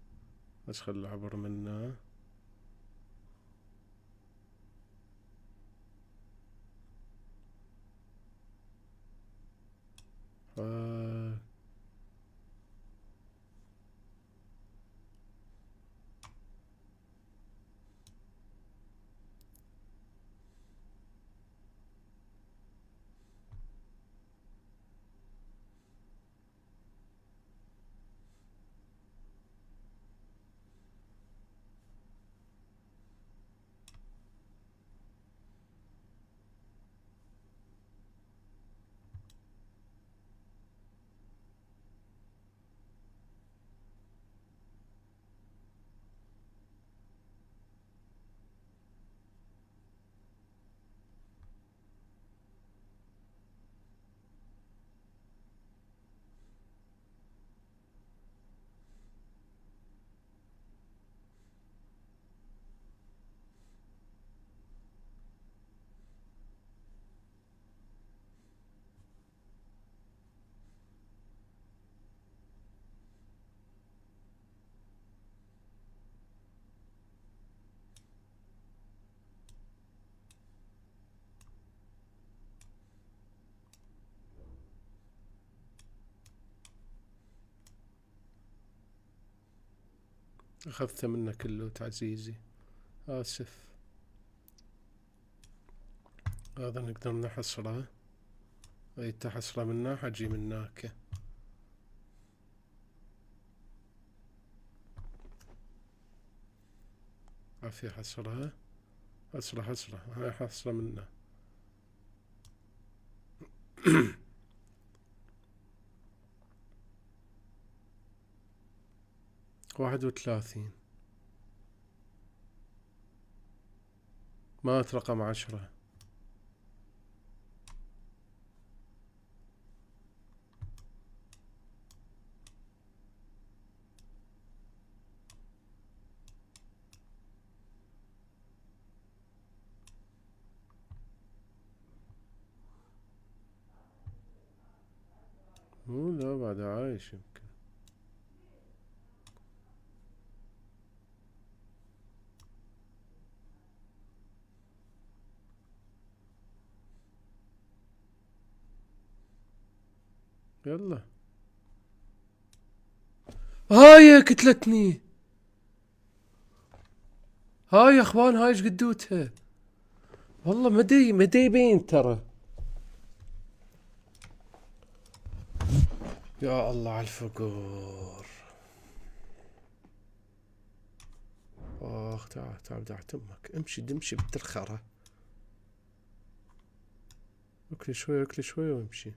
بس خل عبر منا. اخذت منك اللوت عزيزي. آسف. هذا نقدر نحصره. اي تحصره منه حجي مناك. عافية حصرها. حصره هاي حصره منه. 31. مات رقم 10. مو لا بعد عايش يمكن. يلا هاي قتلتني. هاي يا اخوان هاي ايش قدوتها. والله مدي يبين ترى. يا الله على الفقور. اخ تعال دعت امك. امشي دمشي بالترخرة. اكلي شوي وامشي.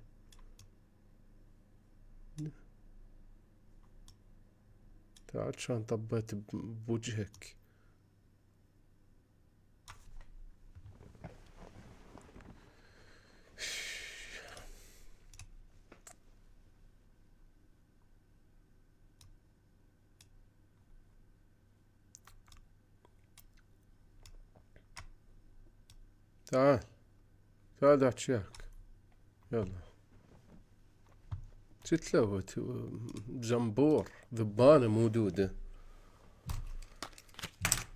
تعال شلون طبيت بوجهك. تعال دعتشاك. يلا تتلوت زنبور ذبانة مو دودة.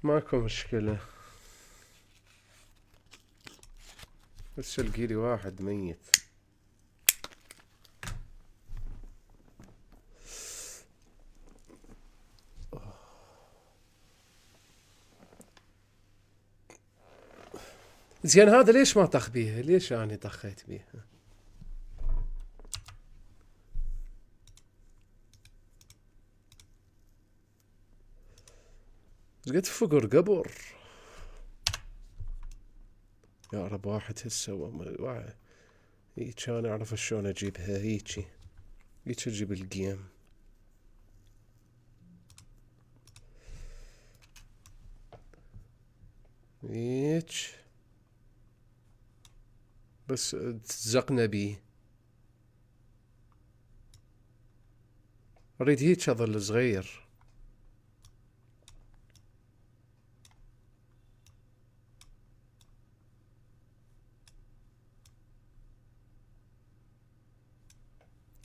ماكو مشكلة. بس القيلي واحد ميت. زين هذا ليش ما طخ بيها؟ ليش أنا طخيت بيها؟ قد فقر قبر. يا رب واحد هسه هيك انا اعرف شلون اجيبها. هيك اجيب الجيم. هيك بس تزقنا بيه. اريد هيك اظل صغير.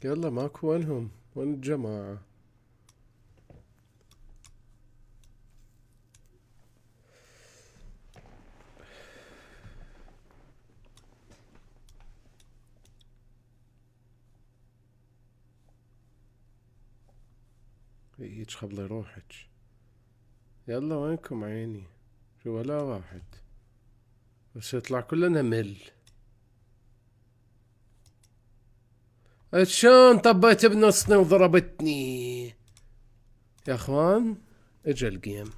يلا ماكو وينهم؟ وين الجماعة؟ هيك قبل يروحك. يلا وينكم عيني؟ شو ولا واحد. بس يطلع كلنا مل. شلون طبيت بنصني وضربتني يا اخوان. اجا الجيم.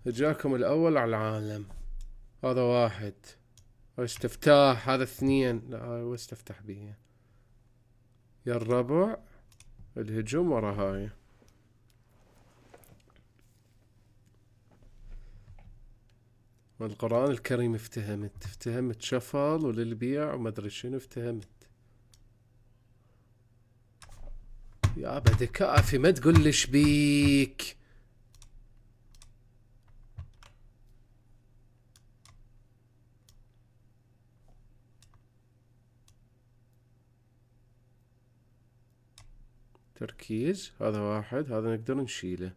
اجاكم الاول على العالم. هذا واحد. استفتاح. هذا اثنين. لا هاي واستفتح بيه. يا الربع الهجوم ورا هاي. والقرآن الكريم افتهمت شفل وللبيع وما ادري شنو افتهمت. يا بدي كافي ما تقول لي شبيك. تركيز. هذا واحد. هذا نقدر نشيله.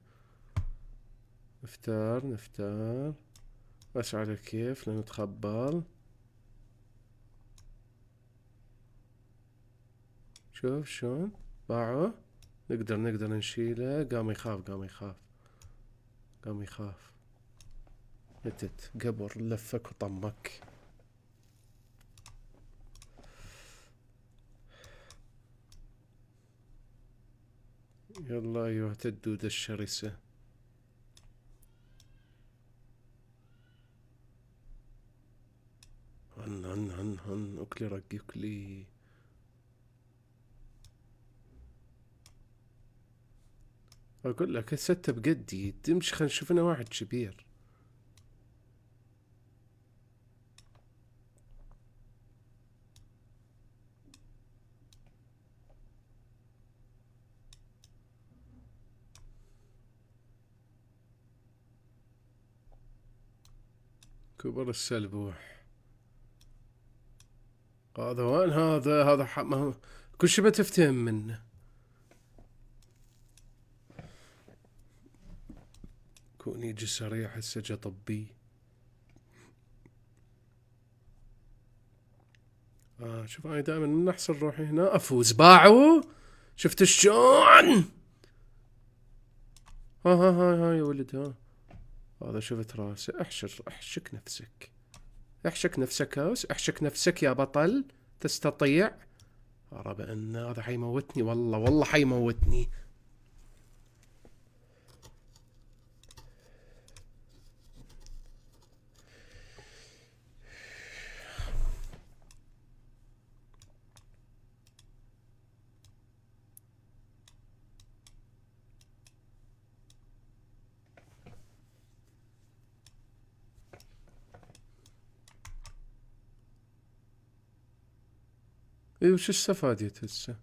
نفتار بس على كيف نتخبل. شوف شلون باعه. نقدر نشيله. قام يخاف. قام يخاف. نتت قبر لفك وطمك. يلا ايها الدودة الشرسة. هن اكلي رقي اكلي. اقول لك الستة بقدي تمشي. خلينا نشوف لنا واحد كبير. كبر السلبوح. هذا وين هذا ما هو كل شي بتفتهم منه. كون يجي سريع هسه جا طبي. شوف انا دائما من احسن روحي هنا افوز. باعوا شفت شلون. ها يا ولد ها. هذا شفت راسه. احشك نفسك. احشك نفسك هاوس. احشك نفسك يا بطل. تستطيع. أرى بأن هذا حيموتني. والله حيموتني. اي وش استفادت هسه؟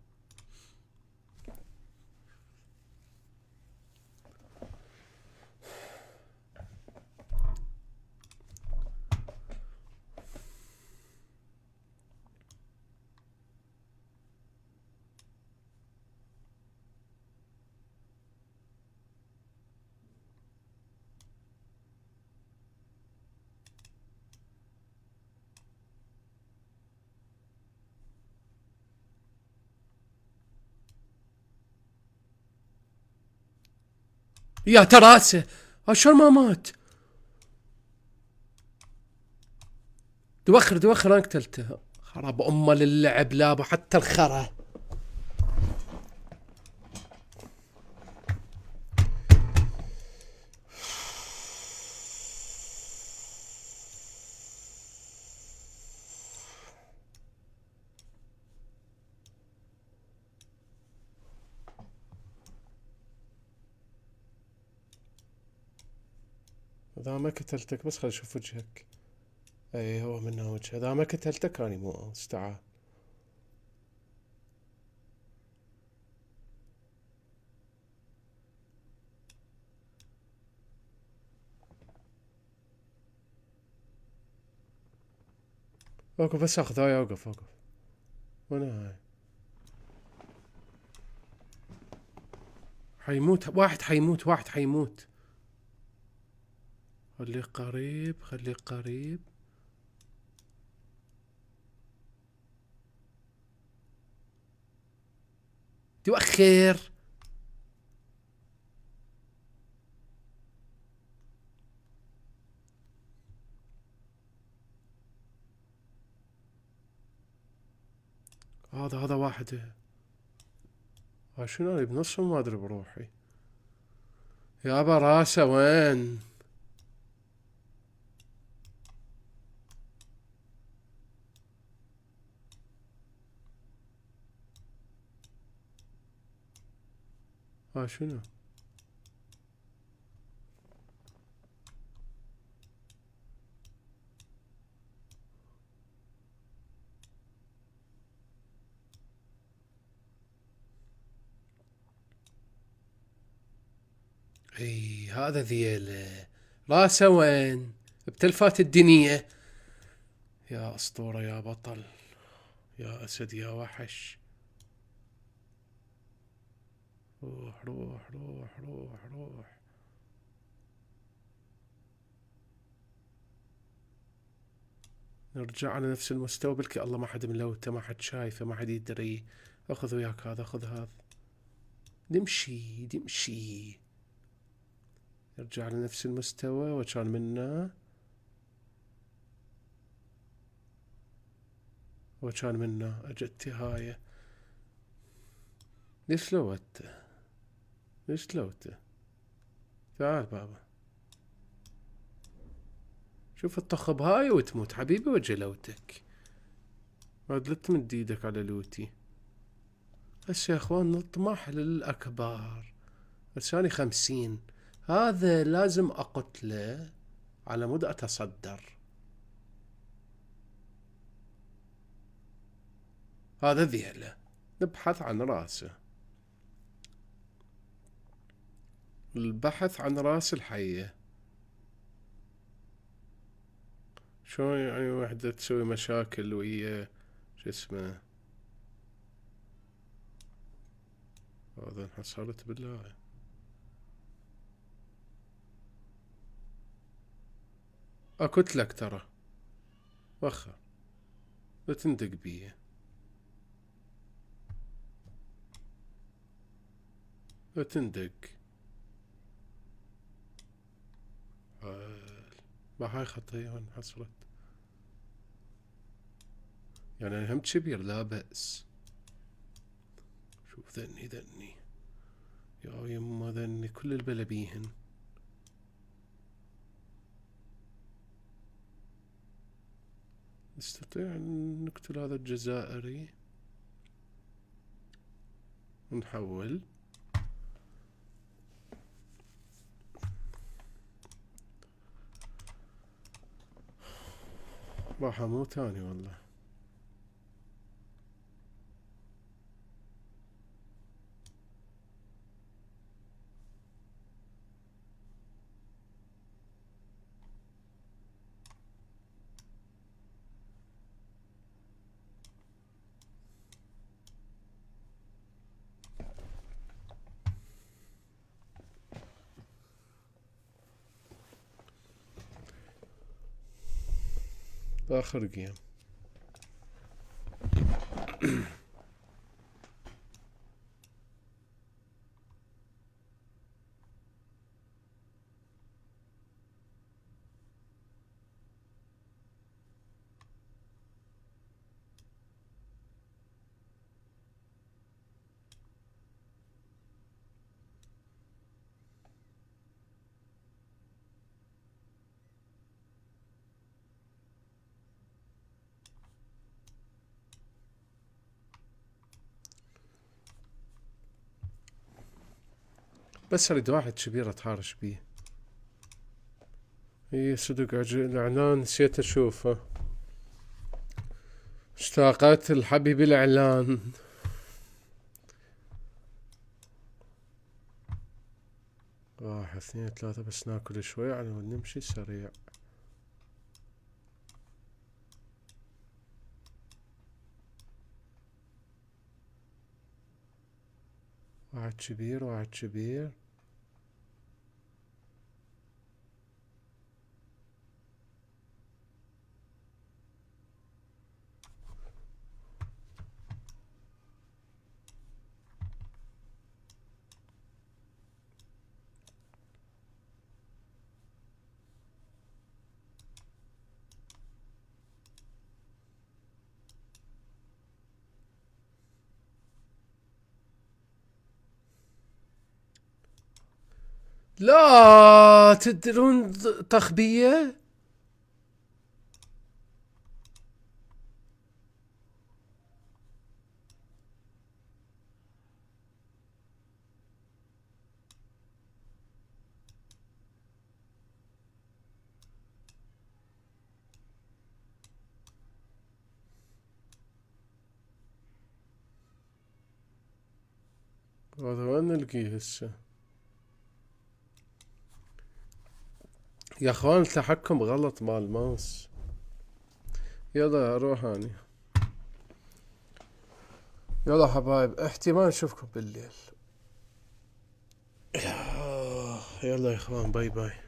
يا تراسه شلون ما مات. دوخر انا قتلته. خراب امه للعب لابو حتى الخرا. اذا ما قتلتك بس خل اشوف وجهك. اي هو منه وجه. اذا ما قتلتك اني مو استعان. اوقف بس اخذ هاي. اوقف وين هاي؟ حيموت واحد. حيموت. خليه قريب. توخر. هذا واحد. شنو انا بنصهم ما ادري بروحي. يابا راسه وين؟ شنو؟ اي هذا ذيله. راسه وين؟ بتلفات الدنيا. يا اسطورة يا بطل. يا اسد يا وحش. روح. نرجع على نفس المستوى. بلكي الله ما حد ملوته. ما حد شايفه. ما حد يدري. اخذ وياك هذا. خذ هذا. نمشي. يرجع لنفس المستوى وكان منا اجت هاي. ليش لوته؟ تعال بابا، شوف الطخب هاي وتموت حبيبي وجلوتك. بعد لا تمد ايدك على لوتي. بس يا اخوان نطمح للأكبر. لساني 50، هذا لازم أقتله على مود أتصدر. هذا ذيله، نبحث عن راسه. البحث عن راس الحية. شلون يعني وحدة تسوي مشاكل ويا شو اسمه؟ هذا انحصرت بالله. قلت لك ترى وخر لا تندق بيه، لا تندق. ما هاي خطية انحصرت يعني هم كبير لا بأس. شوف ذني يا يما، ذني كل البلا بيهن. نستطيع أن نقتل هذا الجزائري ونحول. راح أموت تاني والله. آخر جيم. بس اريد واحد كبير اتهارش بيه. اي صدق الاعلان نسيت اشوفه. اشتاقت الحبيب الاعلان. واحد اثنين ثلاثة، بس ناكل شوي على ما نمشي سريع. واحد كبير واحد كبير. لا تدرون تخبية. هذا وين نلقيه هسه يا اخوان؟ التحكم غلط مال الماوس. يلا اروح اني. يلا حبايب، احتمال نشوفكم بالليل. يلا يا اخوان، باي باي.